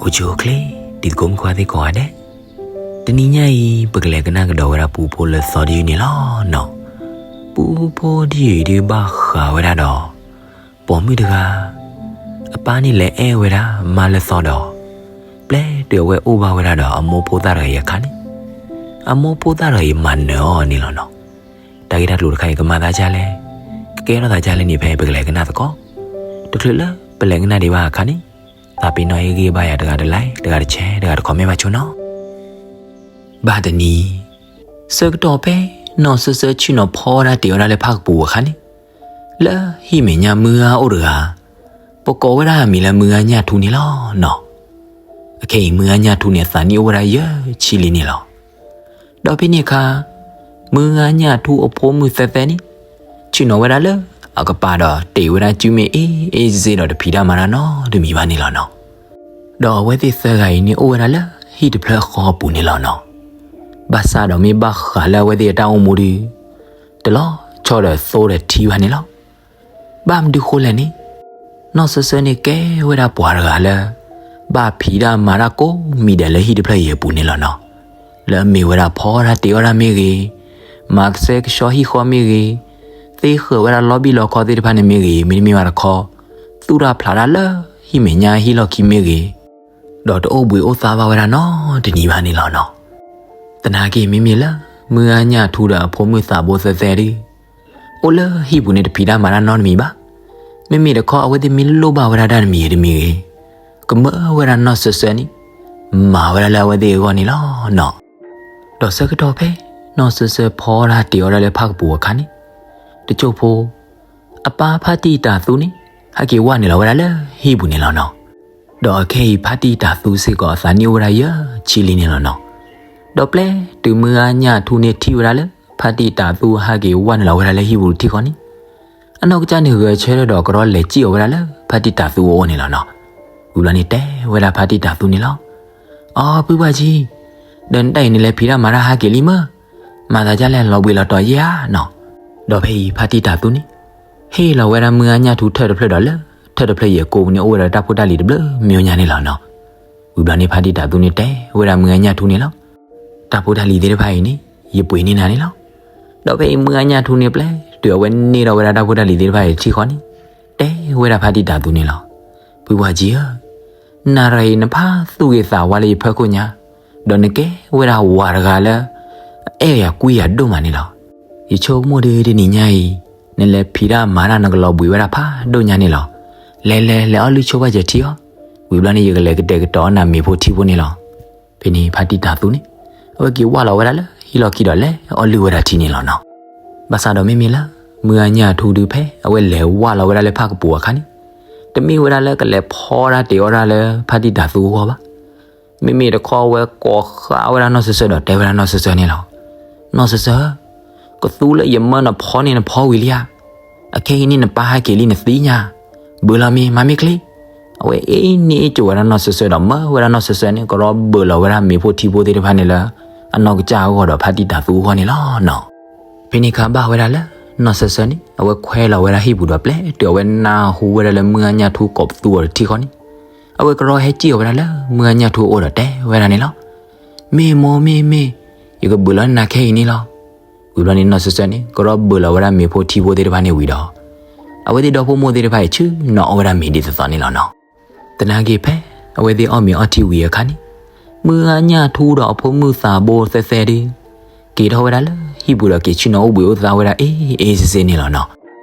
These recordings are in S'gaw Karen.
အိၣ်ဆူၣ်အိၣ်ချ့ တံၤသကိးမုၣ်ခွါသ့ၣ်ကိးဂၤဒဲး, တနံၤညါအံၤ ပကလဲၤကနၣ်ကဒီးဝဲဒၣ်ပူဖိလၢသီတယုၢ်န့ၣ်လီၤနီၤ. ပူဖိတယုၢ်အံၤဒုးဘၣ်ဃးဝဲဒၣ်ဒီး ပိာ်မုၣ်တဂၤ အပၢ်န့ၣ်လဲၤအဲၣ်ဝဲဒၣ်မါလၢသီဒီး ပျဲတုၤအဝဲအိၣ်ဘၣ်ဝဲဒၣ်ဒီးအမိၢ်ဖိသၣ်တဂၤအံၤအခါန့ၣ်, အမိၢ်ဖိသၣ်တဂၤအံၤမၤနၢၤအီၤန့ၣ်လီၤနီၤ. တၢ်ဂ့ၢ်တၢ်ကျိၤတခါအံၤ ကမၤသးဒ်လဲၣ်, ကကဲထီၣ်သးဒ်လဲၣ်န့ၣ် ဖဲပကလဲၤကနၣ်သကိး. တချုးလၢပလဲၤကနၣ်ဒံးဘၣ်အခါန့ၣ်, သးပ့ၤနီၣ်ဟ့ၣ်ဂံၢ်ဘါယၤတဂၤတlike, တဂၤတshare, တဂၤတcommentဘၣ်ဆိနီၤ. ဘၣ်တနံၤ, ဆၢကတီၢ်ဖဲနီၢ်စၢၤဆၢဆ့ၣ်နီၤဖီတၢ်တ့ၤအီၣ်ဒၣ်လၢဖၣ်ကပူၤအခါန့ၣ်, လၢဟံၣ်မဲာ်ညါမုၢ်ဂၤအိၣ်တဂၤ, ပကိးဝဲဒၣ်အမံၤလၢမုၢ်ဂၤညၣ်ထူန့ၣ်လီၤနီၤ. အခဲအံၤမုၢ်ဂၤညၣ်ထူန့ၣ် အသးနံၣ်အိၣ်ဝဲဒၣ်ယဲၢ်ဆံလံန့ၣ်လီၤ. ဒီးဖဲန့ၣ်အခါ, မုၢ်ဂၤညၣ်ထူအဖိမုၣ်သၢသၢန့ၣ်, ဆ့ၣ်နီၤဝဲဒၣ်လၢအကပၤဒီးတ့ၤဝဲဒၣ်စုမ့ၢ်အ့ၣ်အ့ၣ်စ့ဒီးတဖံးတၢ်မၤတၢ်နီတမံၤဘၣ်န့ၣ်လီၤနီၤ. ဒီးအဝဲသ့ၣ်သၢဂၤအံၤန့ၣ်အိၣ်ဝဲဒၣ်လၢဟံၣ်တဖျၢၣ်ဃီအပူၤန့ၣ်လီၤနီၤ. ဘၣ်ဆၣ်ဒီးမ့ၢ်ဘၣ်ဃးလၢအဝဲသ့ၣ်အတၢ်အိၣ်မူဒီး, တလီၤဆီဒီးသိဒီးထံဘၣ်န့ၣ်လီၤ. ဘၣ်မနုၤဃိလဲၣ်န့ၣ်, နီၢ်စၢၤစၢန့ၣ်ကဲဝဲဒၣ်ပှၤတဂၤလၢ ဘၣ်ဖံးတၢ်မၤတၢ်ကိးမံၤဒဲးလၢဟံၣ်တဖျၢၣ်အံၤအပူၤန့ၣ်လီၤနီၤ. လၢအမ့ၢ်ဝဲဒၣ်ဖီတၢ်တ့ၤအီၣ်တၢ်မ့ၢ်ဂ့ၤ, မၤကဆှဲကဆှီဟံၣ်ဃီမ့ၢ်ဂ့ၤ, သ့ဃၢၤဝဲဒၣ်လီဘံၣ်လီခီသ့ၣ်တဖၣ်န့ၣ်မ့ၢ်ဂ့ၤ, မ့တမ့ၢ်ဘၣ်တခီ, သူၣ်တၢ်ဖျးတၢ်လၢဟံၣ်မဲာ်ညါဟံၣ်လီၢ်ခံမ့ၢ်ဂ့ၤ, ဒီးတအိၣ်ဘှံးအိၣ်သါဘၣ်ဝဲဒၣ်နီတနံၤဘၣ်န့ၣ်လီၤနီၤ. သနာ်က့မ့မ့ၢ်လၢ မုၢ်ဂၤညၣ်ထူဒီးအဖိမုၣ်သးဘိသၢသၢဒုး, အိၣ်လၢဟံၣ်ပူၤန့ၣ်တဖံးတၢ်မၤတၢ်နီတမံၤဘၣ်. မ့မ့ၢ်တခီအဝဲသ့ၣ်မ့ၢ်လိၣ်ဘၣ်ဝဲဒၣ်တၢ်တမံၤတမံၤဂ့ၤ, ကမၢဝဲဒၣ်နီၢ်စၢၤစၢန့ၣ်, မၤဝဲဒၣ်လၢအဝဲသ့ၣ်အဂီၢ်န့ၣ်လီၤနီၤ. ဒီးဆၢကတီၢ်ဖဲ နီၢ်စၢၤစၢဖီတၢ်တ့ၤအီၣ်ဒၣ်လၢဖၣ်ကပူၤအခါန့ၣ်, တစိၢ်ဖိ အပၢ်ဖါတံၢ်တၤသူန့ၣ် ဟဲက့ၤဝၢ်နုာ်လီၤဝဲဒၣ်လၢဟံၣ်ပူၤန့ၣ်လီၤနီၤ. ဒီးအခဲအံၤဖါတံၢ်တၤသူစ့ၢ်ကီးအသးနံၣ်အိၣ်ဝဲဒၣ်ယဲၢ်ဆံလံန့ၣ်လီၤနီၤ. ဒီးပျဲတုၤမုၢ်ဂၤညၣ်ထူန့ၣ်ထံၣ်ဝဲဒၣ်လၢ ဖါတံၢ်တၤသူဟဲက့ၤဝၢ်နုာ်လီၤဝဲဒၣ်လၢဟံၣ်ပူၤတထံၣ်ဃီန့ၣ်, အနီၢ်ကစၢ်န့ၣ်ဂဲၤဆၢထၢၣ်ဒီးကရီလဲၤစံၣ်အီၤဝဲဒၣ်လၢဖါတံၢ်တၤသူအအိၣ်န့ၣ်လီၤနီၤ. ဝံၤဘျီန့ၣ်တဲဝဲဒၣ်ဖါတံၢ်တၤသူန့ၣ်လီၤ. အိ ပုၢ်ပှၢ်ကၠံ, ဒီးနတၢ်အံၤနလဲၤဖံးတၢ်မၤတၢ်ဟးက့ၤလံမ့ၢ်, မၤသးဒ်လဲၣ်လီၤဘှံးလီၤတီၤယဲဧါနီၤ. ဒီးဖဲအံၤဖါတံၢ်တၤသူန့ၣ် ဟ့ၣ်လီၤဝဲဒၣ်မုၢ်ဂၤညၣ်ထူထၢၣ်တဖျၢၣ်ဒီးလၢ ထၢၣ်တဖျၢၣ်အံၤအကိးပူၤန့ၣ်အိၣ်ဝဲဒၣ်တၢ်ဖိတၢ်လံၤတဘျုးမံၤညါန့ၣ်လီၤနီၤ. ဝံၤဘျီန့ၣ်ဖါတံၢ်တၤသူန့ၣ်တဲဝဲဒၣ်မုၢ်ဂၤညၣ်ထူန့ၣ်လီၤ. တၢ်ဖိတၢ်လံၤသ့ၣ်တဖၣ်အံၤန့ၣ် ယပှ့ၤန့ၢ်နၤန့ၣ်လီၤ. ဒီးဖဲအံၤမုၢ်ဂၤညၣ်ထူန့ၣ်ပျဲ တုၤအဝဲန့ၢ်ဒီးဝဲဒၣ်တၢ်ဖိတၢ်လံၤသ့ၣ်တဖၣ်အံၤတထံၣ်ဃီန့ၣ်, တဲဝဲဒၣ်ဖါတံၢ်တၤသူန့ၣ်လီၤ. ပုၢ်ပှၢ်ကၠံဧၢ, နၤရၤအံၤနဖးသူၣ်ဂ့ၤသးဝါလၢယဖၢခိၣ်ညါ, ဒီးနကဲဝဲဒၣ်ဝၤတဂၤလၢ အအဲၣ်ယၤကွံယၤဒိၣ်မးန့ၣ်လီၤ. ယဆိကမိၣ်ဒုးတနံၤညါအံၤ, နလဲၤဖံးတၢ်မၤတၢ်နကလီၤဘှံးဝဲဒၣ်ဖးဒိၣ်ညါန့ၣ်လီၤ. လဲၤလဲၤလဲၤအီၣ်လုၢ်ဆိဘၣ်စၢၤထံအီၤ, ဝံၤဘျီန့ၣ် ယကလဲၤကတဲာ်ကတီၤအီၣ်နၤမ့ၤဖိထံဖိန့ၣ်လီၤ. ဖဲန့ၣ်ဖါတံၢ်တၤသူန့ၣ် အဝဲက့ၤဝၢ်လီၤဝဲဒၣ်လၢဟံၣ်လီၢ်ခံဒီးလဲၤအီၣ်လုၢ်ဝဲဒၣ်ထံန့ၣ်လီၤနီၤ. ဘၣ်ဆၣ်ဒီးမ့မ့ၢ်လၢ မုၢ်ဂၤညၣ်ထူဒုးဖဲ အဝဲလဲၤဝၢ်လီၤဝဲဒၣ်လၢဖၣ်ကပူၤအခါန့ၣ်, တမ့ၢ်ဝဲဒၣ်လၢကလဲၤဖီတၢ်တ့ၤအီၣ်တၢ်လၢဖါတံၢ်တၤသူအဂီၢ်ဘၣ်. မ့မ့ၢ်တခီဝဲကိးဃာ်ဝဲဒၣ်နီၢ်စၢၤစၢၤဒီးတဲဝဲဒၣ်နီၢ်စၢၤစၢၤန့ၣ်လီၤ. နီၢ်စၢၤစၢၤဧၢ, ကသူလၢယမၢနဖီန့ၣ်နဖီဝံၤလံဧါ. အခဲအံၤန့ၣ်နပၢ်ဟဲက့ၤလံနသ့ၣ်ညါ, ဘုးလီၤမ့ၢ်မၤမ့ၢ်ချ့. အဝဲအ့ၣ်န့ၢ်အ့ၣ်ကိၤဝဲဒၣ်နီၢ်စၢၤစၢၤဒီးမၢဝဲဒၣ်နီၢ်စၢၤစၢၤန့ၣ် ကရီဘုးလီၤဝဲဒၣ်မ့ၤဖိထံဖိသ့ၣ်တဖၣ်န့ၣ်လၢ အနီၢ်ကစၢ်အဂီၢ်ဒီးဖါတံၢ်တၤသူအဂီၢ်န့ၣ်လီၤနီၤ. ဖဲန့ၣ်အခါဘၣ်ဝဲဒၣ်လၢ နီၢ်စၢၤစၢၤန့ၣ် အဝဲခွဲလီၤဝဲဒၣ်ဟံၣ်ပူၤဒီးပျဲတုၤအဝဲနၢ်ဟူဝဲဒၣ်လၢမုၢ်ဂၤညၣ်ထူကိးပသူအီၤတထံၣ်ဃီန့ၣ်, အဝဲကရီဟဲစံၣ်အီၤဝဲဒၣ်လၢမုၢ်ဂၤညၣ်ထူအအိၣ်ဒီးတဲဝဲဒၣ်န့ၣ်လီၤ. မ့ၢ်မိၢ်မ့ၢ်မ့ၢ်, ယကဘုးလီၤနၤခဲအံၤန့ၣ်လီၤ. ဝံၤဘျီန့ၣ်နီၢ်စၢၤစၢၤန့ၣ် ကရီဘုးလီၤဝဲဒၣ်မ့ၤဖိထံဖိသ့ၣ်တဖၣ်န့ၣ်ဝံၤဒီး အဝဲသ့ၣ်ဒီဖိမိၢ်သ့ၣ်တဖၣ်အံၤဆ့ၣ်နီၤအီၣ်ဝဲဒၣ်မ့ၤဒ်သိးသိးန့ၣ်လီၤနီၤ. သနာ်က့ဖဲ အဝဲသ့ၣ်အီၣ်မ့ၤအီထံဝံၤအခါန့ၣ်, မုၢ်ဂၤညၣ်ထူဒီးအဖိမုၣ်သးဘိသၢသၢဒုး က့ၤထီၣ်ဝဲဒၣ်လၢဟံၣ်ပူၤဒီးက့ၤဆ့ၣ်နီၤအိၣ်ဘှံးအိၣ်သါဝဲဒၣ်အ့ၣ်အ့ၣ်စ့စ့န့ၣ်လီၤနီၤ.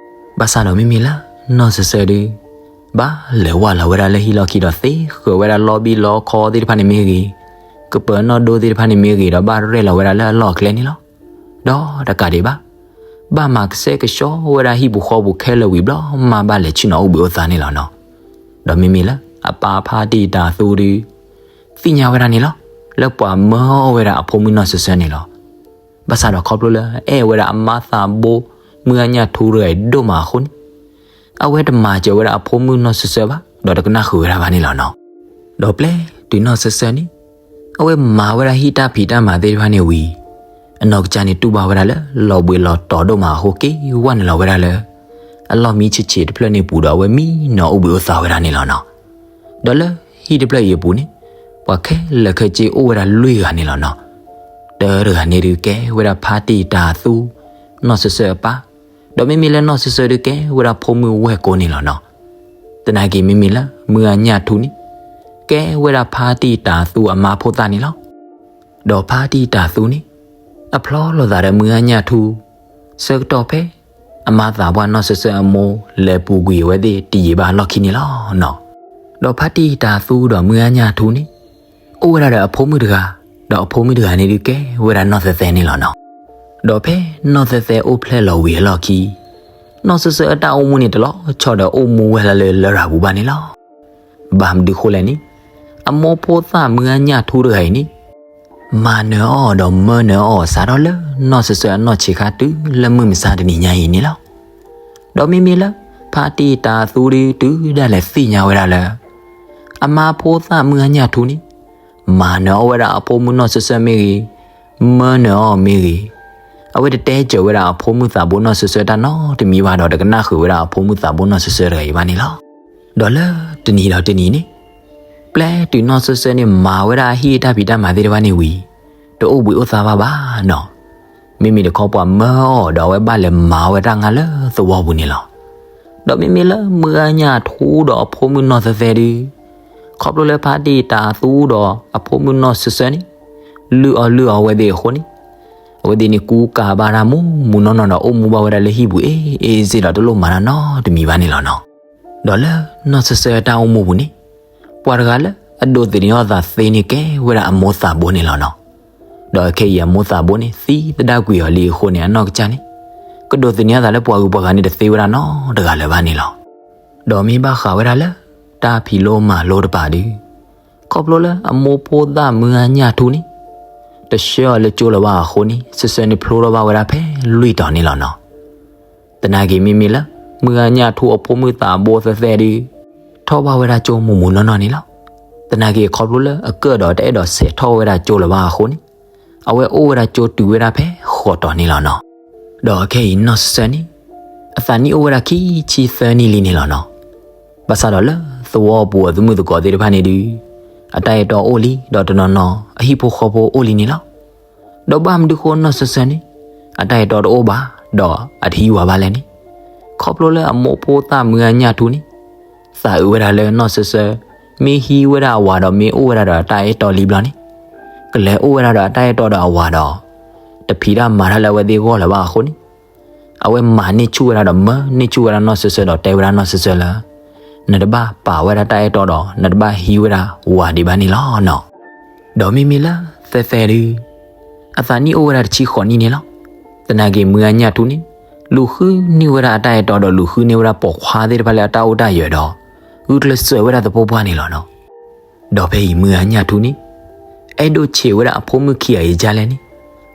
ဘၣ်ဆၣ်ဒီးမ့မ့ၢ်လၢ နီၢ်စၢၤစၢၤဒုး ဘၣ်လဲၤဝၢ်လီၤဝဲဒၣ်လၢဟံၣ်လီၢ်ခံဒီးသ့ဃၢၤဝဲဒၣ်လီဘံၣ်လီခီသ့ၣ်တဖၣ်န့ၣ်မ့ၢ်ဂ့ၤ, ကပၢၤနီၣ်ဒိသ့ၣ်တဖၣ်န့ၣ်မ့ၢ်ဂ့ၤ ဒီးဘၣ်ရဲၣ်လီၤဝဲဒၣ်လၢအလီၢ်အကျဲန့ၣ်လီၤ. ဒီးတကးဒံးဘၣ်, ဘၣ်မၤကဆှဲကဆှီဝဲဒၣ်ဟံၣ်ပူၤဃီပူၤခဲလၢာ်ဝံၤဘျီ မ့ၢ်ဘၣ်လဲၤဆ့ၣ်နီၤအိၣ်ဘှံးအိၣ်သါန့ၣ်လီၤနီၤ. ဒီးမ့မ့ၢ်လၢအပၢ်ဖါတံၢ်တၤသူဒုး သ့ၣ်ညါဝဲဒၣ်န့ၣ်လီၤ, လၢပှၤမၢအီၣ်ဝဲဒၣ်အဖိမုၣ်နီၢ်စၢၤစၢၤန့ၣ်လီၤ. ဘၣ်ဆၣ်ဒီးခီဖျိလၢအအဲၣ်ဝဲဒၣ်အမါသးဘိ မုၢ်ဂၤညၣ်ထူတဂၤအံၤဒိၣ်မးအဃိန့ၣ်, အဝဲတမၤစၢၤဝဲဒၣ်အဖိမုၣ်နီၢ်စၢၤစၢၤဘၣ် ဒီးတကနၣ်ဃုာ်ဝဲဒၣ်ဘၣ်န့ၣ်လီၤနီၤ. ဒီးပျဲတုၤနီၢ်စၢၤစၢၤန့ၣ် အဝဲမၤဝဲဒၣ်ဟံၣ်တၢ်ဖံးတၢ်မၤသ့ၣ်တဖၣ်န့ၣ်ဝံၤ, အနီၢ်ကစၢ်န့ၣ်တူၢ်ဘၣ်ဝဲဒၣ်လၢ လီၤဘှံးလီၤတီၤဒိၣ်မးအဃိ က့ၤဝဲနုာ်လီၤဝဲဒၣ်လၢ အလီၢ်မံဆံးဆံးတဖျၢၣ်န့ၣ်ပူၤဒီး အဝဲမံနီၤအိၣ်ဘှံးအိၣ်သါဝဲဒၣ်န့ၣ်လီၤနီၤ. ဒီးလၢဟံၣ်တဖျၢၣ်အံၤအပူၤန့ၣ် ပှၤခဲလၢာ်ခဲဆ့အိၣ်ဝဲဒၣ်လွံၢ်ဂၤန့ၣ်လီၤနီၤ. တၢတဂၤန့ၣ်ဒုးကဲဝဲဒၣ်ဖါတံၢ်တၤသူ နီၢ်စၢၤစၢၤအပၢ်, ဒီးမ့မ့ၢ်လၢနီၢ်စၢၤစၢၤဒုးကဲဝဲဒၣ်ဖိမုၣ်ဝဲၢ်ကိန့ၣ်လီၤနီၤ. သနာ်က့မ့မ့ၢ်လၢမုၢ်ဂၤညၣ်ထူန့ၣ် ကဲဝဲဒၣ်ဖါတံၢ်တၤသူအမါဖိသၣ်န့ၣ်လီၤ. ဒီးဖါတံၢ်တၤသူန့ၣ် အဖျီလိာ်သးဒီးမုၢ်ဂၤညၣ်ထူ ဆၢကတီၢ်ဖဲ အမါသးပှၢ်နီၢ်စၢၤစၢၤအမိၢ်လဲၤပူၤကွံာ်အဝဲသ့ၣ်တယံာ်ဘၣ်အလီၢ်ခံန့ၣ်လီၤနီၤ. ဒီးဖါတံၢ်တၤသူဒီးမုၢ်ဂၤညၣ်ထူန့ၣ် အိၣ်ဝဲဒၣ်ဒီးအဖိမုၣ်တဂၤ, ဒီးအဖိမုၣ်တဂၤန့ၣ်ဒုးကဲဝဲဒၣ်နီၢ်သဲသဲန့ၣ်လီၤနီၤ. ဒီးဖဲနီၢ်သဲသဲအိၣ်ဖျဲၣ်လီၤဝံၤအလီၢ်ခံ နီၢ်စၢၤစၢၤအတၢ်အိၣ်မူန့ၣ်တလီၤဆီဒီးအိၣ်မူဝဲလၢလရာ်ပူၤဘၣ်န့ၣ်လီၤ. ဘၣ်မနုၤဃိလဲၣ်န့ၣ် အမိၢ်ဖိသၣ်မုၢ်ဂၤညၣ်ထူတဂၤအံၤန့ၣ် မၤနၢၤအီၣ်ဒီးမၢနၢၤအီၣ်စးထီၣ်လၢ နီၢ်စၢၤစၢၤအနီၢ်ဆံးခါတုၤလၢမုၢ်မဆါတနံၤညါအံၤန့ၣ်လီၤ. ဒီးမ့မ့ၢ်လၢ ဖါတံၢ်တၤသူဒုးတုၤဒၣ်လဲာ်သ့ၣ်ညါဝဲဒၣ်လၢ အမါဖိသၣ်မုၢ်ဂၤညၣ်ထူန့ၣ် မၤနၢၤအီၣ်ဝဲဒၣ်အဖိမုၣ်နီၢ်စၢၤစၢၤမ့ၢ်ဂ့ၤ, မၢနၢၤအီၣ်မ့ၢ်ဂ့ၤ, အဝဲတတဲစၢၤဝဲဒၣ်အဖိမုၣ်သးဘိနီၢ်စၢၤစၢၤတၢ်နီတမံၤဘၣ်ဒီး တကနၣ်ဃုာ်ဝဲဒၣ်အဖိမုၣ်သးဘိနီၢ်စၢၤစၢၤတဂၤအံၤဘၣ်န့ၣ်လီၤ. ဒီးလၢတနံၤဒီးတနံၤန့ၣ် ပျဲတုၤနီၢ်စၢၤစၢၤန့ၣ် မၤဝဲဒၣ်အဟံၣ်အတၢ်ဖံးတၢ်မၤသ့ၣ်တဖၣ်န့ၣ်ဝံၤ တအိၣ်ဘှံးအိၣ်သါဘၣ်ဘၣ်နီၤ. မ့မ့ၢ်တခီပှၤမၢအီၣ်ဒီးအဝဲဘၣ်လဲၤမၤဝဲတၢ်ငါလၢသဝီပူၤန့ၣ်လီၤ. ဒီးမ့မ့ၢ်လၢမုၢ်ဂၤညၣ်ထူဒီးအဖိမုၣ်နီၢ်သဲသဲဒုး ခီဖျိလၢဖါတံၢ်တၤသူဒီးအဖိမုၣ်နီၢ်စၢၤစၢၤန့ၣ် လုၢ်အီၣ်လုၢ်အီဝဲသ့ၣ်အဃိန့ၣ် အဝဲသ့ၣ်န့ၣ်ကူကၤဘၣ်တၢ်မူမူနီၢ်နီၢ်ဒီး အိၣ်မူဘၣ်ဝဲဒၣ်လၢဟံၣ်ပူၤအ့ၣ်အ့ၣ်စ့ၢ်ဒီးတလိၣ်မၤတၢ်နီတမံၤဘၣ်န့ၣ်လီၤနီၤ. ဒီးလၢနီၢ်စၢၤစၢၤအတၢ်အိၣ်မူပူၤန့ၣ် ပှၤတဂၤလၢအဒိးသန့ၤအီၣ်သးသ့န့ၣ်ကဲဝဲဒၣ်အမိၢ်သးဘိန့ၣ်လီၤနီၤ. ဒီးခဲအံၤအမိၢ်သးဘိန့ၣ် သံသဒၣ်ကွံာ်အီၤလံအဃိန့ၣ် အနီၢ်ကစၢ်န့ၣ် ကဒိးသန့ၤအသးလၢပှၤဂုၤပှၤဂၤန့ၣ် တသ့ဝဲဒၣ်နီတဂၤလၢၤဘၣ်န့ၣ်လီၤ. ဒီးမ့ၢ်ဘၣ်ဃးဝဲဒၣ်လၢ တၢ်ဖံးလိမၤလိတပၤဒုး ခီဖျိလၢအမိၢ်ဖိသၣ်မုၢ်ဂၤညၣ်ထူန့ၣ် တဆှၢအီၤလၢကၠိလၢၤဘၣ်အဃိန့ၣ် စၢၤစၢၤန့ၣ်ဖျိထီၣ်ဘၣ်ဝဲဒၣ်ဖဲလွံၢ်တီၤန့ၣ်လီၤနီၤ. သနာ်က့မ့မ့ၢ်လၢ မုၢ်ဂၤညၣ်ထူအဖိမုၣ်သးဘိသဲသဲဒုး ထီၣ်ဘၣ်ဝဲဒၣ်ကၠိမူးမူးနီၢ်နီၢ်န့ၣ်လီၤ. သနာ်က့ခီဖျိလၢအကၢၣ်ဒီးတအဲၣ်ဒိးဆဲးထီၣ်ဝဲဒၣ်ကၠိလၢၤဘၣ်အဃိန့ၣ် အဝဲအိၣ်ဝဲဒၣ်ကၠိတုၤဝဲဒၣ်ဖဲဃိးတီၤန့ၣ်လီၤနီၤ. ဒီးခဲအံၤနီၢ်စၢၤစၢၤန့ၣ် အသးနံၣ်အိၣ်ဝဲဒၣ်ခံဆံသၢနံၣ်လံန့ၣ်လီၤနီၤ. ဘၣ်ဆၣ်ဒီးလၢသဝီပူၤအသမုာ်သကိးသ့ၣ်တဖၣ်န့ၣ်ဒုး အတၢ်အဲၣ်တီအိၣ်လံ ဒီးတနီၤနီၤအဟံၣ်ဖိဃီဖိအိၣ်လံန့ၣ်လီၤ. ဒီးဘၣ်မနုၤဃိနီၢ်စၢၤစၢၤန့ၣ် အတၢ်အဲၣ်တီတအိၣ်ဘၣ် ဒီးအတဟံးဝၤဘၣ်လဲၣ်န့ၣ် ခီဖျိလၢအမိၢ်ဖိသၣ်မုၢ်ဂၤညၣ်ထူန့ၣ် သးအုးဝဲဒၣ်လၢနီၢ်စၢၤစၢၤ မ့ၢ်ဟံးဝဲဒၣ်အဝၤဒီးမ့ၢ်အိၣ်ဝဲဒၣ်ဒီးအတၢ်အဲၣ်တီလံဘျီန့ၣ် ကလဲၤအိၣ်ဝဲဒၣ်ဒီးအတၢ်အဲၣ်တီဒီးအဝၤဒီး တဖံးတၢ်မၤတၢ်လၢအဝဲသ့ၣ်ဂီၢ်လၢၤဘၣ်အဃိန့ၣ် အဝဲမၤန့ၢ်ဆူၣ်ဝဲဒၣ်ဒီးမၢန့ၢ်ဆူၣ်ဝဲဒၣ်နီၢ်စၢၤစၢၤဒီးတဲဝဲဒၣ်နီၢ်စၢၤစၢၤလၢ နတဘၣ်ပာ်ဝဲဒၣ်တၢ်အဲၣ်တီဒီး နတဘၣ်ဟံးဝဲဒၣ်ဝၤဒံးဘၣ်န့ၣ်လီၤနီၤ. ဒီးမ့မ့ၢ်လၢသဲသဲဒုး အသးနံၣ်အိၣ်ဝဲဒၣ်တဆံဃိးနံၣ်န့ၣ်လီၤ. သနာ်က့မုၢ်ဂၤညၣ်ထူန့ၣ် လူၤဃုန့ၢ်ဝဲဒၣ်အတၢ်အဲၣ်တီဒီး လူၤဃုန့ၢ်ဝဲဒၣ်ပိာ်ခွါသ့ၣ်တဖၣ်လၢအတၢ်အိၣ်တၢ်ယၢၤဒီး ဂုာ်ကျဲးစၢးဝဲဒၣ်သပှၢ်ပှၢ်န့ၣ်လီၤနီၤ. ဒီးဖဲအံၤမုၢ်ဂၤညၣ်ထူန့ၣ် အဲၣ်ဒိးဆံးဝဲဒၣ်အဖိမုၣ်ခံဂၤအံၤဒ်လဲၣ်န့ၣ်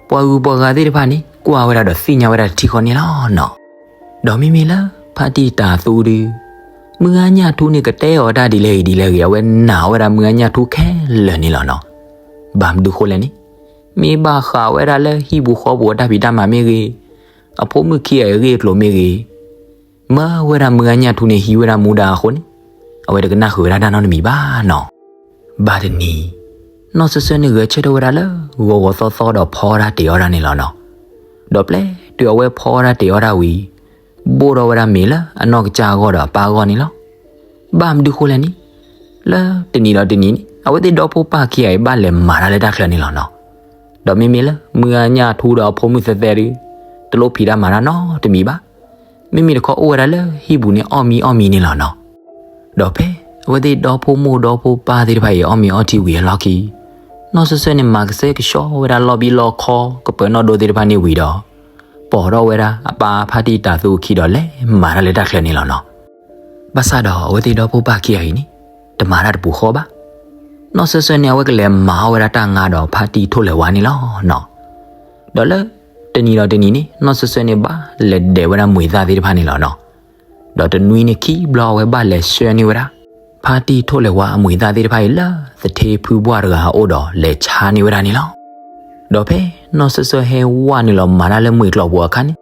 ပှၤဂုၤပှၤဂၤသ့ၣ်တဖၣ်န့ၣ် ကွၢ်ဝဲဒၣ်ဒီးသ့ၣ်ညါဝဲဒၣ်တထံၣ်ဃီန့ၣ်လီၤနီၤ. ဒီးမ့မ့ၢ်လၢဖါတံၢ်တၤသူဒုး မုၢ်ဂၤညၣ်ထူန့ၣ် ကတဲအီၤတၢ်ဒ်လဲၣ်ဂ့ၤဒ်လဲၣ်ဂ့ၤ အဝဲနာ်ဝဲဒၣ်မုၢ်ဂၤညၣ်ထူခဲလၢာ်န့ၣ်လီၤနီၤ. ဘၣ်မနုၤဃိလဲၣ်န့ၣ် မ့ၢ်ဘၣ်ဃးဝဲဒၣ်လၢဟံၣ်ပူၤဃီပူၤအတၢ်ဖံးတၢ်မၤမ့ၢ်ဂ့ၤ, အဖိမုၣ်ခံဂၤအဂ့ၢ်အကျိၤမ့ၢ်ဂ့ၤ, မၢဝဲဒၣ်မုၢ်ဂၤညၣ်ထူန့ၣ် ဟံးဝဲဒၣ်မူဒါအဃိန့ၣ် အဝဲတကနၣ်ဃုာ်ဝဲဒၣ်တၢ်နီတမံၤဘၣ်နီၤ. ဘၣ်တနံၤ နီၢ်စၢၤစၢၤန့ၣ်ဂဲၤဆၢထၢၣ်ဝဲဒၣ်လၢ ဂီၤဂီၤသီသီဒီးဖီတၢ်တ့ၤအီၣ်တၢ်န့ၣ်လီၤနီၤ. ဒီးပျဲတုၤအဝဲဖီတၢ်တ့ၤအီၣ်တၢ်ဝံၤ ဘိၣ်ထီၣ်ဝဲဒၣ်မ့ၤလၢအနီၢ်ကစၢ်အဂီၢ်ဒီးအပၢ်အဂီၢ်န့ၣ်လီၤ. ဘၣ်မနုၤဃိလဲၣ်န့ၣ် လၢတနံၤဒီးတနံၤန့ၣ် အဝဲသ့ၣ်ဒီဖိပၢ်ခံဂၤအံၤဘၣ်လဲၤမၤတၢ်လၢတၢ်ချၢန့ၣ်လီၤနီၤ. ဒီးမ့မ့ၢ်လၢမုၢ်ဂၤညၣ်ထူဒီးအဖိမုၣ်သဲသဲဒုး တလိၣ်ဖံးတၢ်မၤတၢ်နီတမံၤဘၣ်. မ့မ့ၢ်တခီအိၣ်ဝဲဒၣ်လၢဟံၣ်ပူၤန့ၣ် အီၣ်မံအီၣ်မံန့ၣ်လီၤနီၤ. ဒီးဖဲအဝဲသ့ၣ်ဒီဖိမိၢ်ဒီဖိပၢ်သ့ၣ်တဖၣ်အံၤ အီၣ်မံအီၣ်ထံဝံၤအလီၢ်ခံ နီၢ်စၢၤစၢၤန့ၣ် မၤကဆှဲကဆှီဝဲဒၣ်လီၢ်ဘံၣ်လီၢ်ခီ ကပၢၤနီၣ်ဒိသ့ၣ်တဖၣ်န့ၣ်ဝံၤဒီး ပိာ်ထီၣ်ဝဲဒၣ်အပၢ်ဖါတံၢ်တၤသူအခံဒီးလဲၤမၤတၢ်လၢတၢ်ချၢန့ၣ်လီၤနီၤ. ဘၣ်ဆၣ်ဒီးအဝဲသ့ၣ်ဒီဖိပၢ်ခံဂၤအံၤန့ၣ် တမၤတၢ်တပူၤဃီဘၣ်. နီၢ်စၢၤစၢၤန့ၣ် အဝဲကလဲၤမၤအီၣ်ဝဲဒၣ်တၢ်ငါဒီးဖါတံၢ်ထိၣ်လဲၤဝါန့ၣ်လီၤနီၤ. ဒီးလၢတနံၤဒီးတနံၤန့ၣ် နီၢ်စၢၤစၢၤန့ၣ် ဘၣ်လဲၤဒဲးဝဲဒၣ်မှံၤသၣ်သ့ၣ်တဖၣ်န့ၣ်လီၤနီၤ. ဒီးတနွံန့ၣ်ခံဘျီအဝဲဘၣ်လဲၤဆှၢန့ၢ်ဝဲဒၣ် ဖါတံၢ်ထိၣ်လဲၤဝါအမှံၤသၣ်သ့ၣ်တဖၣ်အံၤလၢသထ့ဖုဘှၢ်တဂၤအအိၣ်ဒီးလဲၤဆါန့ၢ်ဝဲဒၣ်န့ၣ်လီၤ. ဒီးဖဲနီၢ်စၢၤစၢၤဟဲဝဲနုာ်လီၤမၤတၢ်လၢမှံၤကျိာ်ပူၤအခါန့ၣ်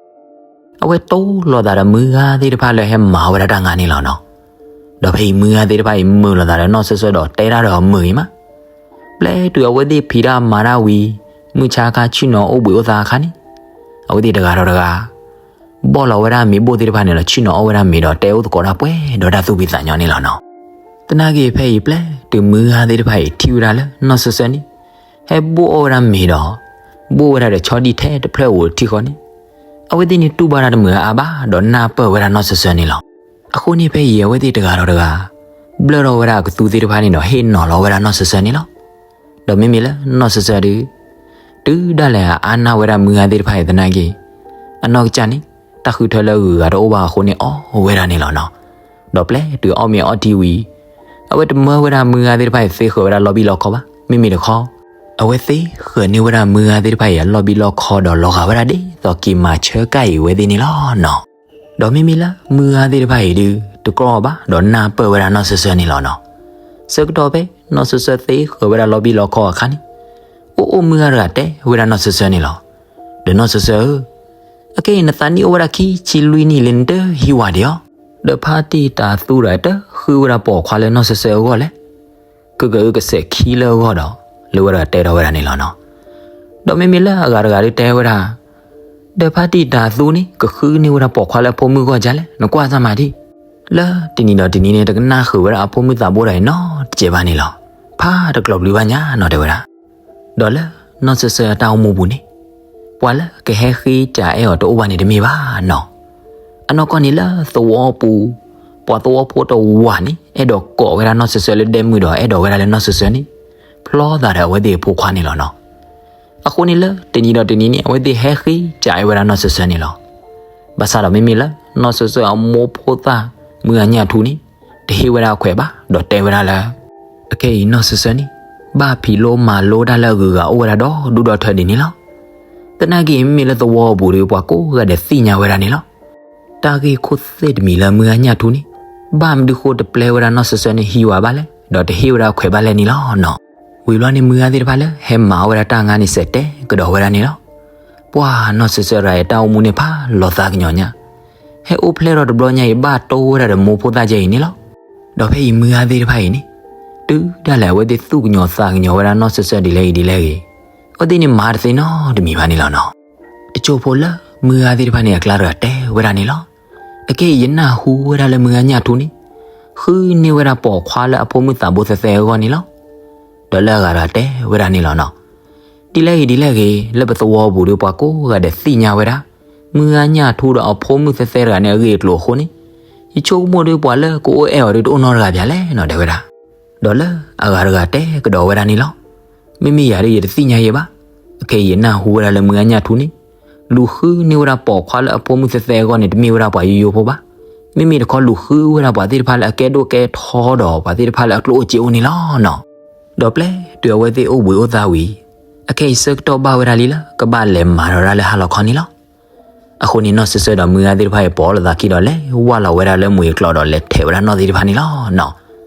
အဝဲတိလိာ်သးဒီးမုၢ်ဂၤသ့ၣ်တဖၣ်လၢဟဲမၤဝဲဒၣ်တၢ်ငါန့ၣ်လီၤနီၤ. ဒီးဖဲအံၤမုၢ်ဂၤသ့ၣ်တဖၣ်အံၤမုာ်လိာ်သးဒီးနီၢ်စၢၤစၢၤဒီးတဲတၢ်ဒီးမုာ်ဂ့ၤမး. ပျဲတုၤအဝဲသ့ၣ်ဖံးတၢ်မၤတၢ်ဝံၤ မုၢ်ဆါခါဆ့ၣ်နီၤအိၣ်ဘှံးအိၣ်သါအခါန့ၣ် အဝဲသ့ၣ်တဂၤဒီးတဂၤ ဘီၣ်လီၤဝဲဒၣ်မ့ၤဘိၣ်သ့ၣ်တဖၣ်န့ၣ်ဒီး ဆ့ၣ်နီၤအီၣ်ဝဲဒၣ်မ့ၤဒီးတဲအိၣ်သကိးတၢ်ပှဲၤဒီးတၢ်သူၣ်ဖှံသးညီန့ၣ်လီၤနီၤ. သနာ်က့ဖဲအံၤပျဲတုၤမုၢ်ဂၤသ့ၣ်တဖၣ်အံၤထံၣ်ဝဲဒၣ်လၢနီၢ်စၢၤစၢၤန့ၣ် ဟဲဘိၣ်အီၣ်ဝဲဒၣ်မ့ၤဒီး ဘိၣ်ဝဲဒၣ်ဒီးဆီဒံၣ်ထဲတဖျၢၣ်ဧိၤတထံၣ်ဃီန့ၣ် အဝဲသ့ၣ်န့ၣ်တူၢ်ဘၣ်တၢ်တမုာ်အါအါဘၣ်ဒီးနၢ်ပၢၢ်ဝဲဒၣ်နီၢ်စၢၤစၢၤန့ၣ်လီၤ. အဃိန့ၣ်ဖဲအံၤအဝဲသ့ၣ်တဂၤဒီးတဂၤ ဘျၢၣ်ထီၣ်ဝဲဒၣ်အကသူသ့ၣ်တဖၣ်န့ၣ်ဒီးဟ့ၣ်နီၤလီၤဝဲဒၣ်နီၢ်စၢၤစၢၤန့ၣ်လီၤ. ဒီးမ့မ့ၢ်လၢနီၢ်စၢၤစၢၤဒီး တုၤဒၣ်လဲာ်အအါနၢ်ဝဲဒၣ်မုၢ်ဂၤသ့ၣ်တဖၣ်အံၤသနာ်က့ အနီၢ်ကစၢ်န့ၣ် တၢ်ဃုထၢလၢအဂုၤအဂၤတအိၣ်ဘၣ်အဃိန့ၣ်အီၣ်ဝဲဒၣ်န့ၣ်လီၤနီၤ. ဒီးပျဲတုၤအီၣ်မ့ၤအီထံဝံၤ အဝဲတမၢဝဲဒၣ်မုၢ်ဂၤသ့ၣ်တဖၣ်အံၤသ့ဃၢၤဝဲဒၣ်လီၢ်ဘံၣ်လီၢ်ခီဘၣ်. မ့မ့ၢ်တခီ အဝဲသ့ဃၢၤန့ၢ်ဝဲဒၣ်မုၢ်ဂၤသ့ၣ်တဖၣ်အံၤအလီၢ်ဘံၣ်လီၢ်ခီဒီးလီၤဂာ်ဝဲဒၣ်ဒ်သိးက့ၤမၤဆၢကၣ်အံၤဝဲသ့ၣ်န့ၣ်လီၤနီၤ. ဒီးမ့မ့ၢ်လၢမုၢ်ဂၤသ့ၣ်တဖၣ်အံၤဒုး တကြၢးဘၣ်ဒီးနၢ်ပၢၢ်ဝဲဒၣ်နီၢ်စၢၤစၢၤန့ၣ်လီၤနီၤ. ဆၢကတီၢ်ဖဲ နီၢ်စၢၤစၢၤသ့ဃၢၤဝဲဒၣ်လီၢ်ဘံၣ်လီၢ်ခီအခါန့ၣ် အိၣ်အိၣ်မုၢ်ဂၤတဂၤတဲဝဲဒၣ်နီၢ်စၢၤစၢၤန့ၣ်လီၤ. ဒီးနီၢ်စၢၤစၢၤဧၢ, အခဲအံၤနသးနံၣ်အိၣ်ဝဲဒၣ်ခံဆံလွံၢ်နံၣ်လံ နတဟံးဝၤဒံးဧါ. ဒီးဖါတံၢ်တၤသူတဂၤတဃုဝဲဒၣ်ပိာ်ခွါလၢနီၢ်စၢၤစၢၤအဂီၢ်လဲၣ်. ကကကစဲးခံလၢအဂီၢ်ဒီး လၢဝဲတဂၤတဲထီၣ်ဝဲဒၣ်န့ၣ်လီၤနီၤ. ဒီးမ့မ့ၢ်လၢအဂၤတဂၤဒုးတဲဝဲဒၣ်, ဒီးဖါတံၢ်တၤသူန့ၣ် ကဃုန့ၢ်ဝဲဒၣ်ပိာ်ခွါလၢအဖိမုၣ်အဂီၢ်ဒ်လဲၣ် နကွၢ်စၢ်မၤဒံး. လၢတနံၤဒီးတနံၤန့ၣ် တကနၣ်ဃုာ်ဝဲဒၣ်အဖိမုၣ်သးဘိဒၣ်အံၤနီတစဲးဘၣ်န့ၣ်လီၤ. ဖးတကျိၤဘျုးဘၣ်ညါနီၤတဲဝဲဒၣ်. ဒီးလၢနီၢ်စၢၤစၢၤအတၢ်အိၣ်မူပူၤန့ၣ် ပှၤလၢကဟဲဃ့ကးအဲၣ်အီၤတအိၣ်ဘၣ်န့ၣ်တမ့ၢ်ဘၣ်နီၤ. အနီၢ်ကီၢ်န့ၣ်လၢသဝီပူၤ ပှၤသဝီဖိတဝးန့ၣ် အဲၣ်ဒိးကိးဝဲဒၣ်နီၢ်စၢၤစၢၤလၢဒဲမုၢ်ဒီး အဲၣ်ဒိးဝဲဒၣ်လၢနီၢ်စၢၤစၢၤန့ၣ် ဖျီသးဒီးအဝဲသ့ၣ်အဖိခွါန့ၣ်လီၤနီၤ. အဃိန့ၣ်လၢတနံၤဒီးတနံၤန့ၣ် အဝဲသ့ၣ်ဟဲဃ့ကးအဲၣ်ဝဲဒၣ်နီၢ်စၢၤစၢၤန့ၣ်လီၤ. ဘၣ်ဆၣ်ဒီးမ့မ့ၢ်လၢ နီၢ်စၢၤစၢၤအမိၢ်ဖိသၣ်မုၢ်ဂၤညၣ်ထူန့ၣ် တဟ့ၣ်ဝဲဒၣ်အခွဲးဘၣ် ဒီးတဲဝဲဒၣ်လၢ အခဲအံၤနီၢ်စၢၤစၢၤန့ၣ် ဘၣ်ဖံးလိမၤလိတၢ်လၢအဂုၤအဂၤအိၣ်ဝဲဒၣ်ဒီဒူၣ်ဒီထၢဒံးန့ၣ်လီၤ. သနာ်က့မ့မ့ၢ်လၢသဝီပူၤဒီး ပှၤကိးဂၤဒဲးသ့ၣ်ညါဝဲဒၣ်န့ၣ်လီၤ. တၢ်ဂ့ၢ်ခိၣ်သ့ၣ်တမံၤလၢမုၢ်ဂၤညၣ်ထူန့ၣ် ဘၣ်မနုၤဃိတပျဲဝဲဒၣ်နီၢ်စၢၤစၢၤန့ၣ်ဟံးဝၤဘၣ်လဲၣ် ဒီးတဟ့ၣ်ဝဲဒၣ်အခွဲးဘၣ်လဲၣ်န့ၣ်လီၤနီၤ. ဝံၤဘျီန့ၣ် မုၢ်ဂၤသ့ၣ်တဖၣ်လၢဟဲမၤအီၣ်ဝဲဒၣ်တၢ်ငါန့ၣ် စဲးတဲကဒီးဝဲဒၣ်န့ၣ်လီၤ. ပှၤနီၢ်စၢၤစၢၤရၤအံၤတၢ်အိၣ်မူန့ၣ်ဖးလီၤသးကညီၤညါ, ဟဲအိၣ်ဖျဲၣ်ထီၣ်တဘျီညါအံၤ ဘၣ်တိၢ်ဝဲဒၣ်ဒီးမိၢ်ဖိသၣ်ကဲအံၤန့ၣ်လီၤ. ဒီးဖဲအံၤမုၢ်ဂၤသ့ၣ်တဖၣ်အံၤန့ၣ် တုၤဒၣ်လဲာ်အဝဲသ့ၣ်သူၣ်ကညီၤသးကညီၤဝဲဒၣ်နီၢ်စၢၤစၢၤဒ်လဲၣ်ဂ့ၤဒ်လဲၣ်ဂ့ၤ, အဝဲသ့ၣ်န့ၣ်မၤတသ့နီတမံၤဘၣ်န့ၣ်လီၤနီၤ. တစိၢ်ဖိလၢမုၢ်ဂၤသ့ၣ်တဖၣ်န့ၣ်အကျါတဂၤတဲဝဲဒၣ်န့ၣ်လီၤ. အခဲအံၤယနၢ်ဟူဝဲဒၣ်လၢမုၢ်ဂၤညၣ်ထူန့ၣ် ဃုန့ၢ်ဝဲဒၣ်ပိာ်ခွါလၢအဖိမုၣ်သးဘိသဲးသဲအဂီၢ်န့ၣ်လီၤ. ဒီးလၢအဂၤတဂၤတဲဝဲဒၣ်န့ၣ်လီၤနီၤ. ဒ်လဲၣ်ဂ့ၤဒ်လဲၣ်ဂ့ၤ လၢပသဝီပူၤဒီး ပှၤကိးဂၤဒဲးသ့ၣ်ညါဝဲဒၣ် မုၢ်ဂၤညၣ်ထူဒီးအဖိမုၣ်သဲးသဲတဂၤန့ၣ်အဂ့ၢ်အကျိၤအဃိန့ၣ်, ယဆိကမိၣ်ဒီးပှၤလၢကအိၣ်အဲၣ်အီၤဒီးတအိၣ်နီတဂၤဘၣ်လဲၣ်နီၤ တဲဝဲဒၣ်. ဒီးလၢအဂၤတဂၤတဲကဒီးဝဲဒၣ်န့ၣ်လီၤ. မ့မ့ၢ်ယၤဒီးယတသ့ၣ်ညါယဲဘၣ်. အခဲအံၤယနၢ်ဟူဝဲဒၣ်လၢမုၢ်ဂၤညၣ်ထူန့ၣ် လူၤဃုန့ၢ်ဝဲဒၣ်ပိာ်ခွါလၢအဖိမုၣ်သဲးသဲအဂီၢ်န့ၣ် တမ့ၢ်ဝဲဒၣ်ပှၤယိယိဖိဘၣ်. မ့မ့ၢ်တခီလူၤဃုဝဲဒၣ်ပှၤသ့ၣ်တဖၣ်လၢအကဲဒိၣ်ကဲထီဒီးပှၤသ့ၣ်တဖၣ်လၢအကျိၣ်အိၣ်စ့အိၣ်န့ၣ်လီၤနီၤ. ဒီးပျဲတုၤအဝဲသ့ၣ်အိၣ်ဘှံးအိၣ်သါဝံၤ, အခဲအံၤဆၢကတီၢ်ဘၣ်ဝဲဒၣ်လံလၢ ကဘၣ်လဲၤမၤဒီးဒၣ်လၢဟါလီၤခီန့ၣ်လီၤ. အဃိန့ၣ်နီၢ်စၢၤစၢၤဒီးမုၢ်ဂၤသ့ၣ်တဖၣ်အံၤ ပိာ်လိာ်သးခံဒီးလဲၤဝဲလီၤဝဲဒၣ်လၢမုၢ်အကျီဒီးလဲၤထဲးဝဲဒၣ်နီၢ်သ့ၣ်တဖၣ်န့ၣ်လီၤနီၤ.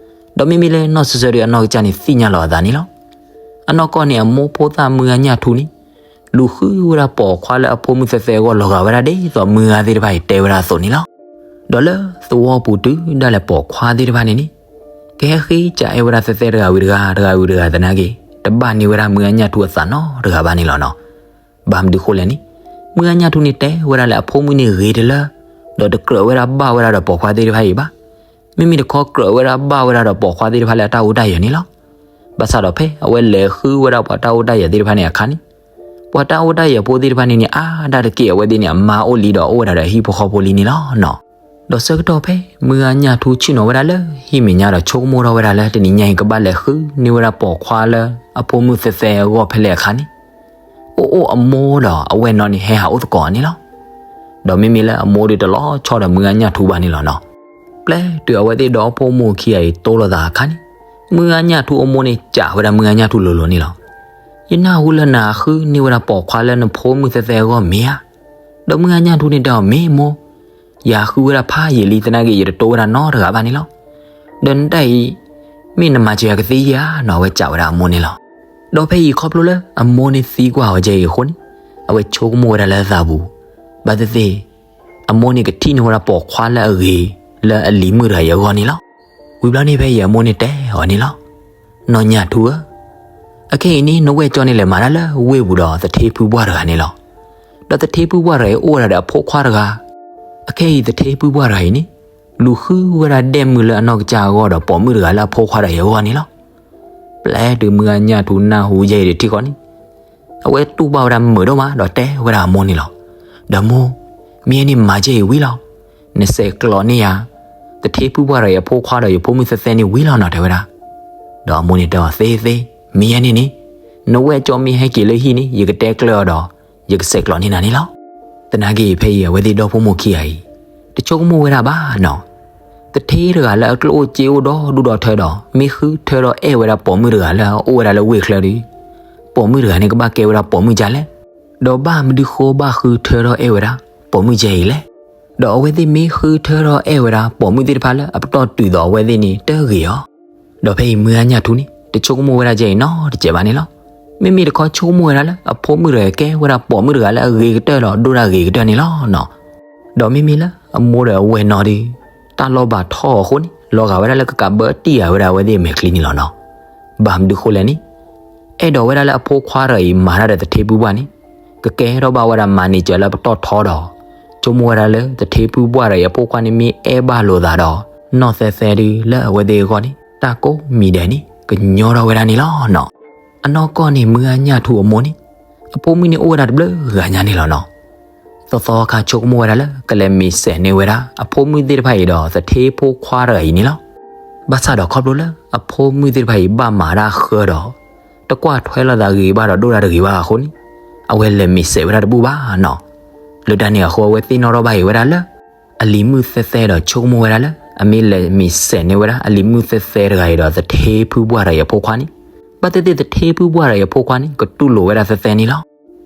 ဒီးမ့မ့ၢ်လၢနီၢ်စၢၤစၢၤဒီးအနီၢ်ကစၢ်န့ၣ်သ့ၣ်ညါလီၤအသးန့ၣ်လီၤ. အနီၢ်ကီၢ်န့ၣ်အမိၢ်ဖိသၣ်မုၢ်ဂၤညၣ်ထူန့ၣ် လူၤဃုဝဲဒၣ်ပိာ်ခွါလၢအဖိမုၣ်သဲးသဲအဂီၢ်လီၤဂာ်ဝဲဒၣ်ဒ်သိးမုၢ်ဂၤသ့ၣ်တဖၣ်အံၤတဲဝဲဒၣ်အသိးန့ၣ်လီၤ. ဒီးလၢသဝီပူၤတုၤဒၣ်လဲာ်ပိာ်ခွါသ့ၣ်တဖၣ်န့ၣ်န့ၣ် ကဟဲဃ့စးအဲၣ်ဝဲဒၣ်သဲးသဲတဂၤဝံၤတဂၤ တဂၤဝံၤတဂၤသနာ်က့ တဘၣ်န့ၢ်ဝဲဒၣ်မုၢ်ဂၤညၣ်ထူအသးနီတဂၤဘၣ်န့ၣ်လီၤနီၤ. ဘၣ်မနုၤဃိလဲၣ်န့ၣ် မုၢ်ဂၤညၣ်ထူန့ၣ်တဲဝဲဒၣ်လၢအဖိမုၣ်န့ၣ်ဂ့ၤတလၢ ဒီးတကြၢးဝဲဒၣ်ဘၣ်ဝဲဒၣ်ဒီးပိာ်ခွါသ့ၣ်တဖၣ်အံၤဘၣ်. မ့မ့ၢ်တခီကြၢးဝဲဒၣ်ဘၣ်ဝဲဒၣ်ဒီးပိာ်ခွါသ့ၣ်တဖၣ်လၢအတၢ်အိၣ်တၢ်ယၢၤန့ၣ်လီၤ. ဘၣ်ဆၣ်ဒီးဖဲအဝဲလဲၤဃုဝဲဒၣ်ပှၤတၢ်အိၣ်တၢ်ယၢၤသ့ၣ်တဖၣ်န့ၣ်အခါန့ၣ် ပှၤတၢ်အိၣ်တၢ်ယၢၤဖိသ့ၣ်တဖၣ်န့ၣ်န့ၣ် အါဒၣ်တက့ၢ်အဝဲသ့ၣ်န့ၣ် အမါအိၣ်လံဒီးအိၣ်ဝဲဒၣ်ဒီးအဟံၣ်ဖိဃီဖိလံန့ၣ်လီၤနီၤ. ဒီးဆၢကတီၢ်ဖဲမုၢ်ဂၤညၣ်ထူဆ့ၣ်နီၤဝဲဒၣ်လၢဟံၣ်မဲာ်ညါဒီးဆိကမိၣ်ထီၣ်ဝဲဒၣ်လၢတနံၤညါအံၤကဘၣ်လဲၤဃုန့ၢ်ဝဲဒၣ်ပိာ်ခွါလၢအဖိမုၣ်သဲးသဲအဂီၢ်ဖဲလဲၣ်အခါန့ၣ် အိၣ်အိၣ်အမိၢ်ဒီးအဝဲၢ်နီၢ်န့ၣ်ဟဲဟးအိၣ်သကိးအီၤန့ၣ်လီၤ. ဒီးမ့မ့ၢ်လၢအမိၢ်ဒီးတလီၤဆီဒီးမုၢ်ဂၤညၣ်ထူဘၣ်န့ၣ်လီၤနီၤ. ပျဲတုၤအဝဲသ့ၣ်ဒီဖိမိၢ်ခံဂၤအံၤတိလိာ်သးအခါန့ၣ် မုၢ်ဂၤညၣ်ထူအမိၢ်န့ၣ်စံးဝဲဒၣ်မုၢ်ဂၤညၣ်ထူလိၤလိၤန့ၣ်လီၤ. ယနၢ်ဟူလၢနဃုန့ၢ်ဝဲဒၣ်ပိာ်ခွါလၢနဖိမုၣ်သဲးသဲအဂီၢ်မ့ၢ်ဧါ. ဒီးမုၢ်ဂၤညၣ်ထူန့ၣ်တဲအီၤမ့ၢ်မိၢ် ယဃုဝဲဒၣ်ဖးယံာ်လံသနာ်က့ ယတတိဝဲဒၣ်နီတဂၤဘၣ်န့ၣ်လီၤ. ဒီးနတၢ်အံၤ မ့ၢ်နမၤစၢၤယၤကသ့ဧါနီၤ အဝဲစံးဝဲဒၣ်အမိၢ်န့ၣ်လီၤ. ဒီးဖဲအံၤခီဖျိလၢအမိၢ်န့ၣ်သံကွၢ်အီၤကဲအံၤအဃိန့ၣ် အဝဲဆိကမိၣ်ဝဲဒၣ်လၢအသးပူၤ ဘၣ်သ့ၣ်သ့ၣ် အမိၢ်န့ၣ်ကထံၣ်န့ၢ်ဝဲဒၣ်ပိာ်ခွါလၢအဂ့ၤလၢအလံၤမုၣ်တဂၤအံၤအဂီၢ်န့ၣ်လီၤ. ဝံၤဘျီန့ၣ်ဖဲအံၤအမိၢ်န့ၣ်တဲအီၤန့ၣ်လီၤ. နီၢ်ညၣ်ထူဧၢ, အခဲအံၤန့ၣ် နဝဲၢ်ကၠီန့ၣ် လဲၤမၤတၢ်လၢဝ့ၢ်ပူၤဒီးသထ့ဖုပှၢ်တဂၤန့ၣ်လီၤ. ဒီးသထ့ဖုပှၢ်တဂၤအံၤ အိၣ်ဝဲဒၣ်ဒီးအဖိခွါတဂၤ. အခဲအံၤသထ့ဖုပှၢ်တဂၤအံၤန့ၣ် လူၤဃုဝဲဒၣ်ဒဲၣ်မုၢ်လၢအနီၢ်ကစၢ်အဂီၢ်ဒီးပိာ်မုၣ်တဂၤလၢအဖိခွါတဂၤအံၤအဂီၢ်န့ၣ်လီၤ. ပျဲတုၤမုၢ်ဂၤညၣ်ထူနၢ်ဟူယဲအံၤတထံၣ်ဃီန့ၣ် အဝဲတူၢ်ဘၣ်ဝဲဒၣ်မုာ်ဒိၣ်မး ဒီးတဲဝဲဒၣ်အမိၢ်န့ၣ်လီၤ. ဒီးမိၢ်, မ့ၢ်ယဲန့ၣ်မၤကဲအံၤဝံၤလီၤ. နဆဲးကျိးန့ၢ်ယၤ သထ့ဖုပှၢ်တဂၤအံၤအဖိခွါဒီးယဖိမုၣ်သဲသဲန့ၣ်ဝံၤလီၤနီၤ တဲဝဲဒၣ်. ဒီးအမိၢ်န့ၣ်တဲအီၤ သ့သ့, မ့ၢ်ယဲန့ၣ်န့ၣ် နဝဲၢ်ကၠီမ့ၢ်ဟဲက့ၤလၢဟံၣ်န့ၣ် ယကတဲကျၢၤအီၤဒီး ယကဆဲးကျိးန့ၢ်နၤန့ၣ်လီၤ. သနာ်က့ဖဲအံၤအဝဲသ့ၣ်ဒီဖိမိၢ်ခံဂၤအံၤ တဆိကမိၣ်ဝဲဒၣ်ဘၣ်နီၤ. သထ့တဂၤလၢအကျိၣ်အိၣ်စ့အိၣ်ဒီဒူၣ်ဒီထၢဒီး မ့ၢ်ဃုထၢဒီးအဲၣ်ဝဲဒၣ်ပိာ်မုၣ်တဂၤလၢအအိၣ်ဝဲဒၣ်လၢဝ့ၢ်ချၢဒီး ပိာ်မုၣ်တဂၤန့ၣ် ကဘၣ်ကဲဝဲဒၣ်ပိာ်မုၣ်ဒ်လဲၣ်. ဒီးဘၣ်မနုၤဃိဘၣ်ဃုထၢဒီးအဲၣ်ဝဲဒၣ်ပိာ်မုၣ်ကဲအံၤလဲၣ်. ဒီးအဝဲသ့ၣ်မ့ၢ်ဃုထၢဒီးအဲၣ်ဝဲဒၣ်ပိာ်မုၣ်သ့ၣ်တဖၣ်လၢအပတီၢ်တုၤဒီးအဝဲသ့ၣ်န့ၣ် တဂ့ၤအီၤ. ဒီးဖဲအံၤမုၢ်ဂၤညၣ်ထူန့ၣ် တဆိကမိၣ်ဝဲဒၣ်ကဲအံၤနီတစဲးဘၣ်န့ၣ်လီၤ. မ့မ့ၢ်တခီဆိကမိၣ်ဝဲဒၣ်လၢအဖိမုၣ်တဂၤကဲဝဲဒၣ်ပိာ်မုၣ်တဂၤလၢအဂ့ၤကတၢၢ်ဒီးဒိၣ်ဒၣ်ဂ့ၤကတၢၢ်န့ၣ်လီၤနီၤ. ဒီးမ့မ့ၢ်လၢအမိၢ်ဒီးအဝဲၢ်နီၤဒီး တၢ်လီၤဘၣ်ထီၣ်အဃိန့ၣ် လီၤဂာ်ဝဲဒၣ်လၢကကးဘၢတံၢ်ဂၤဝဲဒၣ်အဝဲသ့ၣ်အမဲာ်ချံန့ၣ်လီၤနီၤ. ဘၣ်မနုၤဃိလဲၣ်န့ၣ် အဲၣ်ဒိးဝဲဒၣ်လၢအဖိခွါတဂၤအံၤမၤတၢ်ဒီးသထ့ဖုပှၢ်န့ၣ် ကကဲထီၣ်ဘၣ်ဝဲဒၣ်မၤန့ၢ်စၢၤလၢပတီၢ်ထီဒီး ဆိကမိၣ်ဝဲဒၣ်လၢသထ့ဖုပှၢ်တဂၤအံၤအဖိခွါန့ၣ်မ့ၢ်အဲၣ်ဘၣ်လိာ်သးဒီး နီၢ်သဲသဲဒုလၢအဝဲသ့ၣ်အဂီၢ်န့ၣ် တၢ်ကိးမံၤဒဲးန့ၣ် ကညီထီၣ်ဝဲဒၣ်န့ၣ်လီၤနီၤ. အနီၢ်ကီၢ်န့ၣ်မုၢ်ဂၤညၣ်ထူအမိၢ်န့ၣ် အဖိမုၣ်န့ၣ်အိၣ်ဝဲဒၣ်တဘျုးဂၤညါန့ၣ်လီၤနီၤ. သီသီအခါဆိကမိၣ်ဝဲဒၣ်လၢကလဲၤမ့ၢ်စဲးန့ၢ်ဝဲဒၣ် အဖိမုၣ်သ့ၣ်တဖၣ်အံၤဒီးသထ့ဖိခွါတဂၤအံၤန့ၣ်လီၤ. ဘၣ်ဆၣ်ဒီးခီဖျိလၢအဖိမုၣ်သ့ၣ်တဖၣ်အံၤဘၣ်မၤတၢ်ဃၢဒီး တကွၢ်ထွဲလိာ်သးဂ့ၤဘၣ်ဒီးဒိၣ်တၢ်တဂ့ၤဘၣ်အဃိန့ၣ် အဝဲလဲၤမ့ၢ်စဲးဝဲဒၣ်တဘူၣ်ဘၣ်နီၤ. လၢတၢ်န့ၣ်အဃိအဝဲသ့ၣ်နီၣ်ထီၣ်ဘၣ်အံၤဝဲဒၣ်လၢ အလံၤမုၣ်သဲသဲဒီးဆိကမိၣ်ဝဲဒၣ်လၢ အမ့ၢ်လဲၤမ့ၢ်စဲးန့ၢ်ဝဲဒၣ်အလံၤမုၣ်သဲသဲတဂၤအံၤဒီးသထ့ဖုပှၢ်တဂၤအံၤအဖိခွါန့ၣ် ဘၣ်သ့ၣ်သ့ၣ်သထ့ဖုပှၢ်တဂၤအံၤအဖိခွါန့ၣ် ကတူၢ်လိာ်ဝဲဒၣ်သဲသဲန့ၣ်လီၤ.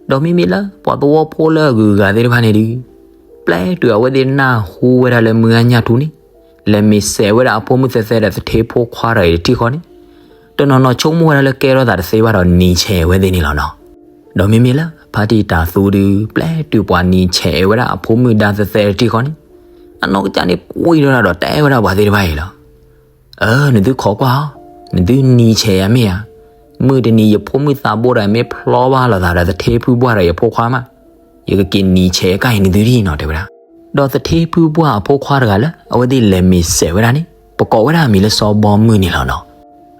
ဒီးမ့မ့ၢ်လၢပှၤသဝီဖိလၢအဂုၤအဂၤသ့ၣ်တဖၣ်န့ၣ်ဒီး ပျဲတုၤအဝဲသ့ၣ်နၢ်ဟူဝဲဒၣ်လၢမုၢ်ဂၤညၣ်ထူန့ၣ် လဲၤမ့ၢ်စဲးဝဲဒၣ်အဖိမုၣ်သဲသဲဒီးသထ့ဖိခွါတဂၤအံၤတထံၣ်ဃီန့ၣ် တနီၤနီၤဆိကမိၣ်ဝဲဒၣ်လၢကဲထီၣ်သးတသ့ဘၣ်ဒီးနံၤဆဲးဝဲသ့ၣ်န့ၣ်လီၤနီၤ. ဒီးမ့မ့ၢ်လၢဖါတံၢ်တၤသူဒီး ပျဲတုၤပှၤနံၤဆဲးဝဲဒၣ်အဖိမုၣ်ဒါသဲသဲတထံၣ်ဃီန့ၣ် အနီၢ်ကစၢ်န့ၣ်ကွံာ်ထီၣ်ဒၣ်ဒီးတဲဝဲဒၣ်ပှၤသ့ၣ်တဖၣ်အံၤလီၤ. အၢ နသုခိးကွၢ်အီၤ, နသုနံၤဆဲးယၤမ့ၢ်ဧါ. မုၢ်တနံၤယဖိမုၣ်သးဘိဒီးမ့ၢ်ဖျီဘၣ်လိာ်သးဒီးသထ့ဖုပှၢ်ဒီးယဖိခွါမး, ယကက့ၤနံၤဆဲးကၢ်အံၤနသုဒ်နီၤ တဲဝဲဒၣ်. ဒီးသထ့ဖုပှၢ်အဖိခွါတဂၤလၢ အဝဲသ့ၣ်လဲၤမ့ၢ်စဲးဝဲဒၣ်န့ၣ် ပကိးဝဲဒၣ်အမံၤလၢစီၤဘီမုၢ်န့ၣ်လီၤနီၤ.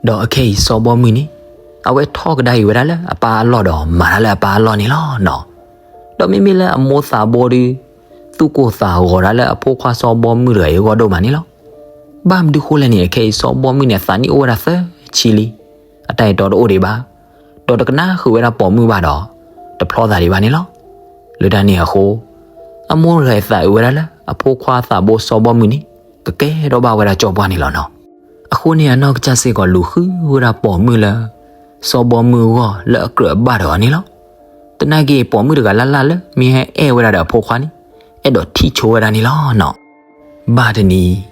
ဒီးအခဲအံၤစီၤဘီမုၢ်န့ၣ် အဝဲထီၣ်ကဒါအံၤဝဲဒၣ်လၢအပၢ်အလီၢ်ဒီးမၤတၢ်လၢအပၢ်အလီၢ်န့ၣ်လီၤနီၤ. ဒီးမ့မ့ၢ်လၢအမိၢ်သးဘိဒီး သူၣ်ကိၢ်သးဂီၤဒၣ်လၢအဖိခွါစီၤဘီမုၢ်တဂၤအံၤအဂီၢ်ဒိၣ်မးန့ၣ်လီၤ. ဘၣ်မနုၤဃိလဲၣ်န့ၣ် အခဲအံၤစီၤဘီမုၢ်န့ၣ် အသးနံၣ်အိၣ်ဝဲဒၣ်သၢဆံလံ. အတၢ်အဲၣ်တီတအိၣ်ဒံးဘၣ်, ဒီးတကနၣ်ဃုာ်ဝဲဒၣ်ပိာ်မုၣ်ဘၣ်ဒီး တဖျီသးဒံးဘၣ်န့ၣ်လီၤ. လၢတၢ်န့ၣ်အဃိ အမိၢ်တဂၤအံၤသးအုးဝဲဒၣ်လၢအဖိခွါသးဘိစီၤဘီမုၢ်န့ၣ် ကကဲထီၣ်ဘၣ်ဝဲဒၣ်ကၠီပှၢ်န့ၣ်လီၤနီၤ. အဃိန့ၣ်အနီၢ်ကစၢ်စ့ၢ်ကီးလူၤဃုဝဲဒၣ်ပိာ်မုၣ်လၢ စီၤဘီမုၢ်အဂီၢ်လၢအကြၢးအဘၣ်တဂၤန့ၣ်လီၤ. သနာ်က့ပိာ်မုၣ်တဂၤလၢ်လၢ်လၢမ့ၢ်ဟဲအဲၣ်ဝဲဒၣ်ဒီးအဖိခွါန့ၣ် အဲၣ်ဒိးထံၣ်ဆိဝဲဒၣ်န့ၣ်လီၤနီၤ. ဘၣ်တနံၤ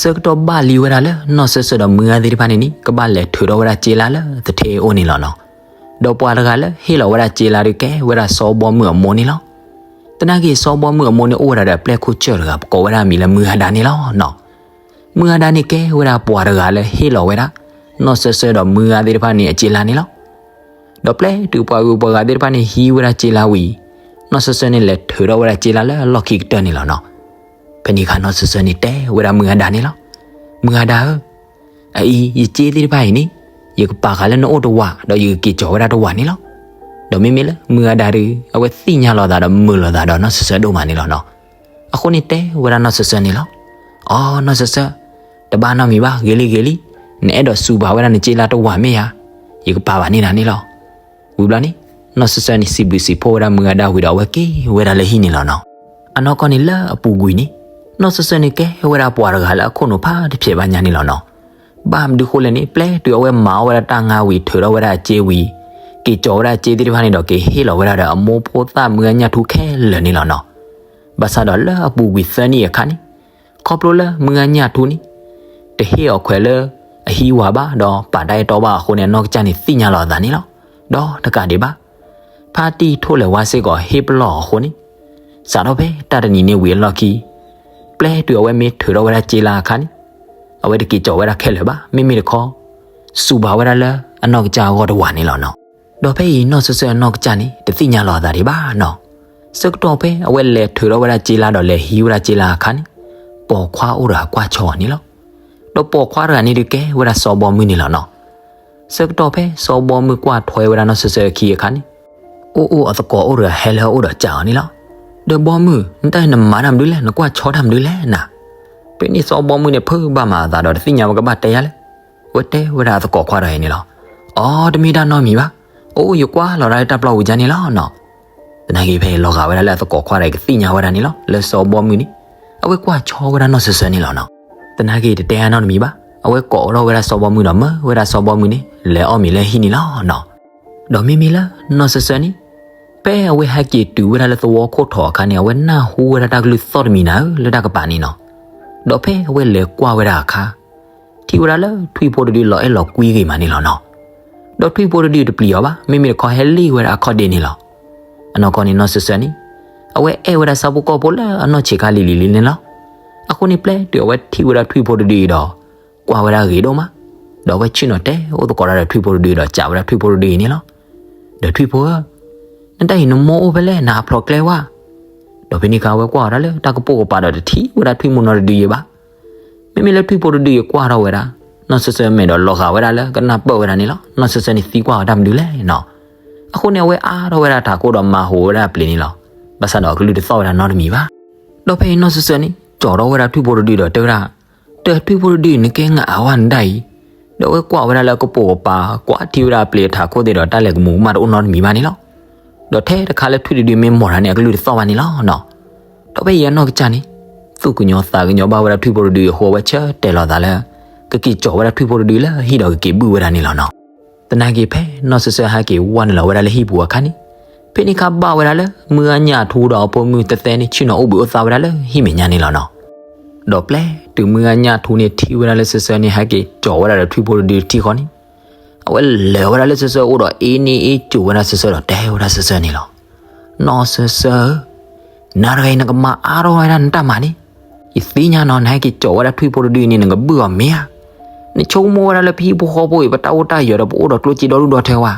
ဆၢကတီၢ်ဘၣ်လံဝဲဒၣ်လၢနီၢ်စၢၤစၢၤဒီးမုၢ်ဂၤသ့ၣ်တဖၣ်န့ၣ်န့ၣ် ကဘၣ်လဲၤထုးထီၣ်ဝဲဒၣ်စ့လါလၢသထ့အအိၣ်န့ၣ်လီၤနီၤ. ဒီးပှၤတဂၤလၢဟ့ၣ်လီၤဝဲဒၣ်စ့လါဒီးကဲဝဲဒၣ်စီၤဘီမုၢ်အမိၢ်န့ၣ်လီၤ. သနာ်က့စီၤဘီမုၢ်အမိၢ်န့ၣ်အိၣ်ဝဲဒၣ်ဒီးအပျဲၢ်ခိၣ်စၢၢ်တဂၤ ပကိးဝဲဒၣ်အမံၤလၢမုၢ်ဂၤဒါန့ၣ်လီၤနီၤ. မုၢ်ဂၤဒါန့ၣ်ကဲဝဲဒၣ်ပှၤတဂၤလၢဟ့ၣ်လီၤဝဲဒၣ် နီၢ်စၢၤစၢၤဒီးမုၢ်ဂၤသ့ၣ်တဖၣ်န့ၣ်အစ့လါန့ၣ်လီၤ. ဒီးပျဲတုၤပှၤဂုၤပှၤဂၤသ့ၣ်တဖၣ်န့ၣ်ဟံးဝဲဒၣ်စ့လါဝံၤ နီၢ်စၢၤစၢၤန့ၣ်လဲၤထုးထီၣ်ဝဲဒၣ်စ့လါလၢအလီၢ်ခံကတၢၢ်န့ၣ်လီၤနီၤ. ဖဲန့ၣ်အခါနီၢ်စၢၤစၢၤန့ၣ်တဲဝဲဒၣ်မုၢ်ဂၤဒါန့ၣ်လီၤ. မုၢ်ဂၤဒါဧၢ, အအံၤယစ့သ့ၣ်တဖၣ်အံၤန့ၣ် ယကပာ်ဃာ်လၢနအိၣ်တဝာ် ဒီးယကက့ၤကၠီၤဝဲဒၣ်တဝာ်န့ၣ်လီၤ. ဒီးမ့မ့ၢ်လၢမုၢ်ဂၤဒါဒီး အဝဲသ့ၣ်ညါလိာ်သးဒီးမုာ်လိာ်သးဒီးနီၢ်စၢၤစၢၤဒိၣ်မးန့ၣ်လီၤနီၤ. အဃိန့ၣ်တဲဝဲဒၣ်နီၢ်စၢၤစၢၤန့ၣ်လီၤ. အိ နီၢ်စၢၤစၢၤ, တဘၣ်နီတမံၤဘၣ်, ဂ့ၤလံဂ့ၤလံ, နအဲၣ်ဒိးစူၤပာ်ဝဲဒၣ်နစ့လါတဝာ်မ့ၢ်ဧါ, ယကပာ်ဘၣ်န့ၢ်နၤန့ၣ်လီၤ. ဝံၤဘျီန့ၣ် နီၢ်စၢၤစၢၤန့ၣ် စံးဘျုးစံးဖှိၣ်ဝဲဒၣ်မုၢ်ဂၤဒါဝံၤဒီး အဝဲက့ၤဝဲဒၣ်လၢဟံၣ်န့ၣ်လီၤနီၤ. အနီၢ်ကီၢ်န့ၣ်လၢအပူၤကွံာ်န့ၣ် နီၢ်စၢၤစၢၤန့ၣ်ကဲဝဲဒၣ်ပှၤတဂၤလၢအခိၣ်နူာ်ဖးတဖျဲးဘၣ်ညါန့ၣ်လီၤနီၤ. ဘၣ်မနုၤဃိလဲၣ်န့ၣ် ပျဲတုၤအဝဲမၤအီၣ်ဝဲဒၣ်တၢ်ငါဝံၤ ထုးထီၣ်ဝဲဒၣ်အစ့ဝံၤ က့ၤကၠီၤဝဲဒၣ်အစ့သ့ၣ်တဖၣ်န့ၣ်ဒီး က့ၤဟ့ၣ်လီၤဝဲဒၣ်ဒီးအမိၢ်ဖိသၣ်မုၢ်ဂၤညၣ်ထူခဲလၢာ်န့ၣ်လီၤနီၤ. ဘၣ်ဆၣ်ဒီးလၢအပူၤကွံာ်သၢနံၣ်အခါန့ၣ် ခီဖျိလၢမုၢ်ဂၤညၣ်ထူန့ၣ် တဟ့ၣ်အီၤခွဲးလၢအဟံးဝၤဘၣ် ဒီးပာ်တၢ်အဲၣ်တီဘၣ်အဃိန့ၣ် အနီၢ်ကစၢ်န့ၣ်သ့ၣ်ညါလီၤအသးန့ၣ်လီၤ. ဒီးတကးဒံးဘၣ် ဖါတံၢ်ထိၣ်လဲၤဝါစ့ၢ်ကီးဟ့ၣ်ပလီၢ်အီၤအဃိန့ၣ် စးထီၣ်ဖဲတၢ်တနံၤန့ၣ်ဝံၤအလီၢ်ခံ ပျဲတုၤအဝဲမ့ၢ်ထုးထီၣ်ဝဲဒၣ်စ့လါအခါန့ၣ် အဝဲတက့ၤကၠီၤဝဲဒၣ်ခဲလၢာ်ဘၣ်. မ့မ့ၢ်တခီ စူၤပာ်ဝဲဒၣ်လၢ အနီၢ်ကစၢ်အဂီၢ်တဝာ်န့ၣ်လီၤနီၤ. ဒီးဖဲအံၤနီၢ်စၢၤစၢၤအနီၢ်ကစၢ်န့ၣ် တသ့ၣ်ညါလီၤအသးဒံးဘၣ်နီၤ. ဆၢကတီၢ်ဖဲအဝဲလဲၤထုးထီၣ်ဝဲဒၣ်စ့လါဒီးလဲၤဟံးဝဲဒၣ်စ့လါအခါန့ၣ်, ပိာ်ခွါအိၣ်တဂၤကွၢ်ဆီအီၤန့ၣ်လီၤ. ဒီးပိာ်ခွါတဂၤန့ၣ်ဒုးကဲဝဲဒၣ်စီၤဘီမုၢ်န့ၣ်လီၤနီၤ. ဆၢကတီၢ်ဖဲစီၤဘီမုၢ်ကွၢ်ထွဲဝဲဒၣ်နီၢ်စၢၤစၢၤအခံအခါန့ၣ်, အိၣ်အိၣ်အသကိးအိၣ်တဂၤဟဲလၢအအိၣ်ဒီးစံးအီၤန့ၣ်လီၤ. ဒီးဘီမုၢ် နတၢ်အံၤနမၤတၢ်မနုၤလဲၣ်, နကွၢ်ဆီတၢ်မနုၤလဲၣ်နၤ. ဖဲန့ၣ်စီၤဘီမုၢ်န့ၣ် ဖုးဘၣ်မၤအသးဒီးတသ့ၣ်ညါဝဲကဘၣ်တဲယၤလဲၣ်. အဝဲတဲဝဲဒၣ်အသကိးခွါတဂၤအံၤန့ၣ်လီၤ. အိ တမ့ၢ်တၢ်နီတမံၤဘၣ်. အိ ယကွၢ်လီၤဒၣ်လၢတၢ်ပျီပူၤကါန့ၣ်လီၤနီၤ. သနာ်က့ဖဲလီၤဂာ်ဝဲဒၣ်လၢအသကိးခွါတဂၤကသ့ၣ်ညါဝဲဒၣ်န့ၣ်လီၤ လၢစီၤဘီမုၢ်န့ၣ် အဝဲကွၢ်ဆီဝဲဒၣ်နီၢ်စၢၤစၢၤန့ၣ်လီၤနီၤ. သနာ်က့တတဲအါနီတမံၤဘၣ်. အဝဲကိးထီၣ်ဝဲဒၣ်စီၤဘီမုၢ်ဒီးမၢဝဲဒၣ်စီၤဘီမုၢ်န့ၣ် လဲၤအီၣ်မ့ၤလၢဟံၣ်န့ၣ်လီၤနီၤ. ဒီးမ့မ့ၢ်လၢနီၢ်စၢၤစၢၤန့ၣ် ဖဲအဝဲဟဲက့ၤတုၤဝဲဒၣ်လၢသဝီခိၣ်ထံးအခါန့ၣ် အဝဲနၢ်ဟူဝဲဒၣ်တၢ်ကလုၢ်သီၣ်တမံၤနၤဧၢ လၢတၢ်ကပၤန့ၣ်နီၤ. ဒီးဖဲအဝဲလဲၤကွၢ်ဝဲဒၣ်အခါ ထံၣ်ဝဲဒၣ်လၢထွံၣ်ဖိတဒုလီၤအဲၣ်လီၤကွံဂ့ၤမးန့ၣ်လီၤနီၤ. ဒီးထွံၣ်ဖိတဒုတပျံၤအီၤဘၣ်, မ့မ့ၢ်တခီဟဲလ့ၣ်ဝဲဒၣ်အခီၣ်ဒ့န့ၣ်လီၤ. အနီၢ်ကီၢ်န့ၣ်နီၢ်စၢၤစၢၤန့ၣ် အဝဲအဲၣ်ဝဲဒၣ်ဆၣ်ဖိကီၢ်ဖိလၢအနီၢ်ဆံးခါလံၤလံၤလံန့ၣ်လီၤ. အဃိန့ၣ်ပျဲတုၤအဝဲထံၣ်ဝဲဒၣ်ထွံၣ်ဖိတဒုအံၤဒီး ကွၢ်ဝဲဒၣ်ဂ့ၤဒိၣ်မး, ဒီးအဝဲဆ့ၣ်နီၤတဲအိၣ်သကိးတၢ်ဒီးထွံၣ်ဖိတဒုဒီးစံးဝဲဒၣ်ထွံၣ်ဖိတဒုအံၤန့ၣ်လီၤ. ဒီးထွံၣ်ဖိဧၢ, နတၢ်အံၤနမိၢ်အိၣ်ဖဲလဲၣ် နဟးဖျိးကျဲဝဲ. ဒီးဖဲန့ၣ်အခါအဝဲကွၢ်အီၤဒၣ်လၢတၢ်ကပိာ်ကပၤဒီးတထံၣ်ဝဲဒၣ်ထွံၣ်မုၢ်နီတဒုယံၤဘၣ်. မ့မ့ၢ်လၢထွံၣ်ဖိတဒုအံၤကွၢ်ထီၣ်ဝဲဒၣ် နီၢ်စၢၤစၢၤမဲာ်ဒီးလီၤဂာ်ဝဲဒၣ်လၢကနၢ်ပၢၢ်ဝဲဒၣ်န့ၣ်လီၤ. နီၢ်စၢၤစၢၤန့ၣ်သံကွၢ်အီၤတၢ်မနုၤလဲၣ်နီၤ. အဃိန့ၣ်အဝဲအါထီၣ်ဝဲဒၣ်ထးခိၣ်ဒီးမၤဟူးဝဲဒၣ်အပျ့ၤန့ၣ်လီၤ. ဘၣ်ဆၣ်ဒီးအကလုၢ်တသီၣ်ဝဲဒၣ်နီတမံၤဘၣ်. ဒီးဖဲအံၤနီၢ်စၢၤစၢၤန့ၣ် ကၠီၤထီၣ်ဝဲဒၣ်ထွံၣ်ဖိတဒုဒီးတဲဝဲဒၣ်, တၢ်ထွံၣ်ဖိတဒု နကဲနအဝဲနဒၣ်အံၤ, ဒီးအဝဲကွၢ်ဝဲဒၣ်လၢအကပိာ်ကပၤ ကွၢ်ထံၣ်ဝဲဒၣ်အပျ့ၤအထးခိၣ်သ့ၣ်ဒီးတၢ်လဲၤကမူးကမၣ်တအိၣ်နီတမံၤဘၣ်န့ၣ်လီၤ. ဒီးထဲတခါလၢထွံၣ်တဒုမ့ၢ်မိၢ်တၢ်န့ၣ် အကလုၢ်တသီၣ်ဘၣ်န့ၣ်လီၤနီၤ. ဒီးဖဲအံၤအနီၢ်ကစၢ်န့ၣ် သူၣ်ကညီၤသးကညီၤဘၣ်ဝဲဒၣ်ထွံၣ်ဖိတဒုအဃိ အဝဲဆၢတဲာ်လီၤသးလၢ ကက့ၤကၠီၤဝဲဒၣ်ထွံၣ်ဖိတဒုလၢဟံၣ်ဒီးကက့ၤဘုၣ်ဝဲဒၣ်န့ၣ်လီၤနီၤ. သနာ်က့ဖဲနီၢ်စၢၤစၢၤဟဲက့ၤဝဲနုာ်လီၤဝဲဒၣ်လၢဟံၣ်ပူၤအခါန့ၣ်, ဖဲန့ၣ်အခါဘၣ်ဝဲဒၣ်လၢ မုၢ်ဂၤညၣ်ထူဒီးအဖိမုၣ်သဲသဲန့ၣ် ဆ့ၣ်နီၤအိၣ်ဘှံးအိၣ်သါဝဲဒၣ်လၢဟံၣ်မဲာ်ညါန့ၣ်လီၤနီၤ. ဒီးပျဲတုၤမုၢ်ဂၤညၣ်ထူန့ၣ်ထံၣ်ဝဲဒၣ်လၢစၢၤစၢၤန့ၣ် ဟဲက့ၤကၠီၤဝဲဒၣ်ဒီးထွံၣ်ဖိတဒုတထံၣ်ဃီန့ၣ်, အဝဲလဲၤဝဲဒၣ်လၢစၢၤစၢၤအအိၣ်ဒီးအ့န့ၢ်အ့ကိၤဝဲဒၣ်စၢၤစၢၤဒီးတဲဝဲဒၣ်စၢၤစၢၤန့ၣ်လီၤ. နီၢ်စၢၤစၢၤဧၢ, နၤတဂၤအံၤနကမၤအါထီၣ်ဝဲဒၣ်နတၢ်မၤန့ၣ်, ယသ့ၣ်ညါနီၤ နဟဲက့ၤကၠီၤဝဲဒၣ်ထွံၣ်ဖိတဒုအံၤန့ၣ် နကဘုၣ်အီၤမ့ၢ်ဧါ. နဆိကမိၣ်ဝဲဒၣ်လၢပဟံၣ်ဖိဃီဖိအံၤ ပတၢ်အိၣ်တၢ်ယၢၤဒီးပအိၣ်ဒီးကျိၣ်စ့ဒီဒူၣ်ဒီထၢဝဲ,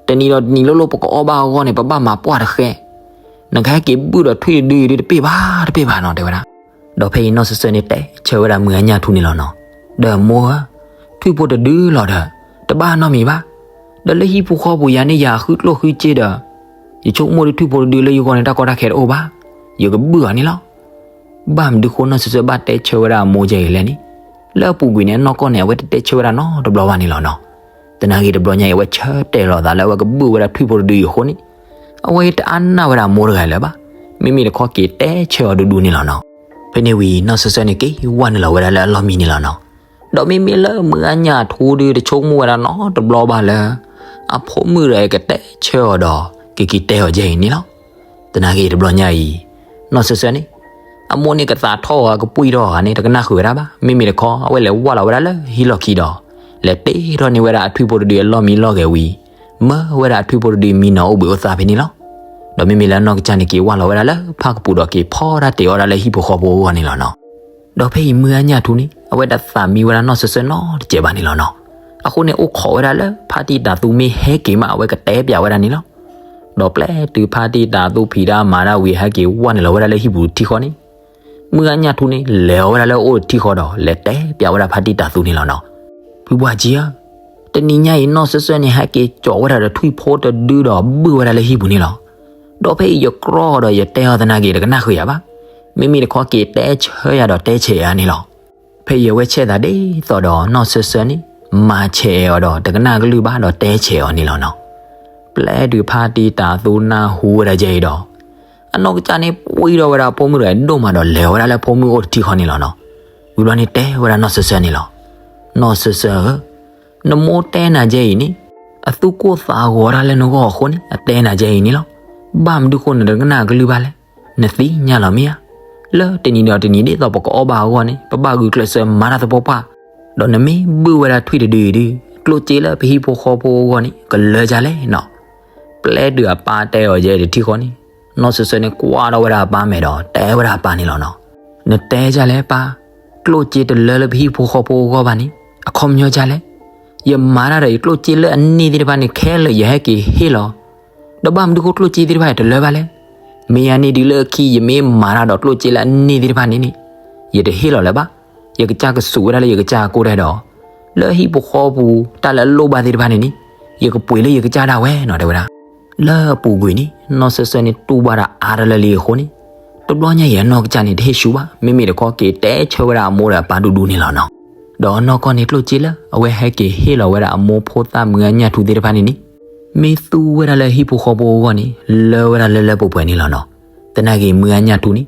တနံၤဒီးတနံၤလိၤလိၤပကအီၣ်ဘၣ်အဂီၢ်န့ၣ် ပဘၣ်မၤပှၢ်တဃဲ, နကဟဲက့ၤဘုၣ်ဒီးထွံၣ်တဒုအံၤဒုးတပ့ၢ်ဘၣ်တပ့ၢ်ဘၣ်နီၤ တဲဝဲဒၣ်. ဒီးဖဲအံၤနီၢ်စၢၤစၢၤန့ၣ်တဲဆၢဝဲဒၣ်မုၢ်ဂၤညၣ်ထူန့ၣ်လီၤနီၤ. ဒီးမိၢ်ဧၢ, ထွံၣ်ဖိတဒုလီၤဒီး တဘၣ်နီတမံၤဘၣ်. ဒီးလၢဟံၣ်ဖိဃီပူၤယၤန့ၣ်ယၤဃုကျိၣ်ဃုစ့ဒီး ယဆိကမိၣ်ဒီးထွံၣ်ဖိတဒုလၢယဂီၢ်န့ၣ် တၢ်ကီတၢ်ခဲတအိၣ်ဘၣ်, ယကဘုၣ်အီၤန့ၣ်လီၤ. ဘၣ်မနုၤဃိနီၢ်စၢၤစၢၤဘၣ်တဲဆၢဝဲဒၣ်အမိၢ်ယဲအံၤလဲၣ်န့ၣ်, လၢအပူၤကွံာ်န့ၣ် အနီၢ်ကီၢ်န့ၣ် အဝဲတတဲဆၢဝဲဒၣ်နီတဘျီဘၣ်န့ၣ်လီၤနီၤ. သနာ်က့တဘျီညါအံၤ အဝဲဆၢတဲာ်လီၤသးလၢအဝဲကဘုၣ်ဝဲဒၣ်ထွံၣ်ဖိတဒုအံၤအဃိန့ၣ်, အဝဲတအါနၢ်ဝဲဒၣ်အမိၢ်တဂၤလၢၤဘၣ်. မ့မ့ၢ်တခီက့ၤတဲဆၢအီၤဒူဒူန့ၣ်လီၤနီၤ. ဖဲန့ၣ်ဝံၤ နီၢ်စၢၤစၢၤန့ၣ်က့ၤဝဲနုာ်လီၤဝဲဒၣ်လၢအလီၢ်မံန့ၣ်လီၤနီၤ. ဒီးမ့မ့ၢ်လၢမုၢ်ဂၤညၣ်ထူဒုးတဆိကမိၣ်ဝဲဒၣ်နီတဘျီဘၣ်လၢ အဖိမုၣ်တဂၤကတဲဆၢအီၤဒီး ကက့ၤတဲအီၤယဲအံၤန့ၣ်လီၤ. သနာ်က့တဘျီညါအံၤ နီၢ်စၢၤစၢၤန့ၣ် အမိၢ်န့ၣ်ကသးထီၣ်အီၤကပှံၢ်ထီၣ်အီၤန့ၣ် တကနၣ်ဃုာ်ဝဲဒၣ်ဘၣ်. မ့မ့ၢ်တခီ အဝဲလဲၤဝၢ်လီၤဝဲဒၣ်လၢဟံၣ်လီၢ်ခံဒီး လဲၤတ့ထီၣ်န့ၢ်ဝဲဒၣ်အထွံၣ်ဖိတဒုအလီၢ်မံလီၢ်ဂဲၤဝံၤ မၢဝဲဒၣ်အထွံၣ်ဖိတဒုမံနီၤအိၣ်ဘှံးအိၣ်သါဖဲန့ၣ်လီၤ. ဒီးမ့မ့ၢ်လၢအနီၢ်ကစၢ်န့ၣ်က့ၤဝၢ်လီၤဝဲဒၣ်လၢဖၣ်ကပူၤဒီးက့ၤဖီတၢ်တ့ၤအီၣ်ဒၣ်လၢဟံၣ်ဖိဃီဖိအဂီၢ်န့ၣ်လီၤနီၤ. ဒီးဖဲအံၤမုၢ်ဂၤညၣ်ထူန့ၣ် အဝဲတသးမံဝဲဒၣ်နီၢ်စၢၤစၢၤနီတစဲးဘၣ်န့ၣ်လီၤနီၤ. အဃိန့ၣ်အိၣ်ခိးဝဲဒၣ်လၢဖါတံၢ်တၤသူမ့ၢ်ဟဲက့ၤမး အဝဲကတဲပျးဝဲဒၣ်န့ၣ်လီၤ. ဒီးပျဲတုၤဖါတံၢ်တၤသူဖံးတၢ်မၤတၢ်ဝံၤ ဟဲက့ၤဝၢ်နုာ်လီၤဝဲဒၣ်လၢဟံၣ်ပူၤတထံၣ်ဃီန့ၣ် မုၢ်ဂၤညၣ်ထူန့ၣ် လဲၤအီၤဝဲဒၣ်လၢအအိၣ်တထံၣ်ဃီဒီး လဲၤတဲပျးဝဲဒၣ်ဖါတံၢ်တၤသူန့ၣ်လီၤနီၤ. ဖုပှၢ်ကၠံဧၢ, တနံၤညါအံၤနီၢ်စၢၤစၢၤန့ၣ် ဟဲက့ၤကၠီးဝဲဒၣ်ဒီးထွံၣ်ဖိတဒုဒီးဘုၣ်ဝဲဒၣ်လၢဟံၣ်ပူၤန့ၣ်လီၤ. ဒီးဖဲအံၤယကြီဒီးယတဲအီၤသနာ်က့ တကနၣ်ဃုာ်ယၤဘၣ်. မ့မ့ၢ်တခီက့ၤတဲဆၢယၤဒီးတဲဆဲးယၤန့ၣ်လီၤ. ဖဲအံၤအဝဲဆဲးသးဒ်သိးဒီးနီၢ်စၢၤစၢၤန့ၣ် မၤဆဲးအီၤဒီးတကနၣ်ကလုၢ်ဘၣ်ဒီးတဲဆဲးအီၤန့ၣ်လီၤနီၤ. ပျဲတုၤဖါတံၢ်တၤသူနၢ်ဟူဝဲဒၣ်ယဲအံၤဒီး အနီၢ်ကစၢ်န့ၣ်ပှံၢ်ထီၣ်ဝဲဒၣ်အဖိမုၣ်တဂၤဒိၣ်မးဒီးလဲၤဝဲဒၣ်လၢအဖိမုၣ်အိၣ်တထံၣ်ဃီန့ၣ်လီၤနီၤ. ဝံၤဘျီန့ၣ်တဲဝဲဒၣ်နီၢ်စၢၤစၢၤန့ၣ်လီၤ. နီၢ်စၢၤစၢၤဧၢ, နမိၢ်တဲနၤယဲအံၤန့ၣ် အသူၣ်ကိၢ်သးဂီၤတၢ်လၢနဂီၢ်အဃိန့ၣ် အတဲနၤယဲအံၤန့ၣ်လီၤ. ဘၣ်မနုၤဃိနတကနၣ်ကလုၢ်ဘၣ်လဲၣ်. နသ့ၣ်ညါလီၤမ့ၢ်ဧါ. လၢတနံၤဒီးတနံၤဒ်သိးပကအီၣ်ဘၣ်အဂီၢ်န့ၣ် ပဘၣ်ဂုာ်ကျဲးစၢးမၤတၢ်သပှၢ်ပှၢ်, ဒီးနမ့ၢ်ဘုၣ်ဝဲဒၣ်ထွံၣ်တဒုအံၤဒုး ကျိၣ်စ့လၢပဟံၣ်ဖိဃီဖိအဂီၢ်န့ၣ် ကလၢယၤလဲၣ်နီၤ. ပျဲတုၤအပၢ်တဲအီၤယဲအံၤတထံၣ်ဃီန့ၣ် နီၢ်စၢၤစၢၤန့ၣ်ကွၢ်ထီၣ်ဝဲဒၣ်အပၢ်မဲာ်ဒီးတဲဝဲဒၣ်အပၢ်န့ၣ်လီၤနီၤ. နတဲယၤလဲၣ်ပၢ်, ကျိၣ်စ့တလၢလၢပဟံၣ်ဖိဃီဖိအဂီၢ်ဘၣ်န့ၣ် အခီပညီယၤလဲၣ်. ယမၤတၢ်ဒီးယကျိၣ်စ့လၢအန့ၢ်သ့ၣ်တဖၣ်န့ၣ် ခဲလၢာ်ယဟဲက့ၤဟ့ၣ်လီၤ. ဒီးဘၣ်မနုၤဃိကျိၣ်စ့သ့ၣ်တဖၣ်တလၢဘၣ်လဲၣ်. မ့ၢ်ယၤန့ၣ်ဒုးလၢခံ ယမ့ၢ်မၤတၢ်ဒီးကျိၣ်စ့လၢအန့ၢ်သ့ၣ်တဖၣ်န့ၣ်န့ၣ် ယတဟ့ၣ်လီၤလၢၤဘၣ်. ယကစၢ်ကစူးဝဲဒၣ်လၢယကစၢ်အကိၢ်တၢ်ဒီး လၢဟံၣ်ဖိဃီဖိပူၤ တၢ်လၢအလိၣ်ဘၣ်သ့ၣ်တဖၣ်န့ၣ်န့ၣ် ယကပှ့ၤလၢယကစၢ်ဒၣ်ဝဲနီၤ တဲဝဲဒၣ်. လၢအပူၤကွံာ်န့ၣ် နီၢ်စၢၤစၢၤန့ၣ်တူၢ်ဘၣ်တၢ်အါတလၢလံအဃိန့ၣ် တဘျီညါအံၤအနီၢ်ကစၢ်န့ၣ် တဟ့ၣ်ဆူၣ်ဘၣ်, မ့မ့ၢ်တခီက့ၤတဲဆၢဝဲဒၣ်အမိၢ်ဒီးအပၢ်ဒူဒူန့ၣ်လီၤနီၤ. ဒီးနီၢ်ကီၢ်န့ၣ် ကျိၣ်စ့လၢအဝဲဟဲက့ၤဟ့ၣ်လီၤဝဲဒၣ်အမိၢ်ဖိသၣ်မုၢ်ဂၤညၣ်ထူသ့ၣ်တဖၣ်န့ၣ်န့ၣ် မ့ၢ်သူဝဲဒၣ်လၢဟံၣ်ဖိဃီဖိအဂီၢ်န့ၣ် လၢဝဲဒၣ်လၢလၢပှဲၤပှဲၤန့ၣ်လီၤနီၤ. သနာ်က့ မုၢ်ဂၤညၣ်ထူန့ၣ်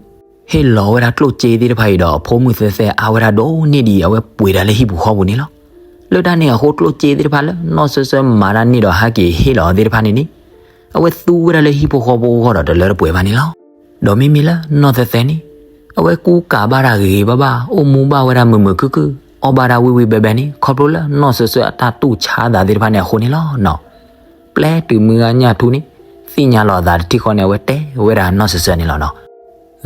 ဟ့ၣ်လီၤဝဲဒၣ်ကျိၣ်စ့သ့ၣ်တဖၣ်အံၤဒီးအဖိမုၣ်သၢသၢအါဝဲဒၣ်ဒိၣ်န့ၢ်ဒံးအဝဲပှ့ၤဒၣ်လၢဟံၣ်ပူၤဃီပူၤန့ၣ်လီၤ. လၢတၢ်န့ၣ်အဃိ ကျိၣ်စ့သ့ၣ်တဖၣ်လၢနီၢ်စၢၤစၢၤမၤတၢ်န့ၢ်ဒီးဟဲက့ၤဟ့ၣ်လီၤအီၤသ့ၣ်တဖၣ်န့ၣ်န့ၣ် အဝဲသူဝဲဒၣ်လၢဟံၣ်ဖိဃီဖိအဂီၢ်ဒီးတလၢတပှဲၤဘၣ်န့ၣ်လီၤ. ဒီးမ့မ့ၢ်လၢနီၢ်သၢသၢန့ၣ် အဝဲကူကၤဘၣ်တၢ်ဂ့ၤဂ့ၤဘၣ်ဘၣ်, အိၣ်မူဘၣ်ဝဲဒၣ်မုာ်မုာ်ခုၣ်ခုၣ်, အီၣ်ဘၣ်တၢ်ဝံၣ်ဝံၣ်ဘဲဘဲန့ၣ် ခီဖျိလၢနီၢ်စၢၤစၢၤအတၢ်တူၢ်ဆါသးသ့ၣ်တဖၣ်န့ၣ်အဃိန့ၣ်လီၤနီၤ. ပျဲတုၤမုၢ်ဂၤညၣ်ထူန့ၣ် သ့ၣ်ညါလီၤအသးတထံၣ်ဃီန့ၣ် အဝဲတဲဝဲဒၣ်နီၢ်စၢၤစၢၤန့ၣ်လီၤနီၤ.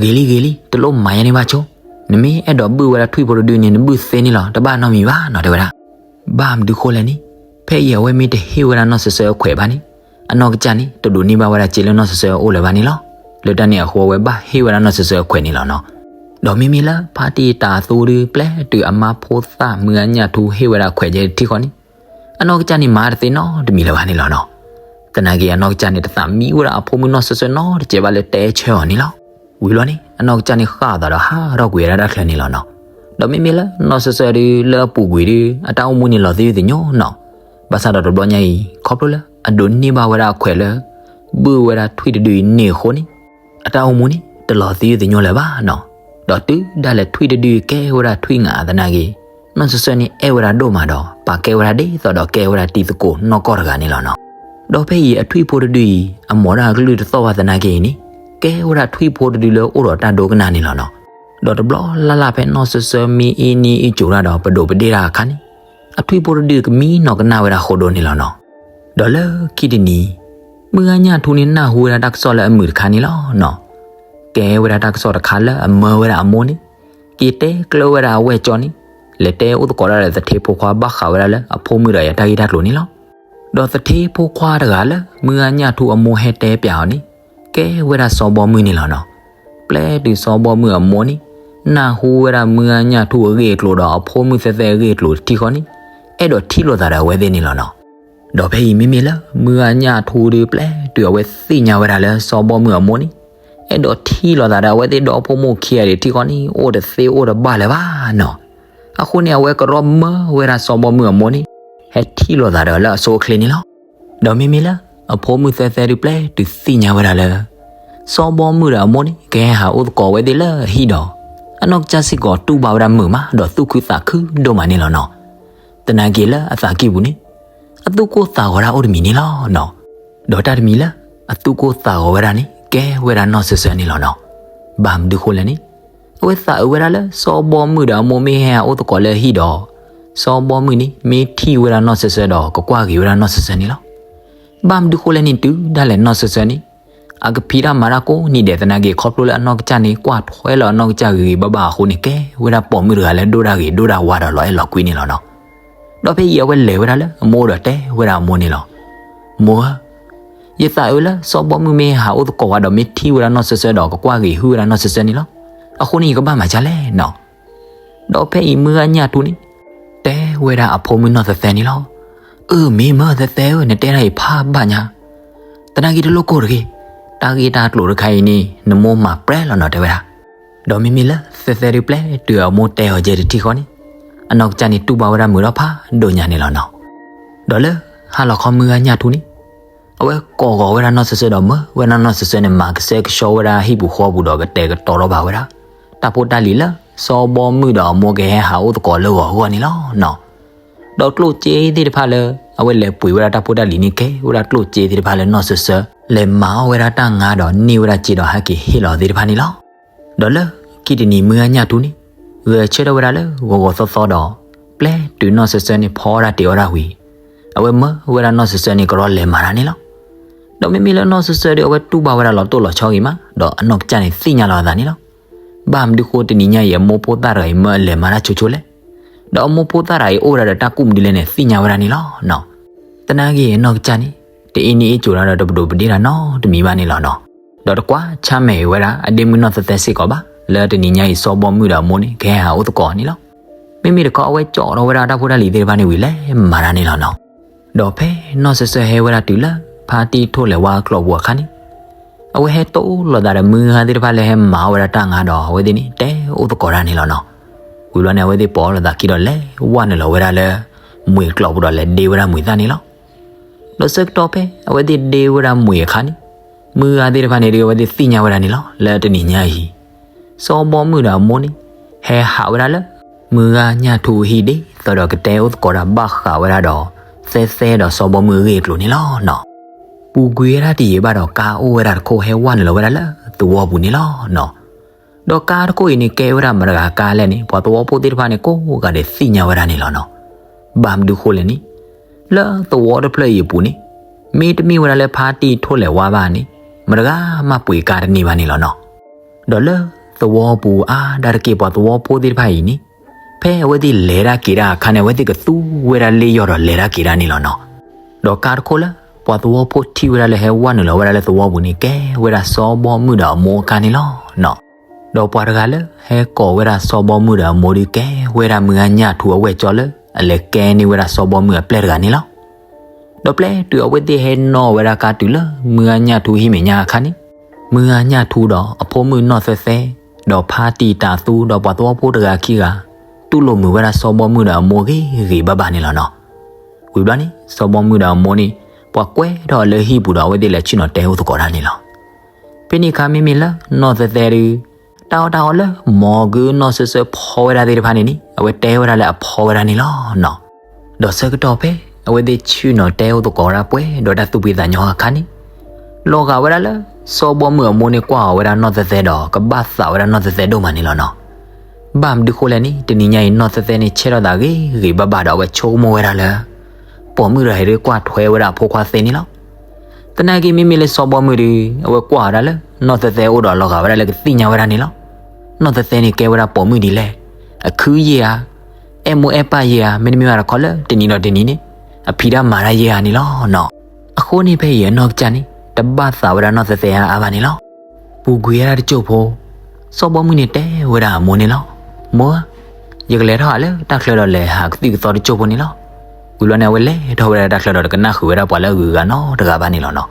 ဂ့ၤလံဂ့ၤလံ, တလိၣ်မၤယဲန့ၣ်ဘၣ်ဆိ, နမ့ၢ်အဲၣ်ဒိးဘုၣ်ဝဲဒၣ်ထွံၣ်ဖိတဒုန့ၣ် နဘုၣ်သ့န့ၣ်လီၤ, တဘၣ်နီတမံၤဘၣ်နီၤ တဲဝဲဒၣ်. ဘၣ်မနုၤဃိလဲၣ်န့ၣ်, ဖဲအံၤအဝဲမ့ၢ်တဟ့ၣ်ဝဲဒၣ်နီၢ်စၢၤစၢၤအခွဲးဘၣ်န့ၣ် အနီၢ်ကစၢ်န့ၣ် တဒိးန့ၢ်ဘၣ်ဝဲဒၣ်စ့လၢနီၢ်စၢၤစၢၤအအိၣ်လၢၤဘၣ်န့ၣ်လီၤ. လၢတၢ်န့ၣ်အဃိ အဝဲဘၣ်ဟ့ၣ်ဝဲဒၣ်နီၢ်စၢၤစၢၤအခွဲးန့ၣ်လီၤနီၤ. ဒီးမ့မ့ၢ်လၢဖါတံၢ်တၤအသိဒုး ပျဲတုၤအမါဖိသၣ်မုၢ်ဂၤညၣ်ထူဟ့ၣ်ဝဲဒၣ်ခွဲးယဲတထံၣ်ဃီန့ၣ် အနီၢ်ကစၢ်န့ၣ်မၤတသ့နီတမံၤလၢၤဘၣ်န့ၣ်လီၤနီၤ. သနာ်က့ အနီၢ်ကစၢ်န့ၣ် တသးမံဝဲဒၣ်အဖိမုၣ်နီၢ်စၢၤစၢၤနီတစဲးဘၣ်လၢတဲဆၢအီၤန့ၣ်လီၤ. ဝံၤဘျီန့ၣ် အနီၢ်ကစၢ်န့ၣ်ဃၣ်အသးဒီးဟးထီၣ်ကွံာ်ဝဲဒၣ်တၢ်ချၢန့ၣ်လီၤနီၤ. ဒီးမ့မ့ၢ်လၢနီၢ်စၢၤစၢၤဒုး လၢအပူၤကွံာ်ဒုး အတၢ်အိၣ်မူန့ၣ်လီၤသယုၢ်သညိနီၤ. ဘၣ်ဆၣ်ဒီးတဘျီညါအံၤ ခီဖျိလၢအဒိးန့ၢ်ဘၣ်ဝဲဒၣ်အခွဲးလၢ ဘုၣ်ဝဲဒၣ်ထွံၣ်တဒုအံၤန့ၣ်အဃိန့ၣ် အတၢ်အိၣ်မူန့ၣ် တလီၤသယုၢ်သညိလၢၤဘၣ်နီၤ. ဒီးတုၤဒၣ်လဲာ်ထွံၣ်တဒုကဲဝဲဒၣ်ထွံၣ်ငးသနာ်က့ နီၢ်စၢၤစၢၤန့ၣ်အဲၣ်ဝဲဒၣ်ဒိၣ်မးဒီး ပာ်ကဲဝဲဒၣ်ဒ်သိးဒီးကဲဝဲဒၣ်တံၤသကိးနီၢ်ကီၢ်တဂၤန့ၣ်လီၤနီၤ. ဒီးဖဲအံၤအထွံၣ်ဖိတဒုအံၤ အမိၢ်ဒၣ်အကလုၢ်တသီၣ်ဘၣ်သနာ်က့အံၤန့ၣ် ကဲဝဲဒၣ်ထွံၣ်ဖိတဒုလၢအိၣ်ဒီးတၢ်ဒိကနၣ်န့ၣ်လီၤနီၤ. ဒီးတဘျီလၢ်လၢ်ဖဲနီၢ်စၢၤစၢၤမ့ၢ်အ့ၣ်န့ၢ်အ့ၣ်ကၠိၤတၢ်ဒီးပဒိးပဒ့ၣ်တၢ်အခါန့ၣ် အထွံၣ်ဖိတဒုကမံနီၢ်ကနၣ်ဝဲဒၣ်ဃိဒိၣ်န့ၣ်လီၤနီၤ. ဒီးလၢခံတနံၤ မုၢ်ဂၤညၣ်ထူန့ၣ် နၢ်ဟူဝဲဒၣ်တၢ်ကစီၣ်လၢအမုာ်တခါန့ၣ်လီၤနီၤ. ကဲဝဲဒၣ်တၢ်ကစီၣ်တခါလၢအမၢဝဲဒၣ်အမိၢ်န့ၣ် က့ၤတဲကျၢၤဝဲဒၣ်အဝဲၢ်ကၠီန့ၣ် လဲၤတဲအိၣ်သကိးတၢ်ဒီးသထ့ဖိခွါဘၣ်ဃးဝဲဒၣ်လၢအဖိမုၣ်ဒီးအတၢ်ဂ့ၢ်တၢ်ကျိၤန့ၣ်လီၤ. ဒီးသထ့ဖိခွါတဂၤလၢ မုၢ်ဂၤညၣ်ထူအမိၢ်ဟဲတဲပၠးအီၤန့ၣ် ကဲဝဲဒၣ်စီၤဘီမုၢ်န့ၣ်လီၤနီၤ. ပျဲတုၤစီၤဘီမုၢ်အမိၢ်န့ၣ် နၢ်ဟူဝဲဒၣ်မုၢ်ဂၤညၣ်ထူအဂ့ၢ်အကျိၤဒီးအဖိမုၣ်သဲသဲအဂ့ၢ်အကျိၤတထံၣ်ဃီန့ၣ် အဲၣ်ဒိးထံၣ်လိာ်သးဒီးအဝဲသ့ၣ်န့ၣ်လီၤနီၤ. ဒီးဖဲအံၤမ့မ့ၢ်လၢ မုၢ်ဂၤညၣ်ထူဒုး ပျဲတုၤအဝဲသ့ၣ်ညါဝဲဒၣ်လၢစီၤဘီမုၢ်အမိၢ်န့ၣ် အဲၣ်ဒိးထံၣ်လိာ်သးဒီးအဝဲသ့ၣ်ဒီဖိမိၢ်ခံဂၤဒံးတထံၣ်ဃီန့ၣ် အိၣ်တသ့အိၣ်တဘၣ်လၢၤဘၣ်နီၤ. အဃိန့ၣ် အဝဲကရီမၢဝဲဒၣ်စီၤဘီမုၢ်အမိၢ်န့ၣ် ဟဲထံၣ်လိာ်သးဒီးလၢအဆိအချ့န့ၣ်လီၤ. ဒီးမ့မ့ၢ်လၢ အဖိမုၣ်သဲသဲဒုး ပျဲတုၤသ့ၣ်ညါဝဲဒၣ်လၢ စီၤဘီမုၢ်ဒီးအမိၢ်န့ၣ် ကဟဲဟးအိၣ်သကိးဝဲသ့ၣ်လၢအဟံၣ်ဒီး အနီၢ်ကစၢ်စ့ၢ်ကီးတူၢ်ဘၣ်ဝဲဒၣ်မုာ်မး ဒီးသူၣ်ခုသးခုဒိၣ်မးန့ၣ်လီၤနီၤ. သနာ်က့လၢအသးကံၢ်ပူၤန့ၣ် အသူၣ်ကိၢ်သးဂီၤတၢ်အိၣ်တမံၤန့ၣ်လီၤနီၤ. ဒီးတၢ်တမံၤလၢ အသူၣ်ကိၢ်သးဂီၤဝဲဒၣ်န့ၣ် ကဲဝဲဒၣ်နီၢ်စၢၤစၢၤန့ၣ်လီၤနီၤ. ဘၣ်မနုၤဃိလဲၣ်န့ၣ် အဝဲသးအုးဝဲဒၣ်လၢ စီၤဘီမုၢ်ဒီးအမိၢ်မ့ၢ်ဟဲဟးအိၣ်သကိးလၢအဟံၣ်ဒီး စီၤဘီမုၢ်န့ၣ် မ့ၢ်ထံၣ်ဝဲဒၣ်နီၢ်စၢၤစၢၤဒီး ကကွၢ်ဂ့ၤဝဲဒၣ်နီၢ်စၢၤစၢၤန့ၣ်လီၤ. ဘၣ်မနုၤဃိလဲၣ်န့ၣ် တုၤဒၣ်လဲာ်နီၢ်စၢၤစၢၤန့ၣ် အကဖံးတၢ်မၤတၢ်ကိးနံၤဒဲးသနာ်က့ ခီဖျိလၢအနီၢ်ကစၢ်န့ၣ် ကွၢ်ထွဲလီၤအနီၢ်ကစၢ်ဂ့ၤဂ့ၤဘၣ်ဘၣ်အဃိန့ၣ် ကဲဝဲဒၣ်ပိာ်မုၣ်တဂၤလၢဒိၣ်တၢ်ဂ့ၤဒိၣ်တၢ်ဝါဒီးလီၤအဲၣ်လီၤကွံန့ၣ်လီၤနီၤ. ဒီးဖဲအံၤအဝဲလဲၤဝဲဒၣ်လၢအမိၢ်ဒီးတဲဝဲဒၣ်အမိၢ်န့ၣ်လီၤ. မိၢ်ဧၢ, ယသးအုးလၢ စီၤဘီမုၢ်မ့ၢ်ဟးအိၣ်သကိးဝဲဒီးမ့ၢ်ထံၣ်ဝဲဒၣ်နီၢ်စၢၤစၢၤဒီး ကကွၢ်ဂ့ၤဟုၣ်ဝဲဒၣ်နီၢ်စၢၤစၢၤန့ၣ်လီၤ. အဃိန့ၣ် ယကဘၣ်မၤဒ်လဲၣ်နီၤ. ဒီးဖဲအံၤမုၢ်ဂၤညၣ်ထူန့ၣ် တဲဝဲဒၣ်အဖိမုၣ်နီၢ်သဲသဲန့ၣ်လီၤ. အၢ မ့ၢ်မၢသဲသဲဧၢ, နတဲဒၣ်အံၤဖးဘၣ်ညါ, သနာ်က့တလိၣ်ကိၢ်တဂ့ၤ, တၢ်ဂ့ၢ်တၢ်ကျိၤတခါအံၤန့ၣ် နမိၢ်မၤပြဲလီၤနီၤ တဲဝဲဒၣ်. ဒီးမ့မ့ၢ်လၢသဲသဲဒုးပျဲတုၤအမိၢ်တဲအီၤကဲတထံၣ်ဃီန့ၣ် အနီၢ်ကစၢ်န့ၣ်တူၢ်ဘၣ်ဝဲဒၣ်မုာ်ထီၣ်ဖးဒိၣ်ညါန့ၣ်လီၤနီၤ. ဒီးလၢဟါလီၤခီမုၢ်ဂၤညၣ်ထူန့ၣ် အဝဲကိးဂီၤဝဲဒၣ်နီၢ်စၢၤစၢၤဒီးမၢဝဲဒၣ်နီၢ်စၢၤစၢၤန့ၣ် မၤကဆှဲကဆှီဝဲဒၣ်ဟံၣ်ပူၤဃီပူၤဒီးကတဲာ်ကတီၤထီၣ်ဘၣ်ဝဲဒၣ် တၢ်ဖိတၢ်လံၤလၢ စီၤဘီမုၢ်ဒီးအမိၢ်ကဟဲဟးအိၣ်သကိးလၢဂီၤအဂီၢ်န့ၣ်လီၤနီၤ. ဒီးကျိၣ်စ့သ့ၣ်တဖၣ်လၢ အဝဲလဲၤပှ့ၤဝဲဒၣ်တၢ်ဖိတၢ်လံၤန့ၣ် ကဲဝဲဒၣ်ကျိၣ်စ့သ့ၣ်တဖၣ်လၢနီၢ်စၢၤစၢၤ လဲၤမၤအီၣ်ဝဲဒၣ်တၢ်ငါဒီးန့ၢ်ဝဲဒၣ်စ့ဒီးဟဲက့ၤဟ့ၣ်လီၤသ့ၣ်တဖၣ်န့ၣ်လီၤ. ဒီးလၢခံတနံၤမုၢ်ဂၤညၣ်ထူန့ၣ် ဂဲၤဆၢထၢၣ်ဝဲဒၣ်လၢဂီၤဂီၤသီသီဒီး ပျဲတုၤနီၢ်စၢၤစၢၤန့ၣ်ဖီအီၣ်တၢ်တ့ၤအီၣ်တၢ်ဝံၤ အဝဲမၢဝဲဒၣ်နီၢ်စၢၤစၢၤန့ၣ် ကရီလဲၤမၤတၢ်န့ၣ်လီၤ. ဒီးမ့မ့ၢ်လၢနီၢ်စၢၤစၢၤဒီး အဝဲတူၢ်ဘၣ်ဝဲဒၣ်လီၤတိၢ်လီၤဆီဂ့ၤမး ဒီးအနီၢ်ကစၢ်န့ၣ်သ့ၣ်ညါလီၤအသးန့ၣ်လီၤ. ဘၣ်မနုၤဃိတနံၤညါအံၤ အမိၢ်ဖိသၣ်တဂၤအံၤမၢအလဲၤမၤတၢ်ဆိဆိလဲၣ်. ဒီးအမိၢ်ဖိသၣ်တဂၤအံၤအိၣ်ဝဲဒၣ်ဒီးတၢ်ကူၣ်မဒုလဲၣ်န့ၣ် သ့ၣ်ညါဝဲဒၣ်န့ၣ်လီၤနီၤ. သနာ်က့အနီၢ်ကစၢ်န့ၣ် တအ့န့ၢ်အ့ၣ်ကိၤတၢ်ဒီးတပဒိးပဒ့တၢ်နီတမံၤဘၣ်န့ၣ်လီၤနီၤ. ဒီးတကွၢ်ဆါမဲာ်ဝဲဒၣ်အဒ့မုၣ်နီၢ်သၢသၢစ့ၢ်ကီးဘၣ် လၢတနံၤညါအံၤ စီၤဘီမုၣ်ဒီးအမိၢ်န့ၣ် ကဟဲဟးအိၣ်သကိးန့ၣ်လီၤ. မ့မ့ၢ်တခီအဝဲကၠီးထီၣ်ဝဲဒၣ်တၢ်ဖိတၢ်လံၤသ့ၣ်တဖၣ်န့ၣ်ဝံၤ လဲၤမၤတၢ်န့ၣ်လီၤနီၤ. ဒီးဖဲနီၢ်သၢသၢဟဲဝဲဒၣ်တုၤလၢ ဖါတံၢ်ထိၣ်လဲၤဝါအကျိာ်ပူၤအခါန့ၣ် အဝဲဟဲတိၢ်လိာ်သးဒီးမုၢ်ဂၤသ့ၣ်တဖၣ်လၢဟဲမၤဝဲဒၣ်တၢ်ငါဒီး အဝဲသ့ၣ်န့ၣ် တဲအိၣ်သကိးတၢ်န့ၣ်လီၤနီၤ. ဝံၤဘျီန့ၣ် အဝဲသ့ၣ်ပိာ်လိာ်သးခံဒီးလဲၤဝဲနုာ်လီၤဝဲဒၣ်လၢ မှံာ်အကျိာ်ပူၤဒီးလဲၤဒ့ဝဲဒၣ်မှံာ်သၣ်န့ၣ်လီၤ. ဒီးဆၢကတီၢ်ဖဲအဝဲသ့ၣ်ဒ့ဝဲဒၣ်မှံာ်အခါန့ၣ် မုၢ်ဂၤသ့ၣ်တဖၣ်န့ၣ်ဒီး အဝဲသ့ၣ်သ့ၣ်ညါဝဲဒၣ်န့ၣ်လီၤ လၢတနံၤညါအံၤ စီၤဘီမုၣ်ဒီးအမိၢ်န့ၣ် ဟဲဟးဝဲဒၣ်လၢ မုၢ်ဂၤညၣ်ထူအဟံၣ်ဒ်သိးဒီးကတဲအိၣ်သကိးတၢ်ဘၣ်ဃးဝဲဒၣ်ဒီး သဲသဲဒီးစီၤဘီမုၣ်အဂ့ၢ်အကျိၤန့ၣ်လီၤနီၤ. ပူၤကွံာ်ဝဲဒၣ်တယံာ်ဘၣ်ဒီး ကါအိၣ်ဝဲဒၣ်တခိၣ်ဟဲဝဲနုာ်လီၤဝဲဒၣ်လၢသဝီပူၤန့ၣ်လီၤနီၤ. ဒီးကါတခိၣ်အံၤန့ၣ် ကဲဝဲဒၣ်မတၤတဂၤကါလဲၣ်န့ၣ် ပှၤသဝီဖိသ့ၣ်တဖၣ်န့ၣ် ကိးဂၤဒဲးသ့ၣ်ညါဝဲဒၣ်န့ၣ်လီၤနီၤ. ဘၣ်မနုၤဃိလဲၣ်န့ၣ် လၢသဝီတဖျၢၣ်အံၤအပူၤန့ၣ် မ့တမ့ၢ်ဝဲဒၣ်လၢဖါတံၢ်ထိၣ်လဲၤဝါဘၣ်န့ၣ် မတဂၤမးပှ့ၤကါတန့ၢ်ဘၣ်န့ၣ်လီၤနီၤ. ဒီးလၢသဝီပူၤအါဒၣ်တက့ၢ် ပှၤသဝီဖိသ့ၣ်တဖၣ်အံၤန့ၣ် ဖဲအဝဲသ့ၣ်လဲၤတၢ်က့ၤတၢ်အခါန့ၣ် အဝဲသ့ၣ်ကသူဝဲဒၣ်လ့ယီၢ်ဒီးလဲၤတၢ်က့ၤတၢ်န့ၣ်လီၤနီၤ. ဒီးကါတခိၣ်လၢ ပှၤသဝီဖိထံၣ်ဝဲဒၣ်လၢဟဲဝဲနုာ်လီၤဝဲဒၣ်လၢသဝီပူၤန့ၣ် ကဲဝဲဒၣ်စီၤဘီမုၣ်ဒီးအမိၢ်အကါန့ၣ်လီၤနီၤ. ဒီးပှၤတဂၤလၢဟဲကိးဝဲဒၣ်စီၤဘီမုၣ်ဒီးအမိၢ်ဒီး ကဲဝဲဒၣ်မုၢ်ဂၤညၣ်ထူအဝဲၢ်ကၠီလၢ အလဲၤကဲန့ၢ်ဝဲဒၣ်စီၤဘီမုၣ်အပျဲၢ်တဂၤန့ၣ်လီၤ. ဒီးပျဲတုၤအဝဲသ့ၣ်ဟဲနီၣ်ဝဲဒၣ်ကါတုၤလၢမုၢ်ဂၤညၣ်ထူဟံၣ်မဲာ်ညါအခါန့ၣ် မုၢ်ဂၤညၣ်ထူဒီးအဖိမုၣ်နီၢ်သဲသဲ ဒီးဖါတံၢ်တၤသူဒီးပှၤသဝီဖိတဂၤခံဂၤ တူၢ်လိာ်မုာ်ဝဲဒၣ်စီၤဘီမုၣ်ဒီးအမိၢ်ဂ့ၤဂ့ၤဘၣ်ဘၣ်န့ၣ်လီၤနီၤ. ဝံၤဘျီန့ၣ် စီၤဘီမုၣ်ဒီးအမိၢ်န့ၣ် ပှၤကွဲထီၣ်လၢဟံၣ်ပူၤဒီး အဝဲသ့ၣ်လဲၤဆ့ၣ်နီၤတဲအိၣ်သကိးတၢ်န့ၣ်လီၤ. ဖဲန့ၣ်အခါမ့မ့ၢ်လၢနီၢ်သဲသဲဒုး တၢ်အီၣ်တၢ်အီလၢ မ်ဂုၢ်နီၢ်စၢၤစၢၤဖီဝဲဒၣ်သ့ၣ်တဖၣ်န့ၣ်န့ၣ် အဝဲတဲဝဲဒၣ်လၢအဖီဝဲဒၣ်န့ၣ်လီၤနီၤ. ဒီးဆၢကတီၢ်ဖဲ အဝဲသ့ၣ်ဆ့ၣ်နီၤတဲအိၣ်သကိးဝဲဒၣ်ပှဲၤဒီးတၢ်သူၣ်ဖှံသးညီအခါန့ၣ် လီၤဂာ်ဝဲဒၣ်လၢ စီၤဘီမုၣ်အမိၢ်န့ၣ် ကွၢ်အီၤဝဲဒၣ်နီၢ်သဲသဲဒီး ကဘၣ်သးဝဲဒၣ်နီၢ်သဲသဲဒိၣ်မးန့ၣ်လီၤနီၤ. ဘၣ်မနုၤဃိလဲၣ်န့ၣ် တနံၤညါအံၤ နီၢ်သဲသဲန့ၣ် ဆဲးထီၣ်သးဂ့ၤဂ့ၤဘၣ်ဘၣ်ဒီး အဝဲဆိကမိၣ်ဝဲဒၣ်လၢ ပိာ်မုၣ်တဂၤအံၤဒုး ကွၢ်ထွဲဝဲဒၣ်အဖိခွါသ့န့ၣ်လီၤ. သနာ်က့ မ့မ့ၢ်လၢစီၤဘီမုၣ်ဒုး အဝဲကွၢ်ဝဲဒၣ်လၢ နီၢ်သဲသဲအအိၣ်ဒီး လီၤဂာ်ဝဲဒၣ်လၢကသ့ၣ်ညါဝဲဒၣ်န့ၣ်လီၤ. နီၢ်သဲသဲန့ၣ် ကဲဝဲဒၣ်ပိာ်မုၣ်ဒ်လဲၣ်, အခုယဲၢ်ဧါ, အဲၣ်မိၢ်အဲၣ်ပၢ်ယဲၢ်ဧါ, မ့တမ့ၢ်ဘၣ်တခီလၢ တနံၤဒီးတနံၤန့ၣ် အဖံးတၢ်မၤတၢ်ယဲၢ်ဧါန့ၣ်လီၤနီၤ. အဃိန့ၣ် ဖဲအံၤအနီၢ်ကစၢ်န့ၣ် တဘၣ်သးဝဲဒၣ်နီၢ်သဲသဲအါအါဘၣ်န့ၣ်လီၤ. ပူၤကွံာ်ဝဲဒၣ်တစိၢ်ဖိ စီၤဘီမုၣ်န့ၣ်တဲဝဲဒၣ်အမိၢ်န့ၣ်လီၤ. မိၢ်ဧၢ, ယကလဲၤထီၣ်ဟးလၢတၢ်ချၢဒီးလဲၤဟးကသံၣ်ကသီတစိၢ်ဖိန့ၣ်လီၤ. ဝံၤဘျီန့ၣ် အဝဲလဲၤထီၣ်ဝဲဒၣ်တၢ်ချၢဒီး တကနၣ်ဃုာ်ဝဲဒၣ်ပှၤလၢအဂုၤအဂၤနီတဂၤဘၣ်န့ၣ်လီၤနီၤ.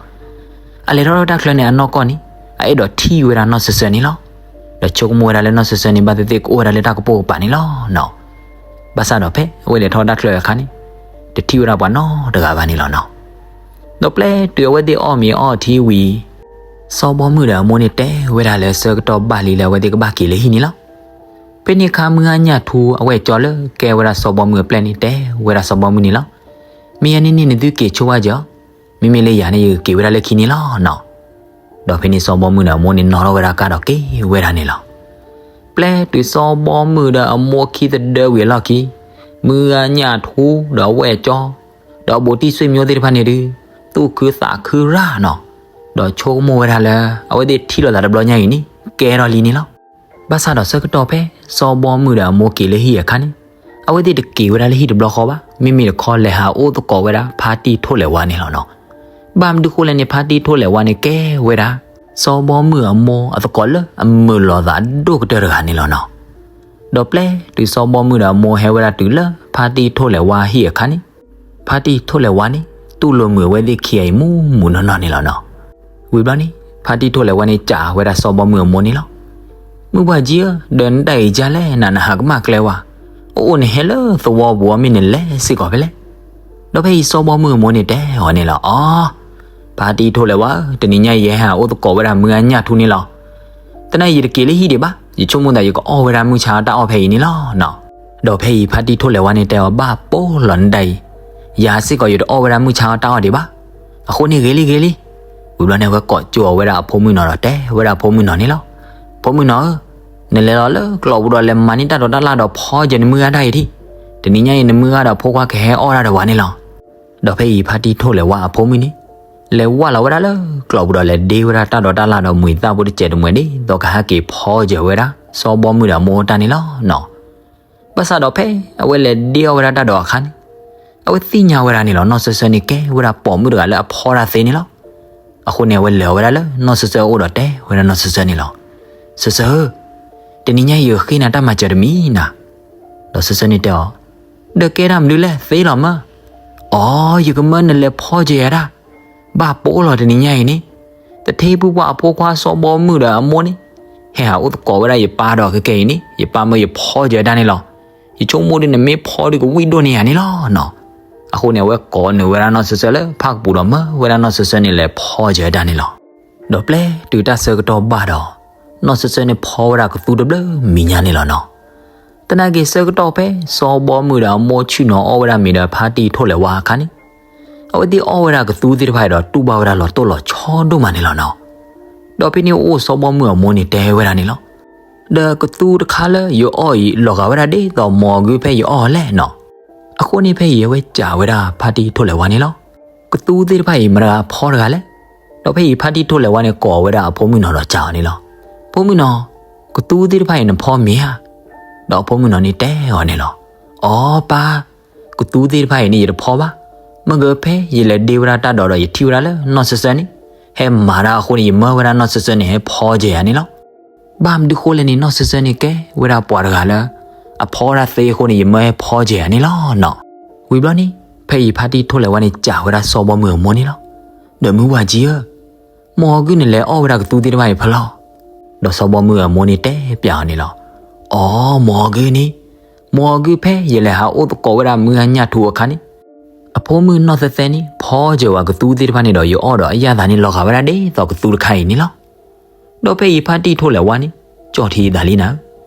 အလဲၤထီၣ်လၢတၢ်ချၢန့ၣ် အနီၢ်ကီၢ်န့ၣ် အအဲၣ်ဒိးထံၣ်ဝဲဒၣ်နီၢ်စၢၤစၢၤန့ၣ်လီၤ. ဒီးဆိကမိၣ်ဝဲဒၣ်လၢနီၢ်စၢၤစၢၤန့ၣ် ဘၣ်သ့ၣ်သ့ၣ်ကအိၣ်ဝဲဒၣ်လၢတၢ်ကပိာ်ကပၤန့ၣ်လီၤနီၤ. ဘၣ်ဆၣ်ဒီးဖဲအဝဲလဲၤထီၣ်တၢ်ချၢအခါန့ၣ် တထံၣ်ဝဲဒၣ်ပှၤနီတဂၤဘၣ်န့ၣ်လီၤနီၤ. ဒီးပျဲတုၤအဝဲသ့ၣ်အီၣ်မ့ၤအီထံဝံၤ စီၤဘီမုၣ်ဒီးအမိၢ်န့ၣ်တဲဝဲဒၣ်လၢဆၢကတီၢ်ဘၣ်လံလၢအဝဲသ့ၣ်ကဘၣ်က့ၤလၢဟံၣ်န့ၣ်လီၤ. ဖဲန့ၣ်အခါ မုၢ်ဂၤညၣ်ထူအဝဲၢ်ကၠီလၢကဲဝဲဒၣ်စီၤဘီမုၣ်အပျဲၢ်န့ၣ် တဲဝဲဒၣ်စီၤဘီမုၣ်န့ၣ်လီၤ. မ့ၢ်ယဲန့ၣ်န့ၣ် နသုက့ၤဆိဝဲက့ၤအီၤ, မ့မ့ၢ်လၢယၤန့ၣ် ယကက့ၤဝဲဒၣ်လၢခံန့ၣ်လီၤနီၤ. ဒီးဖဲန့ၣ်စီၤဘီမုၣ်ဒီးအမိၢ်န့ၣ် နီၣ်ထီၣ်ဝဲဒၣ်ကါဒီးက့ၤဝဲဒၣ်န့ၣ်လီၤ. ပျဲတုၤစီၤဘီမုၣ်ဒီးအမိၢ်ခံသဒၢဝံၤအလီၢ်ခံ, မုၢ်ဂၤညၣ်ထူဒီးအဝဲၢ်ကၠီ ဒီးအဘူးတံၢ်ဆွေမျိုးသ့ၣ်တဖၣ်န့ၣ်ဒုး သူၣ်ခုသးခုရၣ်နီၤ, ဒီးဆိကမိၣ်ဝဲဒၣ်လၢ အဝဲသ့ၣ်ထံၣ်လိာ်သးတဘျီညါအံၤန့ၣ် ကဲထီၣ်လံန့ၣ်လီၤ. ဘၣ်ဆၣ်ဒီးဆၢကတီၢ်ဖဲ စီၤဘီမုၣ်ဒီးအမိၢ်က့ၤလၢဟံၣ်အခါန့ၣ် အဝဲသ့ၣ်တက့ၤဝဲဒၣ်လၢဟံၣ်တဘျီဃီဘၣ်, မ့မ့ၢ်တခီလဲၤဟးအိၣ်သကိးဝဲဒၣ် ဖါတံၢ်ထိၣ်လဲၤဝါန့ၣ်လီၤနီၤ. ဘၣ်မနုၤဃိလဲၣ်န့ၣ် ဖါတံၢ်ထိၣ်လဲၤဝါန့ၣ် ကဲဝဲဒၣ် စီၤဘီမုၣ်အမိၢ်အသကိးလၢအမုာ်လိာ်သးအဒိၣ်ကတၢၢ်တဂၤန့ၣ်လီၤနီၤ. ဒီးပျဲတုၤစီၤဘီမုၣ်ဒီးအမိၢ်ဟဲဝဲဒၣ်တုၤလၢ ဖါတံၢ်ထိၣ်လဲၤဝါဟံၣ်အခါန့ၣ် ဖါတံၢ်ထိၣ်လဲၤဝါန့ၣ် တူၢ်လိာ်မုာ်အဝဲသ့ၣ်ခံဂၤအံၤမူးမူးနီၢ်နီၢ်န့ၣ်လီၤနီၤ. ဝံၤဘျီန့ၣ် ဖါတံၢ်ထိၣ်လဲၤဝါန့ၣ် စံးဝဲဒၣ်စီၤဘီမုၣ်အမိၢ်န့ၣ်လီၤ. မုၢ်ပှၢ်ကၠံဧၢ, ဒီးနဒၣ်အံၤကလဲၣ်နၤ နဟးကမၣ်ကျဲဝဲ, အအိၣ်နဟဲလၢသဝီပူၤအီၤ မ့ၢ်နလဲၤစ့ၢ်ကီးဖဲလဲၣ်. ဒီးဖဲအံၤစီၤဘီမုၣ်အမိၢ်န့ၣ်တဲအီၤန့ၣ်လီၤ. အီ, ဖါတံၢ်ထိၣ်လဲၤဝါဧၢ, တနံၤညါအံၤ ယဟဲဟးအိၣ်သကိးဝဲဒၣ်မုၢ်ဂၤညၣ်ထူန့ၣ်လီၤ. သနာ်က့ ယတက့ၤလၢဟံၣ်ဒံးဘၣ်, ယဆိကမိၣ်သး ယကအီၣ်ဝဲဒၣ်မုၢ်ဆါတၢ်အီၣ်ဖဲအံၤန့ၣ်လီၤနီၤ. ဒီးဖဲအံၤ ဖါတံၢ်ထိၣ်လဲၤဝါန့ၣ်တဲအီၤ ဘၣ်ပိာ်လီၤနဒၣ်အံၤ, ယၤစ့ၢ်ကီး ယတအီၣ်ဝဲဒၣ်မုၢ်ဆါတၢ်အီၣ်ဒံးဘၣ်. အဃိန့ၣ်ဂ့ၤလံဂ့ၤလံ. ဝံၤဘျီန့ၣ် အဝဲကိးကၠိအီၤဝဲဒၣ်အဖိမုၣ်နီၤဒီး တဲဝဲဒၣ်အဖိမုၣ်နီၤန့ၣ်လီၤ. ဖိမုၣ်နီၤဧၢ, နလဲၤလီၤလၢကျိာ်ပူၤဒီး လဲၤမၤန့ၢ်တၢ်ဒိးတၢ်လၣ်ဒီး ဖီကၢၤနမုၢ်ဂၤတၢ်အံၤထံၣ်, တနံၤညါအံၤ နမုၢ်ဂၤဒီးဖိခွါကဟဲအီၣ်တၢ်ဒီးဝဲန့ၣ်လီၤ. ဒီးဖဲအံၤ ဖါတံၢ်ထိၣ်လဲၤဝါအဖိမုၣ်န့ၣ် လဲၤဝၢ်လီၤဝဲဒၣ်လၢကျိာ်ပူၤဒီး လဲၤဒ့ဝဲဒၣ်တၢ်ဒိးတၢ်လၣ်ဒီး မှံသၣ်ဖိတစဲးတမှဲၤ ဒ်သိးကဟဲက့ၤဖီကၢၤဝဲဒၣ် စီၤဘီမုၣ်ဒီးအမိၢ်တၢ်န့ၣ်လီၤနီၤ. ဘၣ်ဆၣ်ဒီးဖဲအဝဲလဲၤဒ့အီၣ်ဝဲဒၣ်တၢ်ဒီးအခါန့ၣ်, အဝဲသ့ၣ်ညါဝဲဒၣ်န့ၣ်လီၤ. နီၢ်စၢၤစၢၤန့ၣ်ကဲဝဲဒၣ်ပိာ်မုၣ်တဂၤလၢအဖီတၢ်သ့န့ၣ်လီၤ. အဃိန့ၣ် အဝဲလဲၤအီၤဝဲဒၣ်လၢနီၢ်စၢၤစၢၤအအိၣ်ဒီးတဲဝဲဒၣ်နီၢ်စၢၤစၢၤန့ၣ်လီၤ. စၢၤစၢၤဧၢ, တနံၤညါအံၤယကဃ့နၤတၢ်မၤစၢၤတမံၤနၤ. ဒီးစၢၤစၢၤန့ၣ်တဲအီၤ, ဒီးကဲတၢ်မနုၤလဲၣ်သ့လီၤမၢ်. အိ, ယကမၢနလဲၤဖီစၢၤယၤတၢ် ဘၣ်ပိာ်လီၤတနံၤညါအံၤန့ၣ်, သထ့ဖုပှၢ်အဖိခွါစီၤဘီမုၢ်ဒီးအမိၢ်န့ၣ်, ဟဲဟးအိၣ်သကိးဝဲဒၣ်ယပၢ်ဒီးခဲကနံၣ်အံၤန့ၣ် ယပၢ်မၢယဖီစၢၤတၢ်န့ၣ်လီၤ. ယဆိကမိၣ်ဒ်နမ့ၢ်ဖီဒုးကဝံၣ်ဒိၣ်န့ၢ်ယၤန့ၣ်လီၤနီၤ. အဃိန့ၣ် အဝဲကိးနုာ်ဝဲဒၣ်နီၢ်စၢၤစၢၤလၢဖၣ်ကပူၤဒီးမၢဝဲဒၣ်နီၢ်စၢၤစၢၤန့ၣ်လဲၤဖီစၢၤတၢ်န့ၣ်လီၤ. ဒီးပျဲတုၤတၢ်ဆၢကတီၢ်ဘၣ်ဒီး, နီၢ်စၢၤစၢၤန့ၣ်ဖီဝဲဒၣ်ကသူတဘျုးမံၤညါန့ၣ်လီၤနီၤ. သနာ်က့ဆၢကတီၢ်ဖဲစီၤဘီမုၢ်ဒီးအမိၢ်ဆ့ၣ်နီၤအီၣ်ဝဲဒၣ်မ့ၤဒီးဖါတံၢ်ထိၣ်လဲၤဝါအခါန့ၣ်, အဝဲသ့ၣ်အီၣ်ဝဲဒၣ်ကသူသ့ၣ်တဖၣ်အံၤဒီးတူၢ်ဘၣ်ဝဲဒၣ်လီၤတိၢ်လီၤဆီဒိၣ်မးန့ၣ်လီၤနီၤ. ဒီးဖဲန့ၣ်အအိၣ်စီၤဘီမုၢ်အမိၢ်န့ၣ်တဲဝဲဒၣ်န့ၣ်လီၤ. ဒီးကသူတခါလၢယအီၣ်အံၤ လီၤဂာ်ဝဲဒၣ်ဒ်သိးမီၤအဂုၢ်ဖဲယအီၣ်အီၤလဲၣ်နီၤ. အဃိန့ၣ်ဖဲအံၤအဝဲစံးဝဲဒၣ်ဖါတံၢ်ထိၣ်လဲၤဝါန့ၣ်လီၤ. ကသူသ့ၣ်တဖၣ်အံၤမတၤဂၤဖီတဂၤလဲၣ်. ဒီးဖဲအံၤဖါတံၢ်ထိၣ်လဲၤဝါန့ၣ် ကိးဝဲဒၣ်အဖိမုၣ်နီၤဒီးစံးအီၤန့ၣ်လီၤ. ဖိမုၣ်နီၤ, ကသူသ့ၣ်တဖၣ်အံၤနဖီမ့ၢ်ဧါ. ဒီးအဖိမုၣ်နီၤန့ၣ်တဲအီၤန့ၣ်လီၤ. အိ ပၢ်, ကသူသ့ၣ်တဖၣ်အံၤန့ၣ်ယတဖီဘၣ်. မ့ၢ်ဂ့ၤဖဲယလဲၤဒ့ဝဲဒၣ်တၢ်ဒီးဒီးယထံၣ်ဝဲဒၣ်လၢနီၢ်စၢၤစၢၤန့ၣ် ဟဲမၤတၢ်အဃိန့ၣ် ယမၢဝဲဒၣ်နီၢ်စၢၤစၢၤန့ၣ်ဟဲဖီစၢၤယၤန့ၣ်လီၤ. ဘၣ်မနုၤဃိလဲၣ်န့ၣ် နီၢ်စၢၤစၢၤန့ၣ်ကဲဝဲဒၣ်ပှၤတဂၤလၢ အဖီဒၣ်သ့အဃိန့ၣ် ယမၢဟဲဖီစၢၤယၤန့ၣ်လီၤနီၤ. ဝံၤဘျီန့ၣ် ဖဲအံၤဖါတံၢ်ထိၣ်လဲၤဝါန့ၣ်စံးဝဲဒၣ်စီၤဘီမုၢ်အမိၢ်န့ၣ်လီၤ. ဒီးမုၢ်ဝၤကၠံဧၢ, မီၤအဂုၢ်န့ၣ်လဲၤအီၣ်ဝဲဒၣ်ကသူသ့ၣ်တဖၣ်အံၤဖဲလဲၣ်. ဒီးစီၤဘီမုၢ်အမိၢ်န့ၣ်တဲပျးအီၤန့ၣ်လီၤ. အိ မီၤအဂုၢ်န့ၣ်, မီၤအဂုၢ်ဖဲယလဲၤဟးအိၣ်သကိးဝဲဒၣ်မုၢ်ဂၤညၣ်ထူအခါန့ၣ်, အဖိမုၣ်နီၢ်သဲသဲန့ၣ် ဖီစၢၤဝဲကသူသ့ၣ်တဖၣ်န့ၣ်ဒီးယအီၣ်ဒီးအယၣ်သးန့ၣ်လီၤဂာ်ဝဲဒၣ်ဒ်သိးကသူတခါအံၤန့ၣ်လီၤ. ဒီးဖဲအံၤဖါတံၢ်ထိၣ်လဲၤဝါန့ၣ် ကၠီၣ်ထံအသးလံနၤဧၢ,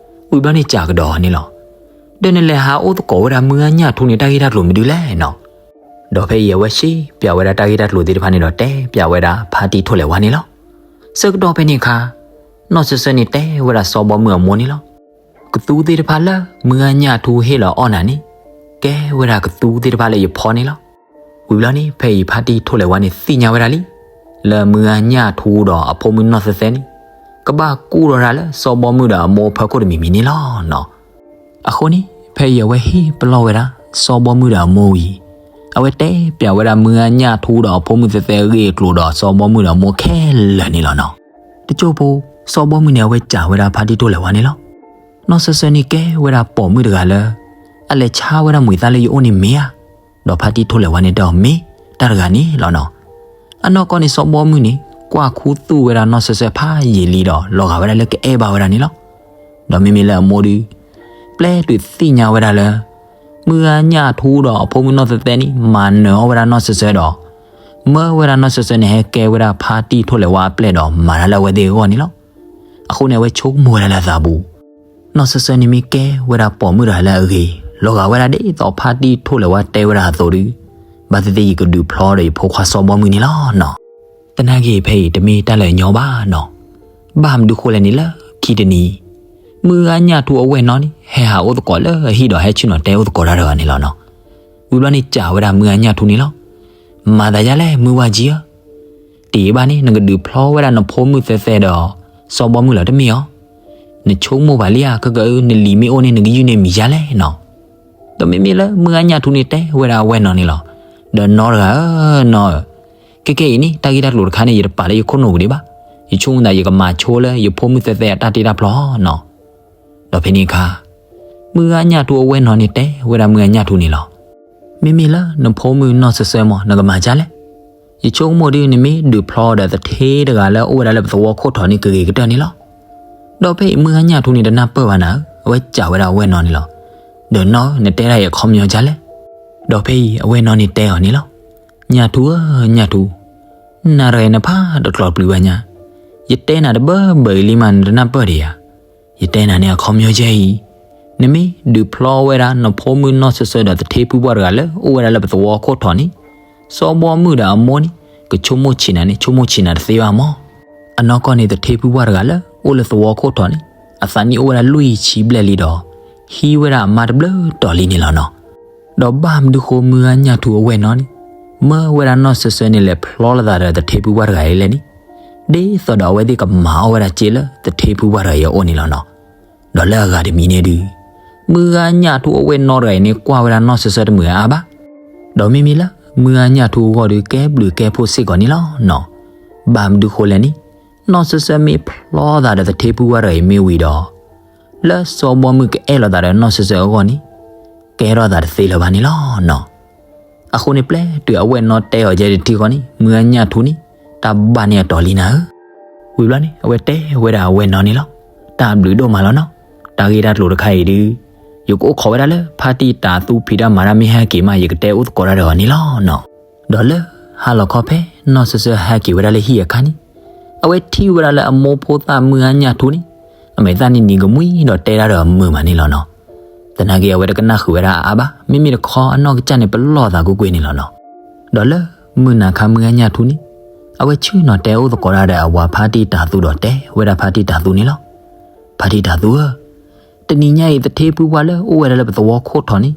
ဝံၤဘျီန့ၣ်စံးကဒီးအီၤန့ၣ်လီၤ. ဒီးနလဲၤဟးအိၣ်သကိးဝဲဒၣ်မုၢ်ဂၤညၣ်ထူန့ၣ် တၢ်ဂ့ၢ်တၢ်ကျိၤမနုၤလဲၣ်နီၤ. ဒီးဖဲအံၤအဝဲစံးပျးဝဲဒၣ်တၢ်ဂ့ၢ်တၢ်ကျိၤသ့ၣ်တဖၣ်န့ၣ်ဒီးတဲပျးဝဲဒၣ်ဖါတံၢ်ထိၣ်လဲၤဝါန့ၣ်လီၤ. ဆၢကတီၢ်ဖဲန့ၣ်အခါ, နီၢ်စၢၤစၢၤန့ၣ်တဲဝဲဒၣ်စီၤဘီမုၢ်အမိၢ်န့ၣ်လီၤ. ကသူသ့ၣ်တဖၣ်လၢမုၢ်ဂၤညၣ်ထူဟ့ၣ်လီၤအီၣ်နၤန့ၣ်, ကဲဝဲဒၣ်ကသူသ့ၣ်တဖၣ်လၢယဖီန့ၣ်လီၤ. ဝံၤဘျီန့ၣ် ဖဲအံၤဖါတံၢ်ထိၣ်လဲၤဝါန့ၣ်သ့ၣ်ညါဝဲဒၣ်လံ, လၢမုၢ်ဂၤညၣ်ထူဒီးအဖိမုၣ်နီၢ်သဲသဲန့ၣ်, ကဘၣ်ကူၣ်ထီၣ်တၢ်လၢစီၤဘီမုၢ်ဒီးအမိၢ်အဖီခိၣ်တမံၤမံၤန့ၣ်လီၤနီၤ. အဃိန့ၣ် ဖဲအံၤအဝဲဟ့ၣ်ပလီၢ်ဝဲဒၣ် စီၤဘီမုၢ်ဒီးအမိၢ်ဝံၤ, အဝဲတဲပျးဝဲဒၣ်မုၢ်ဂၤညၣ်ထူဒီးအဖိမုၣ်သဲသဲအဂ့ၢ်အကျိၤဒီးစီၤဘီမုၢ်ဒီးအမိၢ်ခဲလၢာ်န့ၣ်လီၤနီၤ. တကၠိၢ်ဖိ, စီၤဘီမုၢ်န့ၣ် အဝဲစံးဝဲဒၣ်ဖါတံၢ်ထိၣ်လဲၤဝါန့ၣ်လီၤ. နီၢ်စၢၤစၢၤန့ၣ်ကဲဝဲဒၣ်ပိာ်မုၣ်တဂၤလၢ အလဲၤဆါဝဲဒၣ်မှံၤသၣ်လၢယအိၣ်န့ၣ်မ့ၢ်ဧါ. ဒီးဖါတံၢ်ထိၣ်လဲၤဝါန့ၣ်တဲအီၤ မ့ၢ်တၢ်တဂၤန့ၣ်လီၤနီၤ. အနီၢ်ကီၢ်န့ၣ် စီၤဘီမုၢ်န့ၣ် ကွၢ်ခူသူၣ်ဝဲဒၣ်နီၢ်စၢၤစၢၤဖးယံာ်လံဒီး လီၤဂာ်ဝဲဒၣ်လၢကအဲၣ်ဘၣ်ဝဲဒၣ်န့ၣ်လီၤ. ဒီးမ့မ့ၢ်လၢအမိၢ်ဒုး ပျဲတုၤသ့ၣ်ညါဝဲဒၣ်လၢ မုၢ်ဂၤညၣ်ထူဒီးအဖိမုၣ်နီၢ်သဲသဲန့ၣ် မၤနၢၤအီၣ်ဝဲဒၣ်နီၢ်စၢၤစၢၤဒီး မၢဝဲဒၣ်နီၢ်စၢၤစၢၤန့ၣ် ဟဲကဲဝဲဒၣ်ဖါတံၢ်ထိၣ်လဲၤဝါအပျဲၢ်ဒီးမၤတၢ်လၢအဝဲသ့ၣ်အဂီၢ်န့ၣ်လီၤ. အဃိန့ၣ် အဝဲဆိကမိၣ်ဝဲဒၣ်လၢအသးပူၤ, နီၢ်စၢၤစၢၤန့ၣ်မ့ၢ်ကဲဝဲဒၣ်ပိာ်မုၣ်တဂၤလၢအဂ့ၤ လီၤဂာ်ဝဲဒၣ်ဒ်သိးဖါတံၢ်ထိၣ်လဲၤဝါတဲဝဲဒၣ်အသိးဒီး ဘၣ်သ့ၣ်သ့ၣ်ယကဒုးဖျီဒီးယဖိခွါစီၤဘီမုၢ်န့ၣ်လီၤနီၤ. သနာ်က့ဖဲအံၤတမ့ၢ်တၢ်လၢအညီဘၣ်နီၤ. ဘၣ်မနုၤဃိလဲၣ်န့ၣ်လၢခံတနံၤ မုၢ်ဂၤညၣ်ထူအဝဲၢ်နီၤန့ၣ် ဟဲဟးအိၣ်သကိးလၢအဟံၣ်ဒီးဟဲဆ့ၣ်နီၤတဲအိၣ်သကိးတၢ်တဂၤန့ၣ်လီၤနီၤ. ဝံၤဘျီန့ၣ်စံးဝဲဒၣ်မုၢ်ဂၤညၣ်ထူန့ၣ်လီၤ. မၤသးယါလဲၣ်မုၢ်ဝၤကၠံဧၢ, တယံာ်ဘၣ်န့ၣ် နကဒုးဖျီဝဲဒၣ်နဖိမုၣ်သဲသဲဒီး စီၤဘီမုၢ်လီၤတမ့ၢ်ဧါ. နဆိကမိၣ်ဘၣ်လံဧါ ခဲကနံၣ်အံၤ နလံာ်မ့ၢ်အိၣ်န့ၣ် နကယုၢ်န့ၢ်မံၤယါလဲၣ်နီၤ. ဒီးမ့မ့ၢ်လၢမုၢ်ဂၤညၣ်ထူန့ၣ်တဲဝဲဒၣ်အဝဲၢ်နီၤန့ၣ်လီၤ. ဒီးနီၢ်တဂၤဧၢ, နီၢ်ဧၢ, ခဲကနံၣ်အံၤန့ၣ် တၢ်ဂ့ၢ်တၢ်ကျိၤတခါန့ၣ် ယတပာ်လၢယခိၣ်နူာ်ပူၤဒံးဘၣ်. ယဆိကမိၣ်သးယကမၤဆိလၢယဖိမုၣ်သဲသဲအတၢ်တ့တၢ်ဖျီနီၤ. ဒီးဖဲန့ၣ်အခါ မုၢ်ဂၤညၣ်ထူအဝဲၢ်နီၤန့ၣ်တဲဝဲဒၣ်မုၢ်ဂၤညၣ်ထူန့ၣ်လီၤ. မ့မ့ၢ်လၢနဖိမုၣ်နီၢ်စၢၤစၢၤမး နကမၤဒ်လဲၣ်. ယဆိကမိၣ်ဒ်နမ့ၢ်ဒုးဖျီဒီးသထ့တဂၤလၢအိၣ်ဝဲဒၣ်လၢပသဝီခိၣ်ထီၣ်န့ၣ် ကဂ့ၤကတၢၢ်န့ၣ်လီၤ. ဒီးဖဲအံၤမုၢ်ဂၤညၣ်ထူန့ၣ်တနၢ်ပၢၢ်ဘၣ်နၤဧၢ, အဝဲစံးဝဲဒၣ်အဝဲၢ်နီၤန့ၣ်လီၤ. ဒီးနီၢ်ဧၢ, နတဲဒၣ်အံၤအခီပညီဒ်လဲၣ်. ဒီးဖဲအံၤအဝဲၢ်နီၤန့ၣ်တဲအီၤန့ၣ်လီၤ. ညၣ်ထူဧၢ, ညၣ်ထူ, နၤတဂၤအံၤနဖးတကျိၤပျုၤဘၣ်ညါ, ယတဲနၤတဘၢဘၢအံၤလံမး နတနၢ်ပၢၢ်ဒံးဧါ. ယတဲနၤန့ၣ်အခီပညီဒ်အံၤ, နမ့ၢ်ဒုးဖျီဝဲဒၣ်နဖိမုၣ်နီၢ်စၢၤစၢၤဒီးသထ့ဖုပှၢ်တဂၤလၢအိၣ်ဝဲဒၣ်လၢပသဝီခိၣ်ထီၣ်န့ၣ်, စီၤဘီမုၢ်ဒီးအမိၢ်န့ၣ် ကဆိကမိၣ်ဆံးနၤန့ၣ် ဆိကမိၣ်ဆံးနၤတသ့ဘၣ်မး. အနီၢ်ကီၢ်န့ၣ် သထ့ဖုပှၢ်တဂၤလၢအိၣ်လၢသဝီခိၣ်ထီၣ်န့ၣ် အသးနံၣ်အိၣ်ဝဲဒၣ်လွံၢ်ဆံဘျဲၣ်လံဒီး ဟံးဝဲဒၣ်အမါတဘျုးတီၤလံန့ၣ်လီၤနီၤ. ဒီးဘၣ်မနုၤဃိမုၢ်ဂၤညၣ်ထူအဝဲၢ်နီၤန့ၣ် မၢဝဲဒၣ်နီၢ်စၢၤစၢၤန့ၣ် လဲၤဖျီလိာ်သးဒီးသထ့ဖုပှၢ်တဂၤအံၤလဲၣ်န့ၣ်, ဒ်သိးဒီးအဝဲသ့ၣ်ကမၤအီၣ်ဝဲဒၣ်စ့လၢသထ့ဖုပှၢ်တဂၤအံၤအအိၣ်န့ၣ်လီၤနီၤ. ဒီးလၢအဂၤတမံၤန့ၣ်ဒုး မုၢ်ဂၤညၣ်ထူအဝဲၢ်နီတဂၤအံၤန့ၣ် ကွၢ်ဝဲဒၣ်နီၢ်စၢၤစၢၤတမုာ်အါဘၣ်. ဒီးမ့မ့ၢ်လၢ မုၢ်ဂၤညၣ်ထူအဂီၢ်ဒီး ကဲဘျုးကဲဖှိၣ်စ့ၢ်ကီးန့ၣ်လီၤနီၤ. ဘၣ်မနုၤဃိလဲၣ်န့ၣ်, နီၢ်စၢၤစၢၤမ့ၢ်ဖျီသးဒီးသထ့ဖုပှၢ်တဂၤအံၤမ့ၢ်ဝံၤဒီး လၢစီၤဘီမုၢ်ကအဲၣ်လီၤသးဒီးနီၢ်စၢၤစၢၤအဂီၢ်န့ၣ် ကဲထီၣ်သးတသ့လၢၤဘၣ်န့ၣ်လီၤနီၤ. အဃိန့ၣ် ပျဲတုၤအဝဲၢ်နီတဲအီၤကဲတထံဃီန့ၣ် မုၢ်ဂၤညၣ်ထူန့ၣ် တၢ်ဘၣ်န့ၢ်အတီၤလံနၤဧၢ. ဝံၤဘျီန့ၣ် အဝဲတဲဝဲဒၣ်အဝဲၢ်နီန့ၣ်လီၤ. တၢ်ဘျုးဒိၣ်မးလီၤနီၤ. တၢ်ဂ့ၢ်တၢ်ကျိၤတခါအံၤဒုး ယကအိၣ်ခိးဝဲဒၣ်လၢဖါတံၢ်တၤသူဖံးတၢ်မၤတၢ်မ့ၢ်ဟဲက့ၤမး ယကတဲအိၣ်သကိးတၢ်ဒီးအီၤန့ၣ်လီၤနီၤ. ဒီးလၢဟါလီၤခီဖဲ နီၢ်စၢၤစၢၤဟဲက့ၤဝဲဒၣ်လၢဟံၣ်အခါန့ၣ် အဝဲထံၣ်ဝဲဒၣ်လၢအမိၢ်ဖိသၣ်မုၢ်ဂၤညၣ်ထူန့ၣ် အမဲာ်သၣ်န့ၣ်နံၤကမှံဒီးတဲတၢ်ဒီးအမုာ်မးန့ၣ်လီၤနီၤ. သနာ်က့အဝဲတကနၣ်ဃုာ်ဝဲဒၣ်အါအါဘၣ်, မ့မ့ၢ်တခီအနီၢ်ကစၢ်န့ၣ်ပလီၢ်သးကွ့ၢ်ကွ့ၢ်န့ၣ်လီၤနီၤ. ဒီးလၢမုၢ်နၤခါမုၢ်ဂၤညၣ်ထူန့ၣ် အဝဲဆ့ၣ်နီၤတဲအိၣ်သကိးတၢ်ဒီးအဝၤဖါတံၢ်တၤသူဒီးတဲဝဲဒၣ်ဖါတံၢ်တၤသူန့ၣ်လီၤ. ဖါတံၢ်တၤသူဧၢ, တနံၤညါအံၤသထ့ဖုပှၢ်လၢအိၣ်ဝဲဒၣ်လၢပသဝီခိၣ်ထီန့ၣ်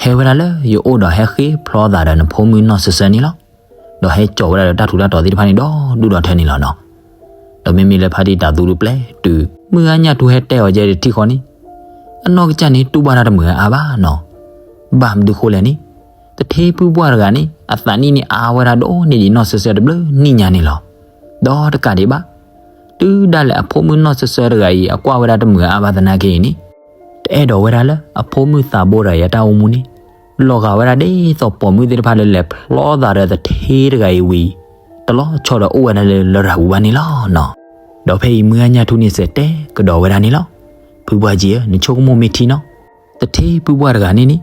ဟဲဝဲဒၣ်လၢယအိၣ်ဒီးဟဲဃ့ဖျီသးဒီးနဖိမုၣ်နီၢ်စၢၤစၢၤန့ၣ်လီၤ. ဒီးဟဲကၠီၤဝဲဒၣ်ဒီးတၢ်ထူးတၢ်တီၤသ့ၣ်တဖၣ်န့ၣ်ဒီဒူၣ်ဒီထၢန့ၣ်လီၤနီၤ. ဒီးမ့မ့ၢ်လၢဖါတံၢ်တၤသူဒုးပျဲတုၤ မုၢ်ဂၤညၣ်ထူဟဲတဲအီၤကဲတထံဃီန့ၣ် အနီၢ်ကစၢ်န့ၣ်တူၢ်ဘၣ်တၢ်တမုာ်အါဘၣ်နီၤ. ဘၣ်မနုၤဃိလဲၣ်န့ၣ် သထ့ဖုပှၢ်တဂၤန့ၣ် အသးနံၣ်န့ၣ်အါဝဲဒၣ်ဒိၣ်န့ၢ်ဒံးနီၢ်စၢၤစၢၤတဘျုးနံၣ်ညါန့ၣ်လီၤ. ဒီးတကးဒံးဘၣ် တုၤဒၣ်လဲာ်အဖိမုၣ်နီၢ်စၢၤစၢၤတဂၤအံၤ အကွၢ်ဝဲဒၣ်တမုာ်အါဘၣ်သနာ်က့အံၤန့ၣ် တအဲၣ်ဒိးဝဲဒၣ်လၢအဖိမုၣ်သးဘိတဂၤအံၤအတၢ်အိၣ်မူန့ၣ် လီၤဂာ်ဝဲဒၣ်ဒ်သိးပိာ်မုၣ်သ့ၣ်တဖၣ်လၢလဲၤဖျီသးဒီးသထ့တဂၤအံၤဝံၤ တလီၤဆီဒီးအိၣ်ဝဲဒၣ်လၢလရာ်ပူၤဘၣ်န့ၣ်လီၤနီၤ. ဒီးဖဲအံၤမုၢ်ဂၤညၣ်ထူန့ၣ်စဲးတဲကဒီးဝဲဒၣ်န့ၣ်လီၤ. ဖုပှၢ်ကံဧၢ, နဆိကမိၣ်မ့ၢ်ထံနီၤ. သထ့ဖုပှၢ်တဂၤန့ၣ်န့ၣ်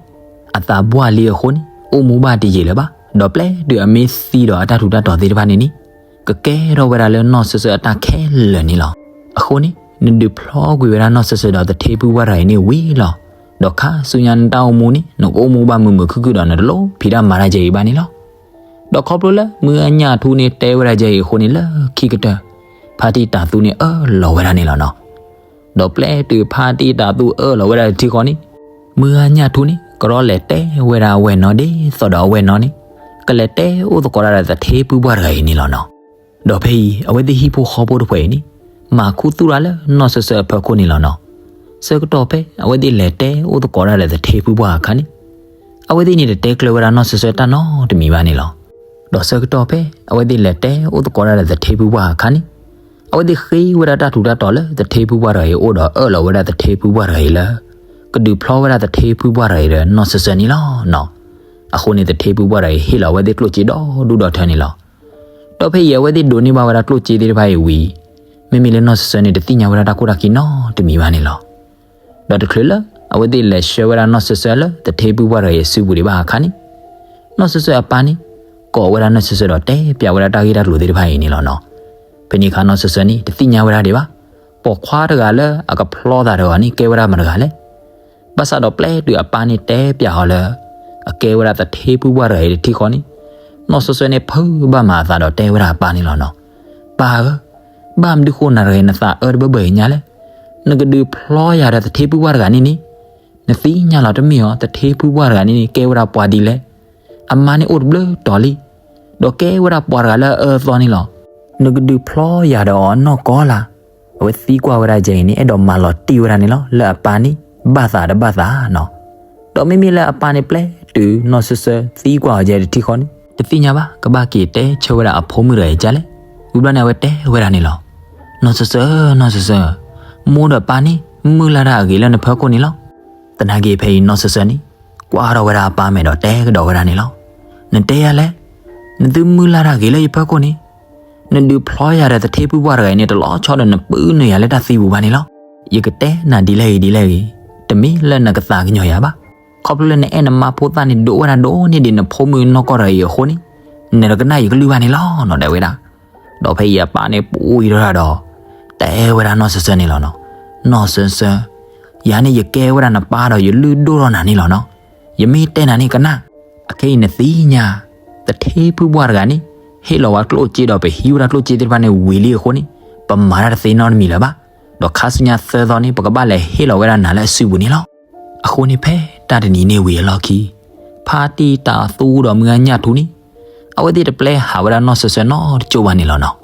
အသးပှၢ်လံအဃိန့ၣ် အိၣ်မူဘၣ်တယံာ်လၢၤဘၣ်, ဒီးပျဲတုၤအမ့ၢ်သံဒီးအတၢ်ထူးတၢ်တီၤသ့ၣ်တဖၣ်န့ၣ်န့ၣ် ကကဲထီၣ်ဝဲဒၣ်လၢနီၢ်စၢၤစၢၤအတၢ်ခဲလၢာ်န့ၣ်လီၤ. အဃိန့ၣ် နဒုးဖျီကွံာ်ဝဲဒၣ်နီၢ်စၢၤစၢၤဒီးသထ့ဖုပှၢ်တဂၤအံၤန့ၣ်ဝံၤလီၤ. ဒီးခါဆူညါနတၢ်အိၣ်မူန့ၣ် နကအိၣ်မူဘၣ်မုာ်မုာ်ခုၣ်ခုၣ်ဒီးနတလိၣ်ဖံးတၢ်မၤတၢ်ကဲအံၤဘၣ်န့ၣ်လီၤ. ဒီးခီဖျိလၢမုၢ်ဂၤညၣ်ထူန့ၣ်တဲဝဲဒၣ်ကဲအံၤအဃိန့ၣ် လၢခံကတၢၢ် ဖါတံၢ်တၤသူန့ၣ်အၢၣ်လီၤဝဲဒၣ်န့ၣ်လီၤနီၤ. ဒီးပျဲတုၤဖါတံၢ်တၤသူအၢၣ်လီၤဝဲဒၣ်တထံဃီန့ၣ် မုၢ်ဂၤညၣ်ထူန့ၣ် ကရီလဲၤတဲဝဲဒၣ်အဝဲၢ်နီၤဒ်သိးဒီးအဝဲၢ်နီၤန့ၣ် ကလဲၤတဲအိၣ်သကိးတၢ်ဒီးသထ့ဖုပှၢ်တဂၤအံၤန့ၣ်လီၤနီၤ. ဒီးဖဲအံၤ အဝဲသ့ၣ်ဟံၣ်ဖိဃီဖိတဖှဲးအံၤန့ၣ် မၤခူသူၣ်တၢ်လၢနီၢ်စၢၤစၢၤအဖီခိၣ်န့ၣ်လီၤနီၤ. ဆၢကတီၢ်ဖဲအဝဲသ့ၣ်လဲၤတဲအိၣ်သကိးတၢ်ဒီးသထ့ဖုပှၢ်အခါန့ၣ် အဝဲသ့ၣ်န့ၣ်တတဲကျၢၤဝဲဒၣ်နီၢ်စၢၤစၢၤတၢ်နီတမံၤဘၣ်န့ၣ်လီၤ. ဒီးဆၢကတီၢ်ဖဲအဝဲသ့ၣ်လဲၤတဲအိၣ်သကိးတၢ်ဒီးသထ့ဖုပှၢ်အခါန့ၣ် အဝဲသ့ၣ်ဃ့ဝဲဒၣ်တၢ်ထူးတၢ်တီၤလၢသထ့ဖုပှၢ်တဂၤအံၤအအိၣ်ဒီးအၢၣ်လီၤဝဲဒၣ်သထ့ဖုပှၢ်တဂၤအံၤလၢ ကဒုးဖျီဝဲဒၣ်သထ့ဖုပှၢ်တဂၤအံၤဒီးနီၢ်စၢၤစၢၤန့ၣ်လီၤနီၤ. အဃိန့ၣ် သထ့ဖုပှၢ်တဂၤအံၤဟ့ၣ်လီၤအဝဲသ့ၣ်ကျိၣ်စ့ဒီဒူၣ်ဒီထၢန့ၣ်လီၤ. ဒီးဖဲအံၤအဝဲသ့ၣ်ဒိးန့ၢ်ဘၣ်ဝဲဒၣ်ကျိၣ်စ့သ့ၣ်တဖၣ်အံၤဝံၤ မ့မ့ၢ်လၢနီၢ်စၢၤစၢၤန့ၣ် တသ့ၣ်ညါဝဲဒၣ်တၢ်ခိၣ်တၢ်ခံနီတမံၤဘၣ်န့ၣ်လီၤ. ဒီးတချုးလၢအဝဲသ့ၣ်လဲၤဆှၢဝဲဒၣ်နီၢ်စၢၤစၢၤလၢသထ့ဖုပှၢ်တဂၤအံၤအစုပူၤဒံးဘၣ်အခါန့ၣ် နီၢ်စၢၤစၢၤအပၢ်န့ၣ် ကိးဝဲဒၣ်နီၢ်စၢၤစၢၤဒီးတဲပျးဝဲဒၣ်တၢ်ဂ့ၢ်တၢ်ကျိၤသ့ၣ်တဖၣ်အံၤန့ၣ်လီၤနီၤ. ဖဲန့ၣ်အခါနီၢ်စၢၤစၢၤန့ၣ် တသ့ၣ်ညါဝဲဒၣ်ဒံးဘၣ် ပိာ်ခွါတဂၤလၢအကဖျီသးတဂၤန့ၣ် ကဲဝဲဒၣ်မတၤတဂၤလဲၣ်. ဘၣ်ဆၣ်ဒီးပျဲတုၤအပၢ်န့ၣ်တဲပျးအီၤလၢ အကဲဝဲဒၣ်သထ့ဖုပှၢ်တဂၤအံၤတထံဃီန့ၣ် နီၢ်စၢၤစၢၤန့ၣ် ဖုးဘၣ်မးအသးဒီးတဲဝဲဒၣ်အပၢ်န့ၣ်လီၤနီၤ. ပၢ်ဧၢ, ဘၣ်မနုၤဃိနၤတဂၤအံၤနသးအၢတဘၢဘၢအံၤညါလဲၣ်. နကဒုးဖျီယၤဒီးသထ့ဖုပှၢ်တဂၤန့ၣ်န့ၣ် နသ့ၣ်ညါလီၤတမ့ၢ်ဧါ, သထ့ဖုပှၢ်တဂၤန့ၣ်န့ၣ် ကဲဝဲဒၣ်ပှၤဒ်လဲၣ်. အမါန့ၣ်အိၣ်တဘျုးတီၤလံ, ဒီးကဲဝဲဒၣ်ပှၤတဂၤလၢအအၢအသီန့ၣ်လီၤ. နကဒုးဖျီယၤဒီးအီၤနီၢ်ကီၢ်လၢ်. အဝဲသံကွၢ်ဝဲဒၣ်ကဲအံၤန့ၣ် အဲၣ်ဒိးမၤလီၤတံၢ်ဝဲဒၣ်န့ၣ်လီၤ လၢအပၢ်န့ၣ် ဘၣ်သးတဘၣ်သးနီၤ. ဒီးမ့မ့ၢ်လၢအပၢ်န့ၣ်ပျဲတုၤ နီၢ်စၢၤစၢၤသံကွၢ်အီၤကဲတထံဃီန့ၣ် တသ့ၣ်ညါဘၣ် ကဘၣ်က့ၤတဲဆၢဝဲဒၣ်အဖိမုၣ်တဂၤအံၤကလဲၣ်. ဝံၤဘျီန့ၣ် အဝဲတဲဝဲဒၣ်န့ၣ်လီၤ. နီၢ်စၢၤစၢၤ, နီၢ်စၢၤစၢၤ, မိၢ်ဒီးပၢ်န့ၣ် မုၢ်လၢ်တၢ်အဂ့ၤလၢနဖၢခိၣ်န့ၣ်လီၤ. သနာ်က့ဖဲအံၤနီၢ်စၢၤစၢၤန့ၣ် ကွၢ်ထီၣ်ဝဲဒၣ်အပၢ်မဲာ်ဒီးတဲကဒီးဝဲဒၣ်န့ၣ်လီၤ. နတဲယၤလဲၣ်, နသုမုၢ်လၢ်တၢ်ဂ့ၤလၢယဖၢခိၣ်န့ၣ်, နဒုးဖျီယၤဒီးသထ့ဖုပှၢ်တဂၤအံၤန့ၣ် တလီၤဆီဒီးနပုၢ်နုာ်ယၤလၢတၢ်သံပူၤဘၣ်န့ၣ်လီၤ. ယကတဲနၤဒ်လဲၣ်ဂ့ၤဒ်လဲၣ်ဂ့ၤ, တမ့ၢ်လၢနကသးကညီၤယၤဘၣ်. ခီဖျိလၢနအဲၣ်နမါဖိသၣ်န့ၣ်ဒိးဝဲဒၣ်ဒိၣ်န့ၢ်ဒံးနဖိမုၣ်နီၢ်ကီၢ်တဂၤအံၤအဃိန့ၣ်, နတကနၣ်ယကလုၢ်ဘၣ်န့ၣ်လီၤနီၤ တဲဝဲဒၣ်. ဒီးဖဲအံၤအပၢ်န့ၣ်ပူၤအံၤထီၣ်တၢ်ဒီး တဲဝဲဒၣ်နီၢ်စၢၤစၢၤန့ၣ်လီၤနီၤ. နီၢ်စၢၤစၢၤ, ယၤန့ၣ်ယကဲဝဲဒၣ်နပၢ်ဒီးယလုၢ်ဒိၣ်ထီၣ်နၤန့ၣ်လီၤနီၤ. ယမ့ၢ်တဲနၤန့ၣ်ကနၣ်. အခဲအံၤနသ့ၣ်ညါ, သထ့ဖုပှၢ်တဂၤန့ၣ် ဟ့ၣ်လီၤဝဲကျိၣ်စ့ဒီးပဟံးဝဲဒၣ်ကျိၣ်စ့သ့ၣ်တဖၣ်န့ၣ်ဝံၤလံအဃိန့ၣ်, ပမၤတၢ်တသ့နီတမံၤလၢၤဘၣ်. ဒီးခါဆူညါသၢသီန့ၣ် ပကဘၣ်လဲၤဟ့ၣ်လီၤဝဲဒၣ်နၤလၢအစုပူၤန့ၣ်လီၤ. အဃိန့ၣ်ဖဲတၢ်တနံၤန့ၣ်ဝံၤအလီၢ်ခံ, ဖါတံၢ်တၤသူဒီးမုၢ်ဂၤညၣ်ထူန့ၣ်, အဝဲသ့ၣ်တပျဲဟးဝဲဒၣ်နီၢ်စၢၤစၢၤနီတကၠိၢ်ဘၣ်န့ၣ်လီၤနီၤ.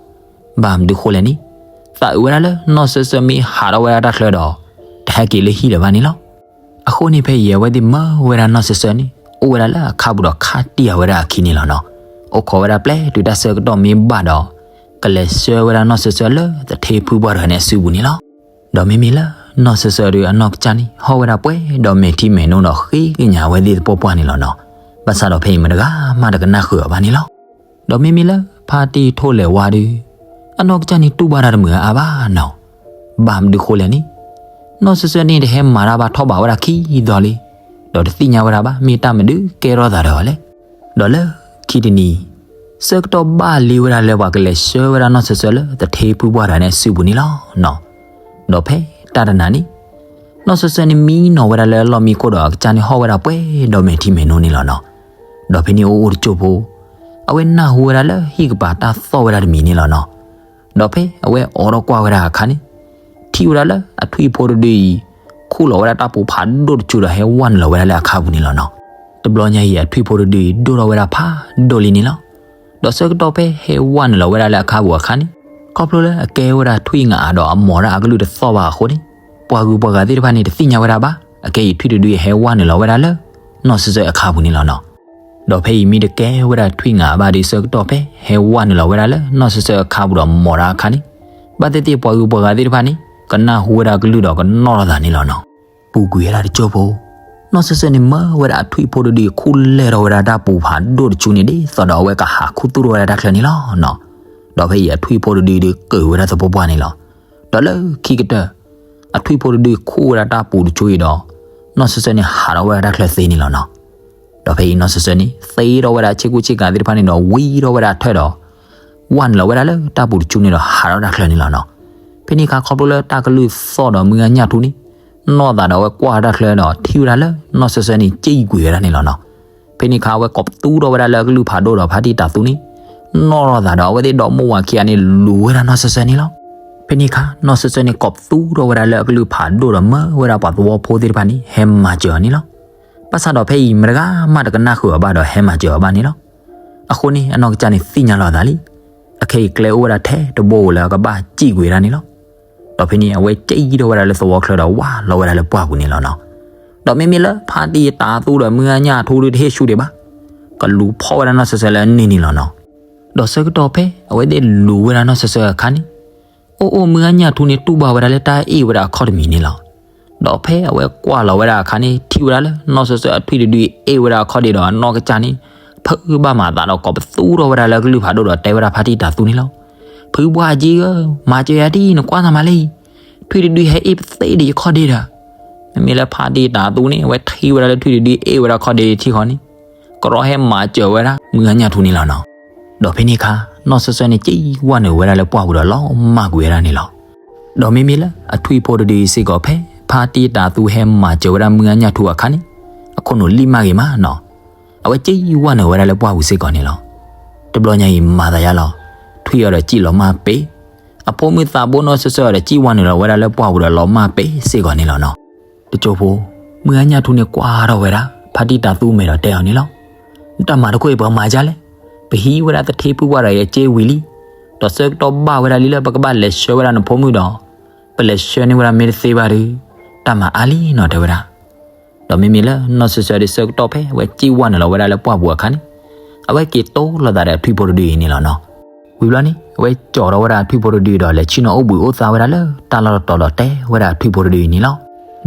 ဘၣ်မနုၤဃိလဲၣ်န့ၣ်, သးအုးဝဲဒၣ်လၢနီၢ်စၢၤစၢၤမ့ၢ်ဟးထီၣ်ဝဲဒၣ်တၢ်ချၢဒီး တဟဲက့ၤလၢဟံၣ်လၢၤဘၣ်န့ၣ်လီၤ. အဃိန့ၣ်ဖဲအံၤ အဝဲသ့ၣ်မၢဝဲဒၣ်နီၢ်စၢၤစၢၤန့ၣ် အိၣ်ဝဲဒၣ်လၢအခါပူၤဒီးခါတံၢ်အဝဲဒၣ်အခံန့ၣ်လီၤနီၤ. အိၣ်ခိးဝဲဒၣ်ပျဲတုၤတၢ်ဆၢကတီၢ်မ့ၢ်ဘၣ်ဒီး ကလဲၤဆှၢဝဲဒၣ်နီၢ်စၢၤစၢၤလၢသထ့ဖုပှၢ်တဂၤန့ၣ်အစုပူၤန့ၣ်လီၤ. ဒီးမ့မ့ၢ်လၢနီၢ်စၢၤစၢၤဒီးအနီၢ်ကစၢ်န့ၣ် ဟီၣ်ဝဲဒၣ်ပှဲၤဒီးမဲာ်ထံမဲာ်နိဒီးဃ့ကညးအဝဲသ့ၣ်သပှၢ်ပှၢ်န့ၣ်လီၤနီၤ. ဘၣ်ဆၣ်ဒီးဖဲအံၤမတဂၤမးတကနၣ်ဃုာ်အီၤဘၣ်န့ၣ်လီၤ. ဒီးမ့မ့ၢ်လၢဖါတံၢ်ထိၣ်လဲၤဝါဒီး အနီၢ်ကစၢ်န့ၣ်တူၢ်ဘၣ်တၢ်တမုာ်အါအါဘၣ်နီၤ. ဘၣ်မနုၤဃိလဲၣ်န့ၣ် နီၢ်စၢၤစၢၤန့ၣ်တဟဲမၤတၢ်ဘၣ်ထီၣ်ဘးဝဲဒၣ်ခံသီလံ, ဒီးတသ့ၣ်ညါဝဲဒၣ်ဘၣ် မ့ၢ်တၢ်မနုၤကဲထီၣ်သးဒီးအီၤလဲၣ်. ဒီးလၢခံတနံၤ ဆၢကတီၢ်ဘၣ်လံဝဲဒၣ်လၢပှၤကလဲၤဆှၢဝဲဒၣ်နီၢ်စၢၤစၢၤလၢ သထ့ဖုပှၢ်တဂၤန့ၣ်အစုပူၤန့ၣ်လီၤနီၤ. ဒီးဖဲတၢ်တနၤန့ၣ် နီၢ်စၢၤစၢၤန့ၣ်မံနီၤဝဲဒၣ်လၢအလီၢ်မံခိၣ်ဒီးအကစၢ်န့ၣ်ဟီၣ်ဝဲဒၣ်ပှဲၤဒီးမဲာ်ထံမဲာ်နိန့ၣ်လီၤနီၤ. ဒီးဖဲန့ၣ်အိၣ်အိၣ်တစိၢ်ဖိ အဝဲနၢ်ဟူဝဲဒၣ်လၢဟံၣ်ကပၤတၢ်သီၣ်ဝဲဒၣ်တမံၤန့ၣ်လီၤနီၤ. ဒီးဖဲအဝဲအိးထီၣ်ကွၢ်ဝဲဒၣ်အခါန့ၣ် ထံၣ်ဝဲဒၣ်လၢအထွံၣ်ဖိတဒုအံၤ ခူၣ်လီၤဝဲဒၣ်တၢ်ပူၤဖးဒိၣ်တဆူဒီးဟဲဝဲနုာ်လီၤဝဲဒၣ်လၢအခါပူၤန့ၣ်လီၤနီၤ. တဘျီညါအံၤအထွံၣ်ဖိတဒုအံၤဒိၣ်ထီၣ်ဝဲဒၣ်ဖးဒိၣ်လံန့ၣ်လီၤ. ဒီးဆၢကတီၢ်ဖဲဟဲဝဲနုာ်လီၤဝဲဒၣ်လၢအခါပူၤအခါန့ၣ် ခီဖျိလၢအကဲဝဲဒၣ်ထွံၣ်အါအါဒီးအမိၢ်ဒၣ်အကလုၢ်တသီၣ်ဘၣ်အဃိန့ၣ် ပှၤဂုၤပှၤဂၤသ့ၣ်တဖၣ်န့ၣ်တသ့ၣ်ညါဝဲဒၣ်ဘၣ် အကဲအံၤထွံၣ်တဒုအံၤဟဲဝဲနုာ်လီၤဝဲဒၣ်လၢ နီၢ်စၢၤစၢၤအခါပူၤန့ၣ်လီၤနီၤ. ဒီးဖဲအံၤမ့ၢ်တကဲဝဲဒၣ်ထွံၣ်အါအါဘၣ်ဒီးဆၢကတီၢ်ဖဲဟဲဝဲနုာ်လီၤဝဲဒၣ်လၢနီၢ်စၢၤစၢၤအခါပူၤဒီးမိၢ်ဒၣ်အခါန့ၣ် ဘၣ်သ့ၣ်သ့ၣ်ပှၤဂုၤပှၤဂၤသ့ၣ်တဖၣ်န့ၣ် ကနၢ်ဟူဝဲဒၣ်ကလုၢ်ဒီးကနီၣ်ထီၣ်သးန့ၣ်လီၤနီၤ. ပူၤကွံာ်ဝဲဒၣ်တစိၢ်ဖိ နီၢ်စၢၤစၢၤန့ၣ်မၢဝဲဒၣ်အထွံၣ်ဖိတဒုအံၤခူၣ်လဲၢ်ထီၣ်ဝဲဒၣ်တၢ်ပူၤဖးဒိၣ်တဆူန့ၣ်ဒ်သိးဒီးအဝဲကဟးခူသူၣ်ထီၣ်ဝဲဒၣ်တၢ်ချၢန့ၣ်လီၤနီၤ. ဒီးဖဲအံၤအထွံၣ်ဖိတဒုအံၤဒုးကၢၤဝဲဒၣ်သပှၢ်ပှၢ်န့ၣ်လီၤ. ဒီးလၢခံကတၢၢ် အထွံၣ်ဖိတဒုအံၤခူၣ်ဝဲဒၣ်တၢ်ပူၤတဆူအံၤဒီး နီၢ်စၢၤစၢၤန့ၣ်ဟးထီၣ်ဝဲဒၣ်တၢ်ချၢသ့န့ၣ်လီၤနီၤ. ဒီးဖဲအံၤနီၢ်စၢၤစၢၤန့ၣ် သ့ထီၣ်ဝဲဒၣ်ဆ့ကူဆ့ကၤသ့ၣ်တဖၣ်န့ၣ်ဒီးဝံထီၣ်ဝဲဒၣ်ထၢၣ်ဒီး ဝဲနုာ်လီၤဝဲဒၣ်လၢတၢ်ပူၤတဆူန့ၣ်ဒီးဟးထီၣ်တၢ်ချၢန့ၣ်လီၤနီၤ. ဖဲန့ၣ်အခါခီဖျိလၢတၢ်ကလုၢ်သီၣ်ဒီးမုၢ်ဂၤညၣ်ထူန့ၣ် နီၢ်သးဒီးအဝဲကွၢ်တၢ်ချၢဒီးထံၣ်ဝဲဒၣ်လၢနီၢ်စၢၤစၢၤန့ၣ် စံၣ်ကွံာ်ဝဲဒၣ်န့ၣ်လီၤနီၤ. ဖဲန့ၣ်အခါအဝဲကိးပသူထီၣ်ဝဲဒၣ်လၢအကလုၢ်ဖးဒိၣ်ဒီးဖါတံၢ်တၤသူန့ၣ် နီၣ်ထီၣ်သးဒီးအဝဲသ့ၣ်ဒီမိၢ်ဝၤခံဂၤန့ၣ်လူၤဝဲဒၣ်နီၢ်စၢၤစၢၤန့ၣ်လီၤ. ဖဲန့ၣ်အခါ နီၢ်စၢၤစၢၤန့ၣ်ကိးပသူထီၣ်ဝဲဒၣ်လၢအကလုၢ်ဖးဒိၣ်ဒီးမၢဝဲဒၣ်ပှၤသဝီဖိသ့ၣ်တဖၣ်န့ၣ် ဟဲမၤစၢၤအီၤန့ၣ်လီၤ. ဘၣ်ဆၣ်ဒီးဖဲအံၤမတဂၤမးတကနၣ်ဃုာ်အီၤဘၣ်ဒီးဟဲမၤစၢၤအီၤဘၣ်န့ၣ်လီၤ. အဃိန့ၣ်အနီၢ်ကစၢ်န့ၣ်သ့ၣ်ညါလီၤအသးလံ. အခဲအံၤကျဲအိၣ်ဝဲဒၣ်ထဲတဘိဧိၤလၢအကဘၣ်စံၣ်ကွံာ်ဝဲဒၣ်န့ၣ်လီၤ. ဒီးဖဲန့ၣ်အဝဲစံၣ်ထီၣ်ဝဲဒၣ်လၢသဝီချၢဒီးဝၢ်လီၤဝဲဒၣ်လၢပှၢ်ပူၤန့ၣ်လီၤနီၤ. ဒီးမ့မ့ၢ်လၢဖါတံၢ်တၤသူဒီးမုၢ်ဂၤညၣ်ထူဒုးတဟ့ၣ်ဆူၣ်ဒံးဘၣ်, ကလူၤဖီၣ်ဝဲဒၣ်နီၢ်စၢၤစၢၤလၢအန့ၢ်န့ၣ်လီၤနီၤ. ဒီးဆၢကတီၢ်ဖဲအဝဲသ့ၣ်လူၤဝဲဒၣ်နီၢ်စၢၤစၢၤအခါန့ၣ် အိၣ်အိၣ်မုၢ်ဂၤညၣ်ထူန့ၣ်တူၢ်ဘၣ်ဝဲဒၣ်လၢတၢ်အ့ၣ်ဝဲဒၣ်အခီၣ်တမံၤန့ၣ်လီၤ. ဒီးဖဲအဝဲကွၢ်လီၤဝဲဒၣ်အခါန့ၣ် ထံၣ်ဝဲဒၣ်လၢနီၢ်စၢၤစၢၤအထွံၣ်တဒုအ့ၣ်ဝဲဒၣ်အခီၣ်ဒ့ဒီးအနီၢ်ကစၢ်န့ၣ် ဖုးဘၣ်မၤသးဒီးကိးပသူထီၣ်ဝဲဒၣ်လၢကလုၢ်ဖးဒိၣ်ဒီးတဲဝဲဒၣ်ဖါတံၢ်တၤသူန့ၣ်လီၤ. ဖုပှၢ်က့ဧၢ, မၤစၢၤယၤဒ်အံၤ နကွၢ်သးမးလံ, ထွံၣ်တဒုဟဲအ့ၣ်ပသ့ၣ်ဒီးယခီၣ်ဒ့ဒီး, မ့မ့ၢ်လၢဖါတံၢ်တၤသူန့ၣ် အဝဲထံၣ်ဝဲဒၣ်လၢထွံၣ်တဒုအ့ၣ်ဝဲဒၣ်ခီၣ်ဒ့ထံဃီန့ၣ် ကရီဟဲမၤစၢၤဝဲဒၣ်မုၢ်ဂၤညၣ်ထူန့ၣ်လီၤနီၤ. ဒီးဖဲန့ၣ်အခါ နီၢ်စၢၤစၢၤန့ၣ် စံၣ်ဝဲနုာ်ဝဲဒၣ်လၢပှၢ်ပူၤဒီးလီၤမၢ်ကွံာ်ဝဲဒၣ်န့ၣ်လီၤ. ဒီးမ့မ့ၢ်လၢအထွံၣ်ဖိတဒုအံၤစ့ၢ်ကီး ဖဲဖါတံၢ်တၤသူဟဲမၤစၢၤဝဲဒၣ်မုၢ်ဂၤညၣ်ထူအခါန့ၣ် အခိၣ်နူာ်လံၣ်မၢ်ဂ့ၤမးနီၤ, အဝဲစံၣ်ဝဲနုာ်ဝဲဒၣ်လၢပှၢ်ပူၤစ့ၢ်ကီးန့ၣ်လီၤ. တဘျီညါအံၤမၤသးယါလီၤ, ထွံၣ်အီၤဒီးစံၣ်လီၤမၢ်ပ့ၤ, အဖိမုၣ်သးဘိနီၢ်စၢၤစၢၤအီၤဒီးစံၣ်ဝဲနုာ်လီၤဝဲဒၣ်လၢပှၢ်ပူၤဒီးလီၤမၢ်ပ့ၤစ့ၢ်ကီးန့ၣ်လီၤနီၤ. တကၠိဖိ, မုၢ်ဂၤညၣ်ထူန့ၣ်ကွၢ်ထီၣ်ဝဲဒၣ် ဖါတံၢ်တၤသူမဲာ်ဒီးတဲအီၤန့ၣ်လီၤ. နတၢ်မၤတခိၣ်အံၤပှၤမၤဒ်လဲၣ်, ပဟံးဝဲဒၣ်သထ့ဖုပှၢ်ဒီးအံၤအစ့ဝံၤလံ, ဒီးဆၢကတီၢ်ဘၣ်ဝဲဒၣ်လံလၢပကဘၣ်လဲၤဆှၢဝဲဒၣ်နဖိမုၣ်ဒီး ပလဲၤဆှၢန့ၢ်ဝဲဒၣ်မ့ၢ်တသ့ဘၣ်ဒီး တၢ်မၤအါလံနီၤတဲဝဲဒၣ်. ဒီးမ့မ့ၢ်လၢနီၢ်စၢၤစၢၤဒီးဆၢကတီၢ်ဖဲအဝဲစံၣ်ဝဲနုာ်လီၤဝဲဒၣ်လၢပှၢ်ပူၤအခါန့ၣ် အဝဲက့ၤတိလိာ်သးဒီးအထွံၣ်ဖိတဒုအံၤန့ၣ်လီၤနီၤ. ဝံၤဘျီန့ၣ် အဝဲကၠီၤထီၣ်ဝဲဒၣ်အထွံၣ်ဖိတဒုဒီးလဲၤဆ့ၣ်နီၤအိၣ်ဘှံးအိၣ်သါဝဲဒၣ်လၢတၢ်လီၢ်တတီၤဒီးတဲဝဲဒၣ်အထွံၣ်ဖိတဒုအံၤန့ၣ်လီၤ.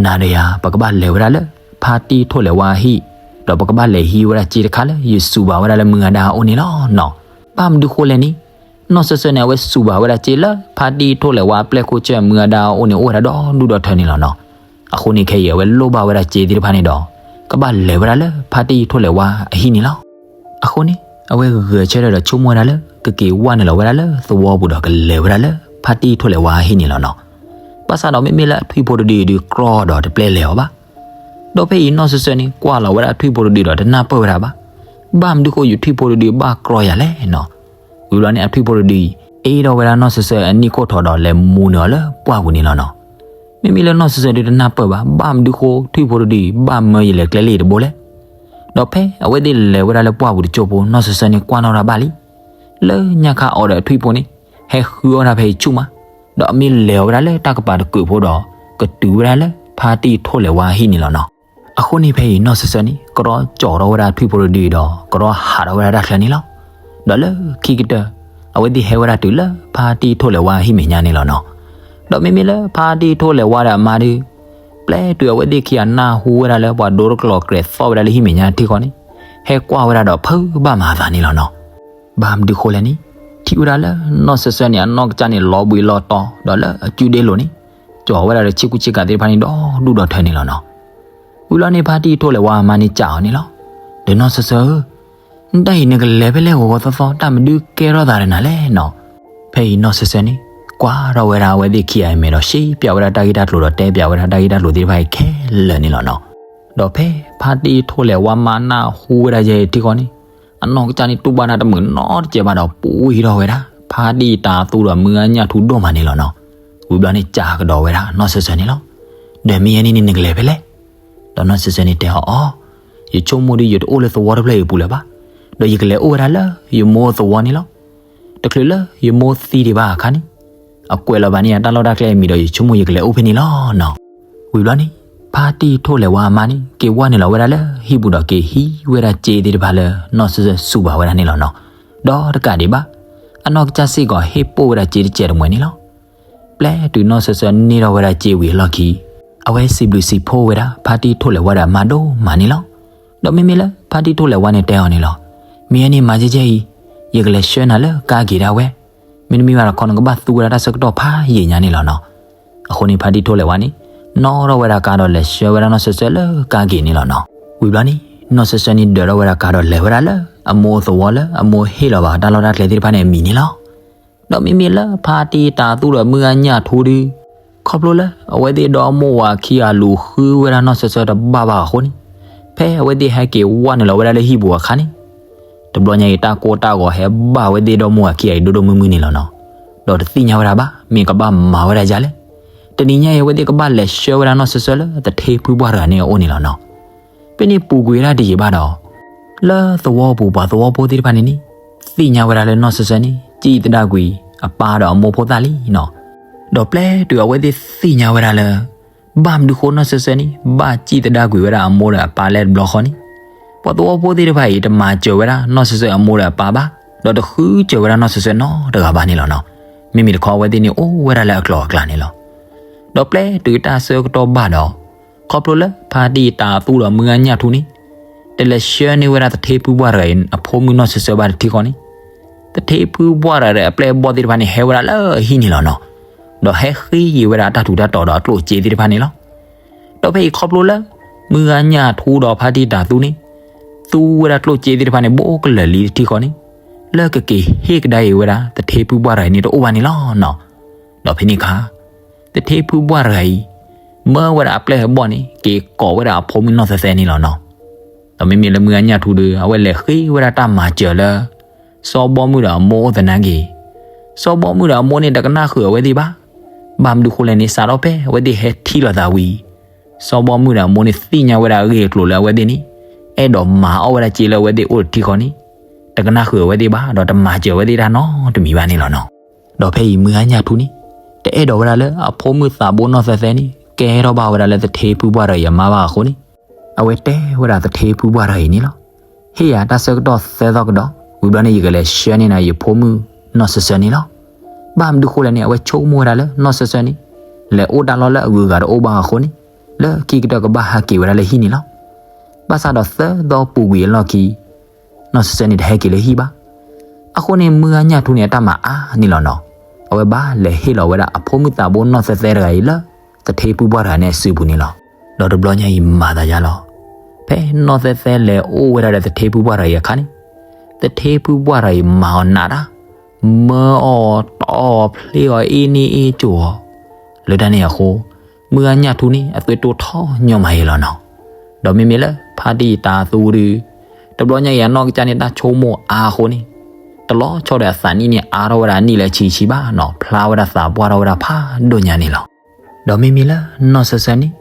နၤဒီးယၤ ပကဘၣ်လဲၤဝဲဒၣ်လၢ ဖါတံၢ်ထိၣ်လဲၤဝါအဟံၣ်, ဒီးပကဘၣ်လဲၤဟံးဝဲဒၣ်စ့တခါလၢယစူၤဘၣ်ဝဲဒၣ်လၢမုၢ်ဂၤဒါအအိၣ်န့ၣ်လီၤနီၤ. ဘၣ်မနုၤဃိလဲၣ်န့ၣ် နီၢ်စၢၤစၢၤန့ၣ် အဝဲစူၤဘၣ်ဝဲဒၣ်စ့လၢဖါတံၢ်ထိၣ်လဲၤဝါအပျဲၢ်ခိၣ်ဆၢမုၢ်ဂၤဒါအအိၣ်န့ၣ် အိၣ်ဝဲဒၣ်ဒီဒူၣ်ဒီထၢန့ၣ်လီၤနီၤ. အဃိန့ၣ်ခဲအံၤ အဝဲလိၣ်ဘၣ်ဝဲဒၣ်စ့သ့ၣ်တဖၣ်န့ၣ်ဒီး ကဘၣ်လဲၤဝဲဒၣ်လၢဖါတံၢ်ထိၣ်လဲၤဝါအဟံၣ်န့ၣ်လီၤ. အဃိန့ၣ် အဝဲဂဲၤဆၢထၢၣ်ဒီးဆိကမိၣ်ဝဲဒၣ်လၢ ကက့ၤဝဲနုာ်လီၤဝဲဒၣ်လၢသဝီပူၤဒီးကလဲၤဝဲဒၣ်လၢဖါတံၢ်ထိၣ်လဲၤဝါအဟံၣ်န့ၣ်လီၤနီၤ. ဘၣ်ဆၣ်ဒီးမ့မ့ၢ်လၢအထွံၣ်ဖိတဒုအံၤဒုးကြီဒီးတပျဲလဲၤအီၤဘၣ်. ဒီးဖဲအံၤနီၢ်စၢၤစၢၤန့ၣ် ကွၢ်လီၤဝဲဒၣ်အထွံၣ်ဖိတဒုဒီးတနၢ်ပၢၢ်ဝဲဒၣ်ဘၣ်. ဘၣ်မနုၤဃိယထွံၣ်ဖိတဒုဘၣ်ကြီယၤလဲၣ်နီၤ. ဝံၤဘျီန့ၣ် အထွံၣ်ဖိတဒုအံၤ အ့ၣ်ထီၣ်ဝဲဒၣ်နီၢ်စၢၤစၢၤအနံၣ်ခိၣ်ထီၣ်ဒီးလဲၤမူၤနုာ်အီၤလၢပှၢ်ပူၤန့ၣ်လီၤနီၤ. မ့မ့ၢ်လၢနီၢ်စၢၤစၢၤဒုးတနၢ်ပၢၢ်ဘၣ် ဘၣ်မနုၤဃိထွံၣ်ဖိတဒုအံၤဘၣ်မၢယလဲၤကျဲလံတဘိလဲၣ်. ဒီးဖဲအဝဲသ့ၣ်လဲၤဝဲဒၣ်လၢပှၢ်ပူၤတကၠိဖိ နီၢ်စၢၤစၢၤန့ၣ်ကွၢ်နီၣ်တၢ်ဘၣ်လံ. လၢညါခါအီၤဒီးအထွံၣ်ဖိန့ၣ် ဟဲဃုအီၣ်တၢ်ဖဲအံၤဆူၣ်မး, ဒီးအမ့ၢ်လဲၤဝဲဒၣ်လၢတၢ်ကပၤတကုာ်ဖိဒီး ကတုၤဝဲဒၣ်လၢဖါတံၢ်ထိၣ်လဲၤဝါအဟံၣ်န့ၣ်လီၤနီၤ. အဃိန့ၣ်ဖဲအံၤနီၢ်စၢၤစၢၤန့ၣ် ကရီကၠီထီၣ်ဝဲဒၣ်ထွံၣ်ဖိတဒုအံၤဒီး ကရီဟးထီၣ်ဝဲဒၣ်တၢ်ချၢန့ၣ်လီၤ. ဒီးလၢခံကတၢၢ် အဝဲသ့ၣ်ဟဲဝဲဒၣ်တုၤလၢဖါတံၢ်ထိၣ်လဲၤဝါဟံၣ်မဲာ်ညါန့ၣ်လီၤနီၤ. ဒီးမ့မ့ၢ်လၢဖါတံၢ်ထိၣ်လဲၤဝါဒီးအမါဒု ပျဲတုၤအဝဲသ့ၣ်ခံဂၤနၢ်ဟူဝဲဒၣ်လၢပှၤဒိတကျိၤကြဲးသီၣ်ဝဲဒၣ်လၢဟံၣ်မဲာ်ညါထံဃီန့ၣ် ဟဲကွၢ်ဝဲဒၣ်ဒီးဖုးဘၣ်မၤအသးန့ၣ်လီၤနီၤ. ဘၣ်မနုၤဃိလဲၣ်န့ၣ် ထံၣ်ဝဲဒၣ်လၢနီၢ်စၢၤစၢၤန့ၣ် အနီၢ်ကစၢ်န့ၣ်လီၤဘှံးလီၤတီၤ ဒီးလၢအစုဒ့လိၤန့ၣ် ကၠီဝဲဒၣ်ဒီးဆ့ကူဆ့ကၤသ့ၣ်တဖၣ်န့ၣ်ဒီဒူၣ်ဒီထၢန့ၣ်လီၤနီၤ. ဝံၤလီၤန့ၣ်ဖါတံၢ်ထိၣ်လဲၤဝါအမါန့ၣ်စံးအီၤန့ၣ်လီၤ. ဒီးနီၢ်စၢၤစၢၤဧၢ, နတၢ်အံၤနကလဲၤဖဲလဲၣ်ဂီၤဂီၤသီသီ တၢ်မနုၤကဲထီၣ်သးဒီးနၤလဲၣ်နီၤ. ဖဲအံၤနီၢ်စၢၤစၢၤန့ၣ် ကွၢ်ထီၣ်ဝဲဒၣ်အဝဲသ့ၣ်ခံဂၤအံၤမဲာ်ဒီး ရှင်းပြဝဲဒၣ်တၢ်ဂ့ၢ်တၢ်ကျိၤဒီးတဲပြဝဲဒၣ်တၢ်ဂ့ၢ်တၢ်ကျိၤသ့ၣ်တဖၣ်အံၤခဲလၢာ်န့ၣ်လီၤနီၤ. ဒီးဖဲဖါတံၢ်ထိၣ်လဲၤဝါမါနၢ်ဟူဝဲဒၣ်ယဲအံၤထံဃီန့ၣ် အနီၢ်ကစၢ်န့ၣ်တူၢ်ဘၣ်တၢ်တမုာ်နီတစဲးဘၣ်ဒီး ပူၤဟံးထီၣ်ဝဲဒၣ် ဖါတံၢ်တၤသူဒီးမုၢ်ဂၤညၣ်ထူဒိၣ်မးန့ၣ်လီၤနီၤ. ဝံၤဘျီန့ၣ်စံးကဒီးဝဲဒၣ်နီၢ်စၢၤစၢၤန့ၣ်လီၤ. ဒီးမ့ၢ်ယဲန့ၣ်န့ၣ်နကလဲၤဖဲလဲၣ်. ဒီးနီၢ်စၢၤစၢၤန့ၣ်တဲအီၤအီၤ, ယဆိကမိၣ်ဒီးယတအိၣ်လၢသဝီတဖျၢၣ်အံၤအပူၤလၢၤဘၣ်. ဒီးယကလဲၤအိၣ်ဝဲဒၣ်လၢယမိၢ်သဝီန့ၣ်လီၤ. တချုးလၢယမိၢ်သံဒံးဘၣ်အခါန့ၣ် အကွဲးလီၤဘၣ်န့ၢ်ယတၢ်လီၢ်တၢ်ကျဲအမံၤဒီး ယဆိကမိၣ်ယကလဲၤအိၣ်ဖဲန့ၣ်လီၤနီၤ. ဝံၤဘျီန့ၣ် ဖါတံၢ်ထိၣ်လဲၤဝါအမါန့ၣ် က့ၤဝဲနုာ်လီၤဝဲဒၣ်လၢဟံၣ်ပူၤဒီး က့ၤဟံးဝဲဒၣ်စ့သ့ၣ်တဖၣ်လၢနီၢ်စၢၤစၢၤစူးဘၣ်ဝဲဒၣ်န့ၣ်လီၤနီၤ. ဒီးတကးဒံးဘၣ် အနီၢ်ကစၢ်စ့ၢ်ကီးဟ့ၣ်ပိၢ်ဝဲဒၣ်စ့တစဲးတမှဲၤန့ၣ်လီၤ. ပျဲတုၤနီၢ်စၢၤစၢၤန့ၢ်ထီၣ်ဝဲဒၣ်စ့ဝံၤအလီၢ်ခံ အဝဲစံးဘျုးစံးဖှိၣ်ဝဲဒၣ် ဖါတံၢ်ထိၣ်လဲၤဝါဒီးအမါဒိၣ်မးန့ၣ်လီၤ. ဒီးမ့မ့ၢ်လၢဖါတံၢ်ထိၣ်လဲၤဝါန့ၣ်တဲအီၤန့ၣ်လီၤ. မ့ၢ်ယဲန့ၣ်မၤကဲကဲအံၤ ယကလဲၤဆှၢနၤလၢကါက့ၤဒၣ်ဝဲ, မ့တမ့ၢ်ဘၣ်ဒီးခီ နကဘၣ်သူဝဲဒၣ်တၢ်ဆၢကတီၢ်ဖးယံာ်ညါန့ၣ်လီၤနီၤ. အဃိန့ၣ်ဖါတံၢ်ထိၣ်လဲၤဝါန့ၣ် နီၣ်ထီၣ်ဝဲဒၣ်ကါဒီးလဲၤဆှၢဝဲဒၣ်နီၢ်စၢၤစၢၤလၢကါက့ၤန့ၣ်လီၤနီၤ. ဝံၤဘျီန့ၣ် နီၢ်စၢၤစၢၤန့ၣ်ဒၢးထီၣ်ဝဲဒၣ်ကါဒီးလဲၤဝဲဒၣ်လၢ အမိၢ်သဝီလၢအမိၢ်ဟ့ၣ်လီၤဘၣ်တၢ်လီၢ်တၢ်ကျဲသ့ၣ်တဖၣ်န့ၣ်အမံၤန့ၣ်လီၤ. ဒီးမ့မ့ၢ်လၢဖါတံၢ်တၤသူဒီးမုၢ်ဂၤညၣ်ထူဒု ခီဖျိလၢအဝဲသ့ၣ်ဒီမိၢ်ဝၤခံဂၤလူၤဃုဝဲဒၣ်နီၢ်စၢၤစၢၤတဘၣ်ဘၣ်အဃိန့ၣ်, ဖဲအဝဲသ့ၣ်ဟဲက့ၤဝဲနုာ်လီၤဝဲဒၣ်လၢဟံၣ်ပူၤအခါန့ၣ်, တဘျီညါအံၤတၢ်ကိၢ်တၢ်ဂီၤဟဲဘၣ်ဝဲသ့ၣ်ဒီမိၢ်ဝၤခံဂၤအံၤဒိၣ်ဒိၣ်မုၢ်မုၢ်န့ၣ်လီၤနီၤ. ဒီးတသ့ၣ်ညါဝဲဒၣ်ဘၣ် မ့ၢ်ကဘၣ်မၤဝဲဒၣ်ယၤလဲၣ်. တနံၤညါအံၤအဝဲသ့ၣ်ကဘၣ်လဲၤဆှၢဝဲဒၣ်နီၢ်စၢၤစၢၤလၢသထ့ဖုပှၢ်တဂၤန့ၣ်အအိၣ်န့ၣ်လီၤနီၤ. ဖဲန့ၣ်ပူၤကွံာ်ဝဲဒၣ်တယံာ်ဘၣ်ဒီး လၢသဝီပူၤပှၤသဝီဖိသ့ၣ်တဖၣ်န့ၣ်န့ၣ် သ့ၣ်ညါဝဲဒၣ်လၢနီၢ်စၢၤစၢၤန့ၣ် စံၣ်သဒၣ်ကွံာ်အပၢ်ဒီးအမိၢ်ဖိသၣ်လံနီၤ. ဒီးပျဲတုၤအဝဲသ့ၣ်သ့ၣ်ညါဝဲဒၣ်လၢ ဘၣ်မနုၤဃိနီၢ်စၢၤစၢၤန့ၣ် ဘၣ်စံၣ်သဒၣ်ကွံာ်ဝဲဒၣ်အမိၢ်ဒီးအပၢ်လဲၣ်တဘျီဃီန့ၣ်, ပှၤသဝီဖိသ့ၣ်တဖၣ်အံၤ တမၤစၢၤဝဲဒၣ်နီၢ်စၢၤစၢၤအမိၢ်ဒီးအပၢ်ဘၣ်, ဒီးတဃုစၢၤဝဲဒၣ်နီၢ်စၢၤစၢၤနီတဂၤဘၣ်န့ၣ်လီၤနီၤ. မ့မ့ၢ်တခီအဝဲသ့ၣ်န့ၣ်အိၣ်ဝဲဒၣ်လၢအကျိၤအကျဲန့ၣ်လီၤ. ဒီးပျဲတုၤတၢ်ဆၢကတီၢ်ဘၣ်ဒီး ခီဖျိလၢဖါတံၢ်တၤသူဒီးမုၢ်ဂၤညၣ်ထူန့ၣ် တလဲၤဆှၢန့ၢ်ဝဲဒၣ်သထ့ဖုပှၢ်တဂၤအံၤ အဖိမုၣ်နီၢ်စၢၤစၢၤဘၣ်တထံဃီန့ၣ်, သထ့ဖုပှၢ်တဂၤဒီးအပျဲၢ်အဘီၣ်သ့ၣ်တဖၣ်န့ၣ် ဟဲဝဲဒၣ်လၢအဟံၣ်န့ၣ်လီၤနီၤ. ဒီးဟဲဃ့က့ၤဝဲဒၣ်အတၢ်ထူးတၢ်တီၤဒီးအကျိၣ်စ့သ့ၣ်တဖၣ်န့ၣ်လီၤ. ဒီးဖဲအံၤခီဖျိလၢ မုၢ်ဂၤညၣ်ထူဒီးဖါတံၢ်တၤသူန့ၣ် သူဝဲဒၣ်ကျိၣ်စ့သ့ၣ်တဖၣ်န့ၣ် ဘူးကလၢာ်လံတထံဃီန့ၣ်, လၢကက့ၤဟ့ၣ်ကဒါအံၤဝဲဒၣ်သထ့ဖုပှၢ်တဂၤအံၤန့ၣ် တအိၣ်ဘၣ်န့ၣ်လီၤနီၤ. ဒီးဖဲန့ၣ်အခါ သထ့ဖုပှၢ်တဂၤအံၤ မၢဝဲဒၣ်အပျဲၢ်အဘီၣ်န့ၣ် က့ၤကိးဝဲဒၣ်အဖိမုၣ်နီၢ်သဲသဲန့ၣ်လီၤနီၤ. ဒီးမ့မ့ၢ်လၢမုၢ်ဂၤညၣ်ထူဒီး အဝဲလဲၤဃ့ဝဲဒၣ်တၢ်မၤစၢၤလၢ စီၤဘီမုၣ်ဒီးအမိၢ်အိၣ်သနာ်က့, စီၤဘီမုၣ်ဒီးအမိၢ်န့ၣ် တကနၣ်ဃုာ်အဝဲသ့ၣ်ဘၣ်. ဘၣ်မနုၤဃိလဲၣ်န့ၣ် စးထီၣ်ဖဲအဝဲသ့ၣ်ဟဲထံၣ်လိာ်သးဝံၤ စီၤဘီမုၣ်ဒီးအမိၢ်န့ၣ် သ့ၣ်ညါဝဲဒၣ်အဂ့ၢ်အကျိၤလၢအဝဲသ့ၣ်န့ၣ် အဲၣ်ဒိးမၤအီၣ်ဝဲဒၣ်စ့လၢအဝဲသ့ၣ်အိၣ်တထံဃီန့ၣ် တကနၣ်ဃုာ်အဝဲသ့ၣ်ဘၣ် ဒီးတမၤစၢၤအဝဲသ့ၣ်တၢ်နီတမံၤဘၣ်န့ၣ်လီၤနီၤ. ဒီးဖဲအံၤမုၢ်ဂၤညၣ်ထူန့ၣ် တအဲၣ်ဒိးဝဲဒၣ်လၢအဖိမုၣ်သးဘိနီၢ်သဲသဲန့ၣ် ကဲထီၣ်ဘၣ်ဝဲဒၣ်လၢသထ့ဖုပှၢ်တဂၤအံၤအမါဘၣ်အဃိန့ၣ်, အဝဲတဲဝဲဒၣ်သထ့ဖုပှၢ်တဂၤအံၤန့ၣ်လီၤ. ဟ့ၣ်ယၤတၢ်ဆၢကတီၢ်သၢသီကဒီး, ဝံၤဘျီန့ၣ် ယကလဲၤဆှၢန့ၢ်နၤယဖိမုၣ်နီၢ်စၢၤစၢၤန့ၣ်လီၤ. ဘၣ်မနုၤဃိလဲၣ်န့ၣ် အဝဲဆိကမိၣ်ဝဲဒၣ်လၢနီၢ်စၢၤစၢၤန့ၣ် လဲၤအိၣ်တၢ်လီၢ်လၢအဂုၤအဂၤတအိၣ်ဘၣ်အဃိန့ၣ်, လၢခံကတၢၢ်ကဘၣ်ဟဲက့ၤဝဲဒၣ်လၢဟံၣ်န့ၣ်လီၤ. ဘၣ်ဆၣ်ဒီးသၢသီပူၤကွံာ်အလီၢ်ခံ နီၢ်စၢၤစၢၤန့ၣ်တဟဲက့ၤလၢဟံၣ်ဘၣ်. အဃိန့ၣ် မုၢ်ဂၤညၣ်ထူန့ၣ် အတၢ်မၤအါန့ၣ်လီၤနီၤ. အဝဲဘၣ်လဲၤဟ့ၣ်လီၤဝဲဒၣ်အဖိမုၣ်သးဘိနီၢ်သဲသဲတဂၤအံၤလၢ သထ့ဖုပှၢ်တဂၤန့ၣ်အစုပူၤန့ၣ်လီၤ. ဒီးတဘျီညါအံၤမၤသးယါလီၤ. ဖဲနီၢ်သဲသဲလဲၤအိၣ်ဝဲဒၣ်ဒီးသထ့ဖုပှၢ်တဂၤအံၤအခါန့ၣ်, သထ့ဖုပှၢ်တဂၤအံၤမၤအီၤနးတၢ်, မၢအီၤတီအီၤဖျ့အီၤအ့န့ၢ်အ့ကၠိၤအီၤ လၢတၢ်န့ၣ်အဃိ, မုၢ်ဂၤညၣ်ထူန့ၣ် အသွံၣ်တိၢ်ထီၣ်ညီမးယဲလီၤနီၤ. ဒီးမ့မ့ၢ်လၢဖါတံၢ်တၤသူဒီး, တဘျီညါအံၤအနီၢ်ကစၢ်န့ၣ်တၢ်ဆိကမိၣ်အါအဃိန့ၣ်, တလီၤဆီဒီးအသးနံၣ်န့ၣ်အါထီၣ်ဝဲဒၣ်အနံၣ်လၢအဆံးဆံးဘၣ်နီၤ, ဖျါဝဲဒၣ်သးပှၢ်ထီၣ်ဝဲဒၣ်ဖးဒိၣ်ညါန့ၣ်လီၤ. ဒီးမ့မ့ၢ်လၢနီၢ်စၢၤစၢၤန့ၣ်,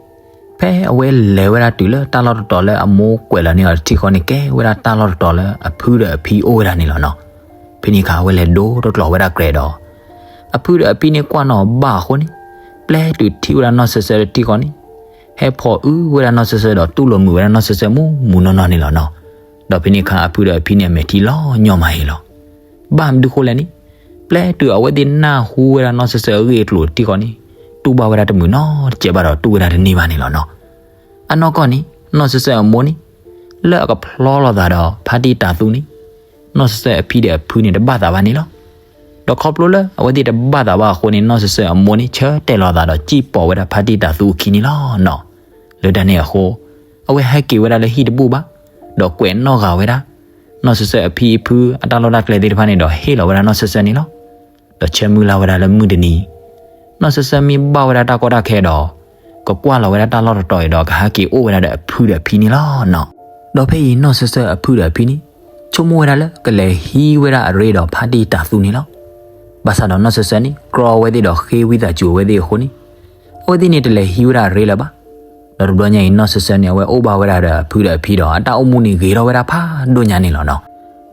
ဖဲအဝဲလဲၤဝဲဒၣ်တုၤလၢတၢ်လီၢ်တတီၤလၢအမိၢ်ကွဲးလီၤန့ၢ်အီၤတထံၣ်ဃီန့ၣ် ကဲဝဲဒၣ်တၢ်လီၢ်တတီၤလၢအဖုဒီးအဖံအိၣ်ဝဲဒၣ်န့ၣ်လီၤနီၤ. ဖဲန့ၣ်အခါအဝဲလဲၤဒိတကျိၤဝဲဒၣ်ကြဲးဒီး အဖုဒီးအဖံန့ၣ်ကွၢ်နီၣ်ဘၣ်အဃိန့ၣ်, ပျဲတုၤထံၣ်ဝဲဒၣ်နီၢ်စၢၤစၢၤတထံၣ်ဃီန့ၣ်, ဟဲဖီၣ်အုဝဲဒၣ်နီၢ်စၢၤစၢၤဒီးတူၢ်လိာ်မုာ်ဝဲဒၣ်နီၢ်စၢၤစၢၤမူးမူးနီၢ်နီၢ်န့ၣ်လီၤနီၤ. ဒီးဖဲန့ၣ်အခါအဖုဒီးအဖံန့ၣ်အမဲာ်ထံလီၤညီမးအံၤလီၤ. ဘၣ်မနုၤဃိလဲၣ်န့ၣ်, ပျဲတုၤအဝဲသ့ၣ်နၢ်ဟူဝဲဒၣ်နီၢ်စၢၤစၢၤအဂ့ၢ်အကျိၤတထံၣ်ဃီန့ၣ်, တူၢ်ဘၣ်ဝဲဒၣ်တမုာ်နီတစဲးဘၣ်ဒီးတူၢ်ဝဲဒၣ်တန့ၢ်ဘၣ်န့ၣ်လီၤနီၤ. အနီၢ်ကီၢ်န့ၣ် နီၢ်စၢၤစၢၤအမိၢ်န့ၣ် လၢအကဖျီလိာ်သးဒီးဖါတံၢ်တၤသူန့ၣ်, နီၢ်စၢၤစၢၤအဖံဒီးအဖုန့ၣ်တဘၣ်သးဘၣ်န့ၣ်လီၤ. ဒီးခီဖျိလၢအဝဲသ့ၣ်တဘၣ်သးဘၣ်အဃိန့ၣ် နီၢ်စၢၤစၢၤအမိၢ်န့ၣ် ဆၢတဲာ်လီၤအသးဒီးစံၣ်ပိာ်ဝဲဒၣ်ဖါတံၢ်တၤသူအခံန့ၣ်လီၤနီၤ. လၢတၢ်န့ၣ်အဃိ, အဝဲဟဲက့ၤဝဲဒၣ်လၢဟံၣ်တဘူၣ်ဘၣ်, ဒီးကွဲးနီၣ်ဂၤဝဲဒၣ် နီၢ်စၢၤစၢၤအဖံအဖုအတၢ်လီၢ်တၢ်ကျဲသ့ၣ်တဖၣ်န့ၣ်ဒီးဟ့ၣ်လီၤဝဲဒၣ်နီၢ်စၢၤစၢၤန့ၣ်လီၤ. ဒီးဆၢမုၢ်လၢ်ဝဲဒၣ်လၢမုၢ်တနံၤ, နီၢ်စၢၤစၢၤမ့ၢ်ဘၣ်ဝဲဒၣ်တၢ်ကီတၢ်ခဲဒီး, ကကွၢ်လီၤဝဲဒၣ်တၢ်လီၢ်တတီၤအံၤဒီးကဟဲက့ၤအိၣ်ဝဲဒၣ်ဒီးအဖုဒီးအဖံန့ၣ်လီၤနီၤ. ဒီးဖဲအံၤနီၢ်စၢၤစၢၤအဖုဒီးအဖံန့ၣ်, ဆိကမိၣ်ဝဲဒၣ်လၢကလဲၤဟံးဝဲဒၣ်အရ့ဒီးဖါတံၢ်တၤသူန့ၣ်လီၤ. ဘၣ်ဆၣ်ဒီးနီၢ်စၢၤစၢၤန့ၣ် ကြီဝဲသ့ၣ်ဒီးဃ့ဝံသးစူၤဝဲသ့ၣ်အဃိန့ၣ်, အဝဲသ့ၣ်န့ၣ်တလဲၤဟံးဝဲဒၣ်အရ့လၢၤဘၣ်. ဒီးတဘျီညါအံၤနီၢ်စၢၤစၢၤန့ၣ် အဝဲအိၣ်ဘၣ်ဝဲဒၣ်ဒီးအဖုဒီးအဖံဒီးအတၢ်အိၣ်မူန့ၣ်ဂ့ၤထီၣ်ဝဲဒၣ်ဖးဒိၣ်ညါန့ၣ်လီၤနီၤ.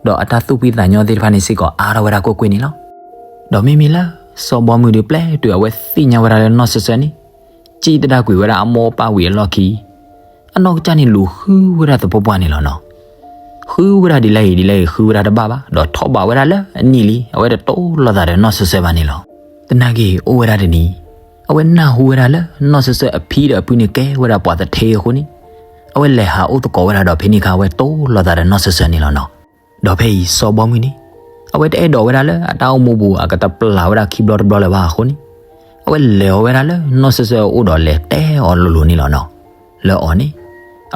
ဒီးအတၢ်သူၣ်ဖှံသးညီသ့ၣ်တဖၣ်န့ၣ်စ့ၢ်ကီးအါထီၣ်ဝဲဒၣ်ကွ့ၢ်ကွ့ၢ်န့ၣ်လီၤ. ဒီးမ့မ့ၢ်လၢစီၤဘီမုၢ်ဒုးပျဲတုၤအဝဲသ့ၣ်ညါဝဲဒၣ်လၢနီၢ်စၢၤစၢၤန့ၣ် စံၣ်တဒၣ်ကွံာ်ဝဲဒၣ်အမိၢ်အပၢ်ဝံၤအလီၢ်ခံ, အနီၢ်ကစၢ်န့ၣ်လူၤဃုဝဲဒၣ်သပှၢ်ပှၢ်န့ၣ်လီၤနီၤ. ဃုဝဲဒၣ်ဒ်လဲၣ်ဂ့ၤဒ်လဲၣ်ဂ့ၤဃုဝဲဒၣ်တဘၣ်ဘၣ်, ဒီးထီၣ်ဘးဝဲဒၣ်လၢအနံၣ်လံ, အဝဲတတိၢ်လိာ်သးဒီးနီၢ်စၢၤစၢၤဘၣ်န့ၣ်လီၤ. သနာ်က့အိၣ်ဝဲဒၣ်တနံၤ, အဝဲနၢ်ဟူဝဲဒၣ်လၢနီၢ်စၢၤစၢၤအဖံဒီးအဖုန့ၣ်ကဲဝဲဒၣ်ပှၤသထ့အဃိန့ၣ်, အဝဲလဲၤဟးအိၣ်သကိးဝဲဒၣ်ဒီးဖဲန့ၣ်အခါအဝဲတိၢ်လိာ်သးဒီးနီၢ်စၢၤစၢၤန့ၣ်လီၤနီၤ. ဒီးဖဲအံၤစီၤဘီမုၢ်န့ၣ်, အဝဲတအဲၣ်ဒိးဝဲဒၣ်လၢအတၢ်အိၣ်မူပူၤအကတပျၢ်ဝဲဒၣ်ခံဘျီတဘျီလၢၤဘၣ်အဃိန့ၣ်, အဝဲလဲၤအီၤဝဲဒၣ်လၢနီၢ်စၢၤစၢၤအအိၣ်ဒီးလဲၤတဲအီၤလိၤလိၤန့ၣ်လီၤနီၤ. လၢအီၤန့ၣ်,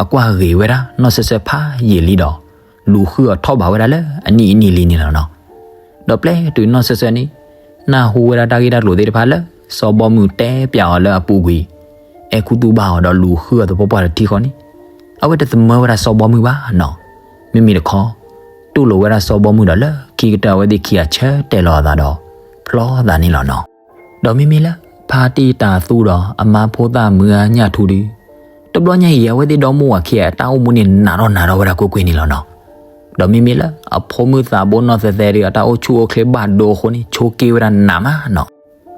အကွၢ်ဂ့ၤဝဲဒၣ်နီၢ်စၢၤစၢၤဖးယံာ်လံဒီး, လူၤဃုအီၤထီၣ်ဘးဝဲဒၣ်လၢအနံၣ်အနံၣ်လံန့ၣ်လီၤနီၤ. ဒီးပျဲတုၤနီၢ်စၢၤစၢၤန့ၣ်, နၢ်ဟူဝဲဒၣ်တၢ်ဂ့ၢ်တၢ်ကျိၤသ့ၣ်တဖၣ်လၢစီၤဘီမုၢ်တဲပၠးအီၤလၢအပူၤကွံာ်, အဲၣ်ခူသူၣ်ဘၣ်အီၤဒီးလူၤဃုအီၤသပှၢ်ပှၢ်တထံၣ်ဃီန့ၣ်, အဝဲတသမၢဝဲဒၣ်စီၤဘီမုၢ်ဘၣ်နီၤ. မ့မ့ၢ်တခီ, တူၢ်လိာ်ဝဲဒၣ်စီၤဘီမုၢ်ဒီးလၢခံကတၢၢ်အဝဲသ့ၣ်ခံဂၤဆၢတဲာ်လီၤအသးဒီး, ဖျီသးန့ၣ်လီၤနီၤ. ဒီးမ့မ့ၢ်လၢဖါတံၢ်တၤသူဒီးအမါဖိသၣ်မုၢ်ဂၤညၣ်ထူဒုး, တဘျီညါအံၤအဝဲသ့ၣ်ဒီမါဝၤခံဂၤအတၢ်အိၣ်မူန့ၣ်နးထီၣ်နးထီၣ်ဝဲဒၣ်ကွ့ၢ်ကွ့ၢ်န့ၣ်လီၤနီၤ. ဒီးမ့မ့ၢ်လၢအဖိမုၣ်သးဘိနီၢ်သဲးသဲဒုးအတၢ်အိၣ်ဆူၣ်အိၣ်ချ့ဘၣ်ဒိအဃိန့ၣ် ဆိးက့ဝဲဒၣ်နးမးနီၤ.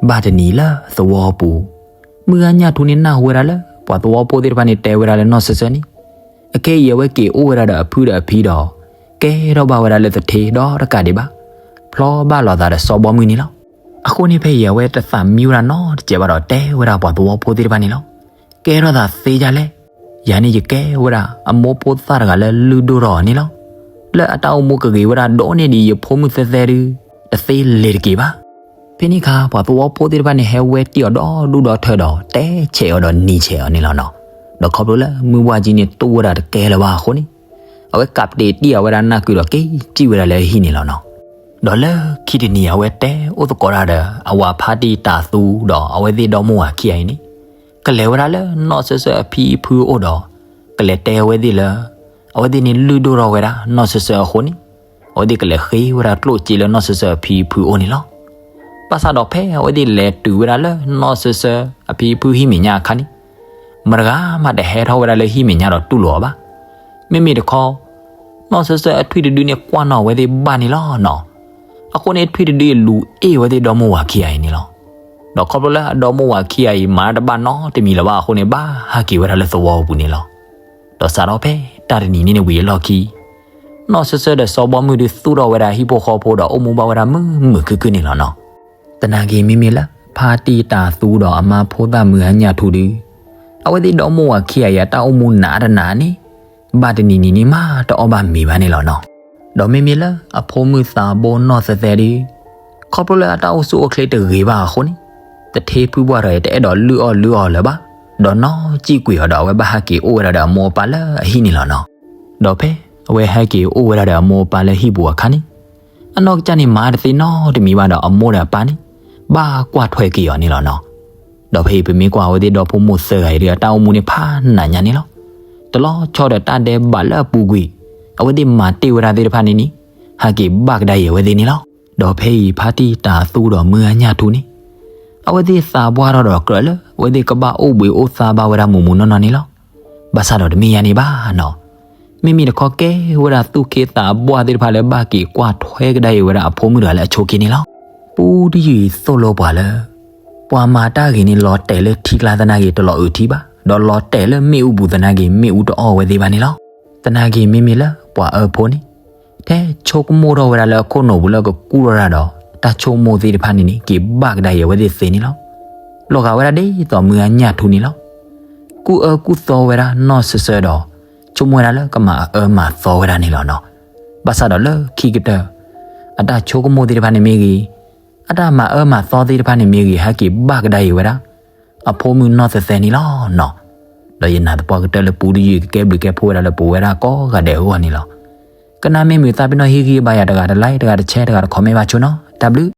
ဘၣ်တနံၤလၢသဝီပူၤ, မုၢ်ဂၤညၣ်ထူန့ၣ်နၢ်ဟူဝဲဒၣ်လၢ ပှၤသဝီဖိသ့ၣ်တဖၣ်န့ၣ်တဲဝဲဒၣ်လၢနီၢ်စၢၤစၢၤန့ၣ်, အခဲအံၤအဝဲက့ၤအိၣ်ဝဲဒၣ်ဒီးအဖုဒီးအဖံဒီး, ကဲထီၣ်ဘၣ်ဝဲဒၣ်လၢသထ့ဒီတကးဒံးဘၣ်, ဖျီဘၣ်လိာ်သးဒီးစီၤဘီမုၢ်န့ၣ်လီၤ. အဃိန့ၣ်ဖဲအံၤအဝဲတသးမံဝဲဒၣ်နီတစဲးဘၣ်ဒီးတဲဝဲဒၣ်ပှၤသဝီဖိသ့ၣ်တဖၣ်န့ၣ်လီၤ. ကဲထီၣ်သးသ့ဒ်လဲၣ်. ယၤန့ၣ်ယကဲဝဲဒၣ်အမိၢ်ဖိသၣ်တဂၤလၢလုၢ်ဒိၣ်ထီၣ်အီၤန့ၣ်လီၤ. လၢအတၢ်အိၣ်မူကဂ့ၤဝဲဒၣ်ဒိၣ်န့ၢ်ဒံးယဖိမုၣ်သဲးသဲဒုး, တသ့လဲၤတက့ၢ်ဘၣ်. ဖဲန့ၣ်အခါပှၤသဝီဖိသ့ၣ်တဖၣ်န့ၣ် ဟဲဝဲတံၢ်အီၤဒီဒူၣ်ဒီထၢဒီး တဲဆဲးအီၤဒီးနံၤဆဲးအီၤန့ၣ်လီၤနီၤ. ဒီးခီဖျိလၢမုၢ်ဝါကၠံန့ၣ်တူၢ်ဝဲဒၣ်တကဲလၢၤဘၣ်အဃိန့ၣ်, အဝဲကးပတ့ၤတံၢ်အီၤဝဲဒၣ်နၢ်ကုဒီးက့ၤစံၣ်ဝဲဒၣ်လၢအဟံၣ်န့ၣ်လီၤနီၤ. ဒီးလၢခံတနံၤအဝဲတဲအိၣ်သကိးတၢ်ဒီး အဝၤဖါတံၢ်တၤသူဒီးအဝဲသ့ၣ်ဒီမါဝၤခံဂၤအံၤန့ၣ်, ကလဲၤဝဲဒၣ်လၢနီၢ်စၢၤစၢၤအဖံအဖုအိၣ်ဒီး, ကလဲၤတဲအဝဲသ့ၣ်လၢ အဝဲသ့ၣ်န့ၣ်လုၢ်ဒိၣ်ထီၣ်ဝဲဒၣ်နီၢ်စၢၤစၢၤအဃိန့ၣ်, အဝဲသ့ၣ်ကလဲၤဃ့ဝဲဒၣ်ကျိၣ်စ့လၢနီၢ်စၢၤစၢၤအဖံအဖုအိၣ်န့ၣ်လီၤ. ဘၣ်ဆၣ်ဒီးဖဲအဝဲသ့ၣ်လဲၤတုၤဝဲဒၣ်လၢနီၢ်စၢၤစၢၤအဖံအဖုဟံၣ်မဲာ်ညါအခါန့ၣ်, မတဂၤမးတဟဲထီၣ်ဝဲဒၣ်လၢဟံၣ်မဲာ်ညါဒီးတူၢ်လိာ်အီၤဘၣ်. မ့မ့ၢ်တခီ နီၢ်စၢၤစၢၤအထွံၣ်တဒုန့ၣ်ကွၢ်နီၣ်ဝဲသ့ၣ်ဘၣ်န့ၣ်လီၤနီၤ. အဃိန့ၣ်ထွံၣ်တဒုအံၤ လူၤအ့ၣ်ဝဲသ့ၣ်ဒီမါဝၤခံဂၤအံၤန့ၣ်လီၤ. ဒီးခီဖျိလၢအဒီမါဝၤခံဂၤအံၤ မၤတၢ်တဘၣ်နီတမံၤလၢၤဘၣ်အဃိန့ၣ် ဘၣ်ဟးက့ၤဝဲဒၣ်လၢသဝီပူၤန့ၣ်လီၤ. ဒီးစးထီၣ်ဖဲတၢ်တနံၤန့ၣ်န့ၣ်ဝံၤအလီၢ်ခံ, နီၢ်စၢၤစၢၤဒီးစီၤဘီမုၢ်ဒုးသူၣ်ထီၣ်ဝဲဒၣ်ဟံၣ်ဖိဃီဖိဒီးအိၣ်မူဘၣ်ဝဲဒၣ်မုာ်မုာ်ခုၣ်ခုၣ်န့ၣ်လီၤနီၤ. သနာ်က့မ့မ့ၢ်လၢ ဖါတံၢ်တၤသူဒီးအမါဖိသၣ်မုၢ်ဂၤညၣ်ထူဒုး, အဝဲသ့ၣ်ဒီမါဝၤခံဂၤအံၤအတၢ်အိၣ်မူနးတနးန့ၣ်, ဘၣ်တနံၤနံၤန့ၣ်မးတအီၣ်ဘၣ်မ့ၤဘၣ်န့ၣ်လီၤနီၤ. ဒီးမ့မ့ၢ်လၢအဖိမုၣ်သးဘိနီၢ်သဲးသဲဒုး, ခီဖျိလၢအတၢ်အိၣ်ဆူၣ်အိၣ်ချ့တဂ့ၤဘၣ်အဃိန့ၣ်, သထ့ဖုပှၢ်ဒီးတအဲၣ်ဒိးလုၢ်အီၣ်လုၢ်အီလၢၤဘၣ်, ဒီးနီၢ်စံၣ်ကွံာ်အီၤဒီးအဝဲဘၣ်ဟဲက့ၤအိၣ်ဝဲဒၣ်ဒီးအမိၢ်အပၢ်လၢအဟံၣ်န့ၣ်လီၤနီၤ. ဒီးဖဲအဝဲဟဲက့ၤအိၣ်ဝဲဒၣ်ဒီးအမိၢ်အပၢ်လၢဟံၣ်ပူၤအခါန့ၣ်, အနီၢ်ကစၢ်န့ၣ်မၤတသ့နီတမံၤဘၣ်ဒီးအမိၢ်ဒီးအပၢ်န့ၣ်, ဘၣ်ကွၢ်ထွဲက့ၤအီၤန့ၣ်လီၤနီၤ. ဒီးဖဲအံၤပမ့ၢ်ကွၢ်အဝဲသ့ၣ်ဒီဖိမိၢ်သၢဂၤအံၤဒုး အတၢ်အိၣ်မူန့ၣ်ဖးနးညါန့ၣ်လီၤ. တလီၤဆီဒီးတၢ်ဒဲးဘးလၢအပူၤကွံာ်, အဝဲသ့ၣ်မၤတ့ၢ်ဝဲဒၣ်သ့ၣ်တဖၣ်န့ၣ်န့ၣ်, ဟဲက့ၤဘၣ်ကဒါအံၤအဝဲသ့ၣ်န့ၣ်လီၤ. ဒီးဖဲအံၤဖါတံၢ်တၤသူဒီးမုၢ်ဂၤညၣ်ထူန့ၣ်, အဝဲသ့ၣ်သးပှၢ်ထီၣ်ဒီးကြၢးလၢ အဝဲသ့ၣ်ကဘၣ်အိၣ်ဘှံးအိၣ်သါဘၣ်ဝဲဒၣ်မုာ်မုာ်နီၢ်နီၢ်န့ၣ်လီၤ. ဘၣ်ဆၣ်ဒီးတမ့ၢ်ယါန့ၣ်ဘၣ်နီၤ. မ့မ့ၢ်တခီကဲဝဲဒၣ်သူၣ်က့သးပှၢ်သ့ၣ်တဖၣ်လၢဘၣ်က့ၤကွၢ်ထွဲကဒါအံၤဝဲဒၣ်အဖိမုၣ်တဂၤလၢအဆိးက့န့ၣ်လီၤ. ပူတယုၢ်အံၤသိၣ်လိပှၤလၢ ပှၤမၤတၢ်ဂ့ၤန့ၣ်လီၤတဲာ်လၢထံကျါသနာ်က့တလီၤအုးထံဘၣ်. ဒီးလီၤတဲာ်လၢမ့ၣ်အူပူၤသနာ်က့ မ့ၣ်အူတအီၣ်ဝဲသ့ၣ်ဘၣ်န့ၣ်လီၤ. သနာ်က့မ့မ့ၢ်လၢပှၤအၢဖိန့ၣ် ထဲဆိကမိၣ်ထီၣ်ဝဲဒၣ်လၢအခိၣ်နူာ်ပူၤလၢကကူၣ်ထီၣ်တၢ်ဒီး တၢ်ဆိကမိၣ်သ့ၣ်တဖၣ်န့ၣ်န့ၣ် က့ၤဘၣ်ကဒါအံၤအဝဲသ့ၣ်သ့န့ၣ်လီၤ. လီၤဂာ်ဝဲဒၣ်ဒ်သိးမုၢ်အါညၣ်ထူန့ၣ်လီၤ. ကူၣ်အၢကူၣ်သီဝဲဒၣ်နီၢ်ဆၢဆၢဒီး ဆိကမိၣ်ဝဲဒၣ်လၢကမၤအၢမၤသီဝဲဒၣ်န့ၣ်လီၤနီၤ. ဘၣ်ဆၣ်ဒီးလၢခံကတၢၢ် အတၢ်ဆိကမိၣ်သ့ၣ်တဖၣ်န့ၣ်မ့ၢ်ဂ့ၤ, အတၢ်မၤအၢမၤသီသ့ၣ်တဖၣ်န့ၣ်မ့ၢ်ဂ့ၤ ဟဲက့ၤဘၣ်ကဒါအံၤဝဲဒၣ် အဖိမုၣ်နီၢ်သဲသဲန့ၣ်လီၤနီၤ. ဒီးယနာ်သပှၢ်ကတၢၢ်လၢပူတယုၢ်ကကဲဘျုးကဲဖှိၣ်ဝဲဒၣ်လၢပဝဲဒၣ်ကိးဂၤဒဲးအဂီၢ်န့ၣ်လီၤ. ကနၣ်မ့ၢ်မုာ်သးပ့ၤနီၣ်ဟ့ၣ်ဂံၢ်ဘါယၤတဂၤတlike တဂၤတshare တဂၤတcommentဘၣ်ဆိနီၤ. တၢ်ဘျုး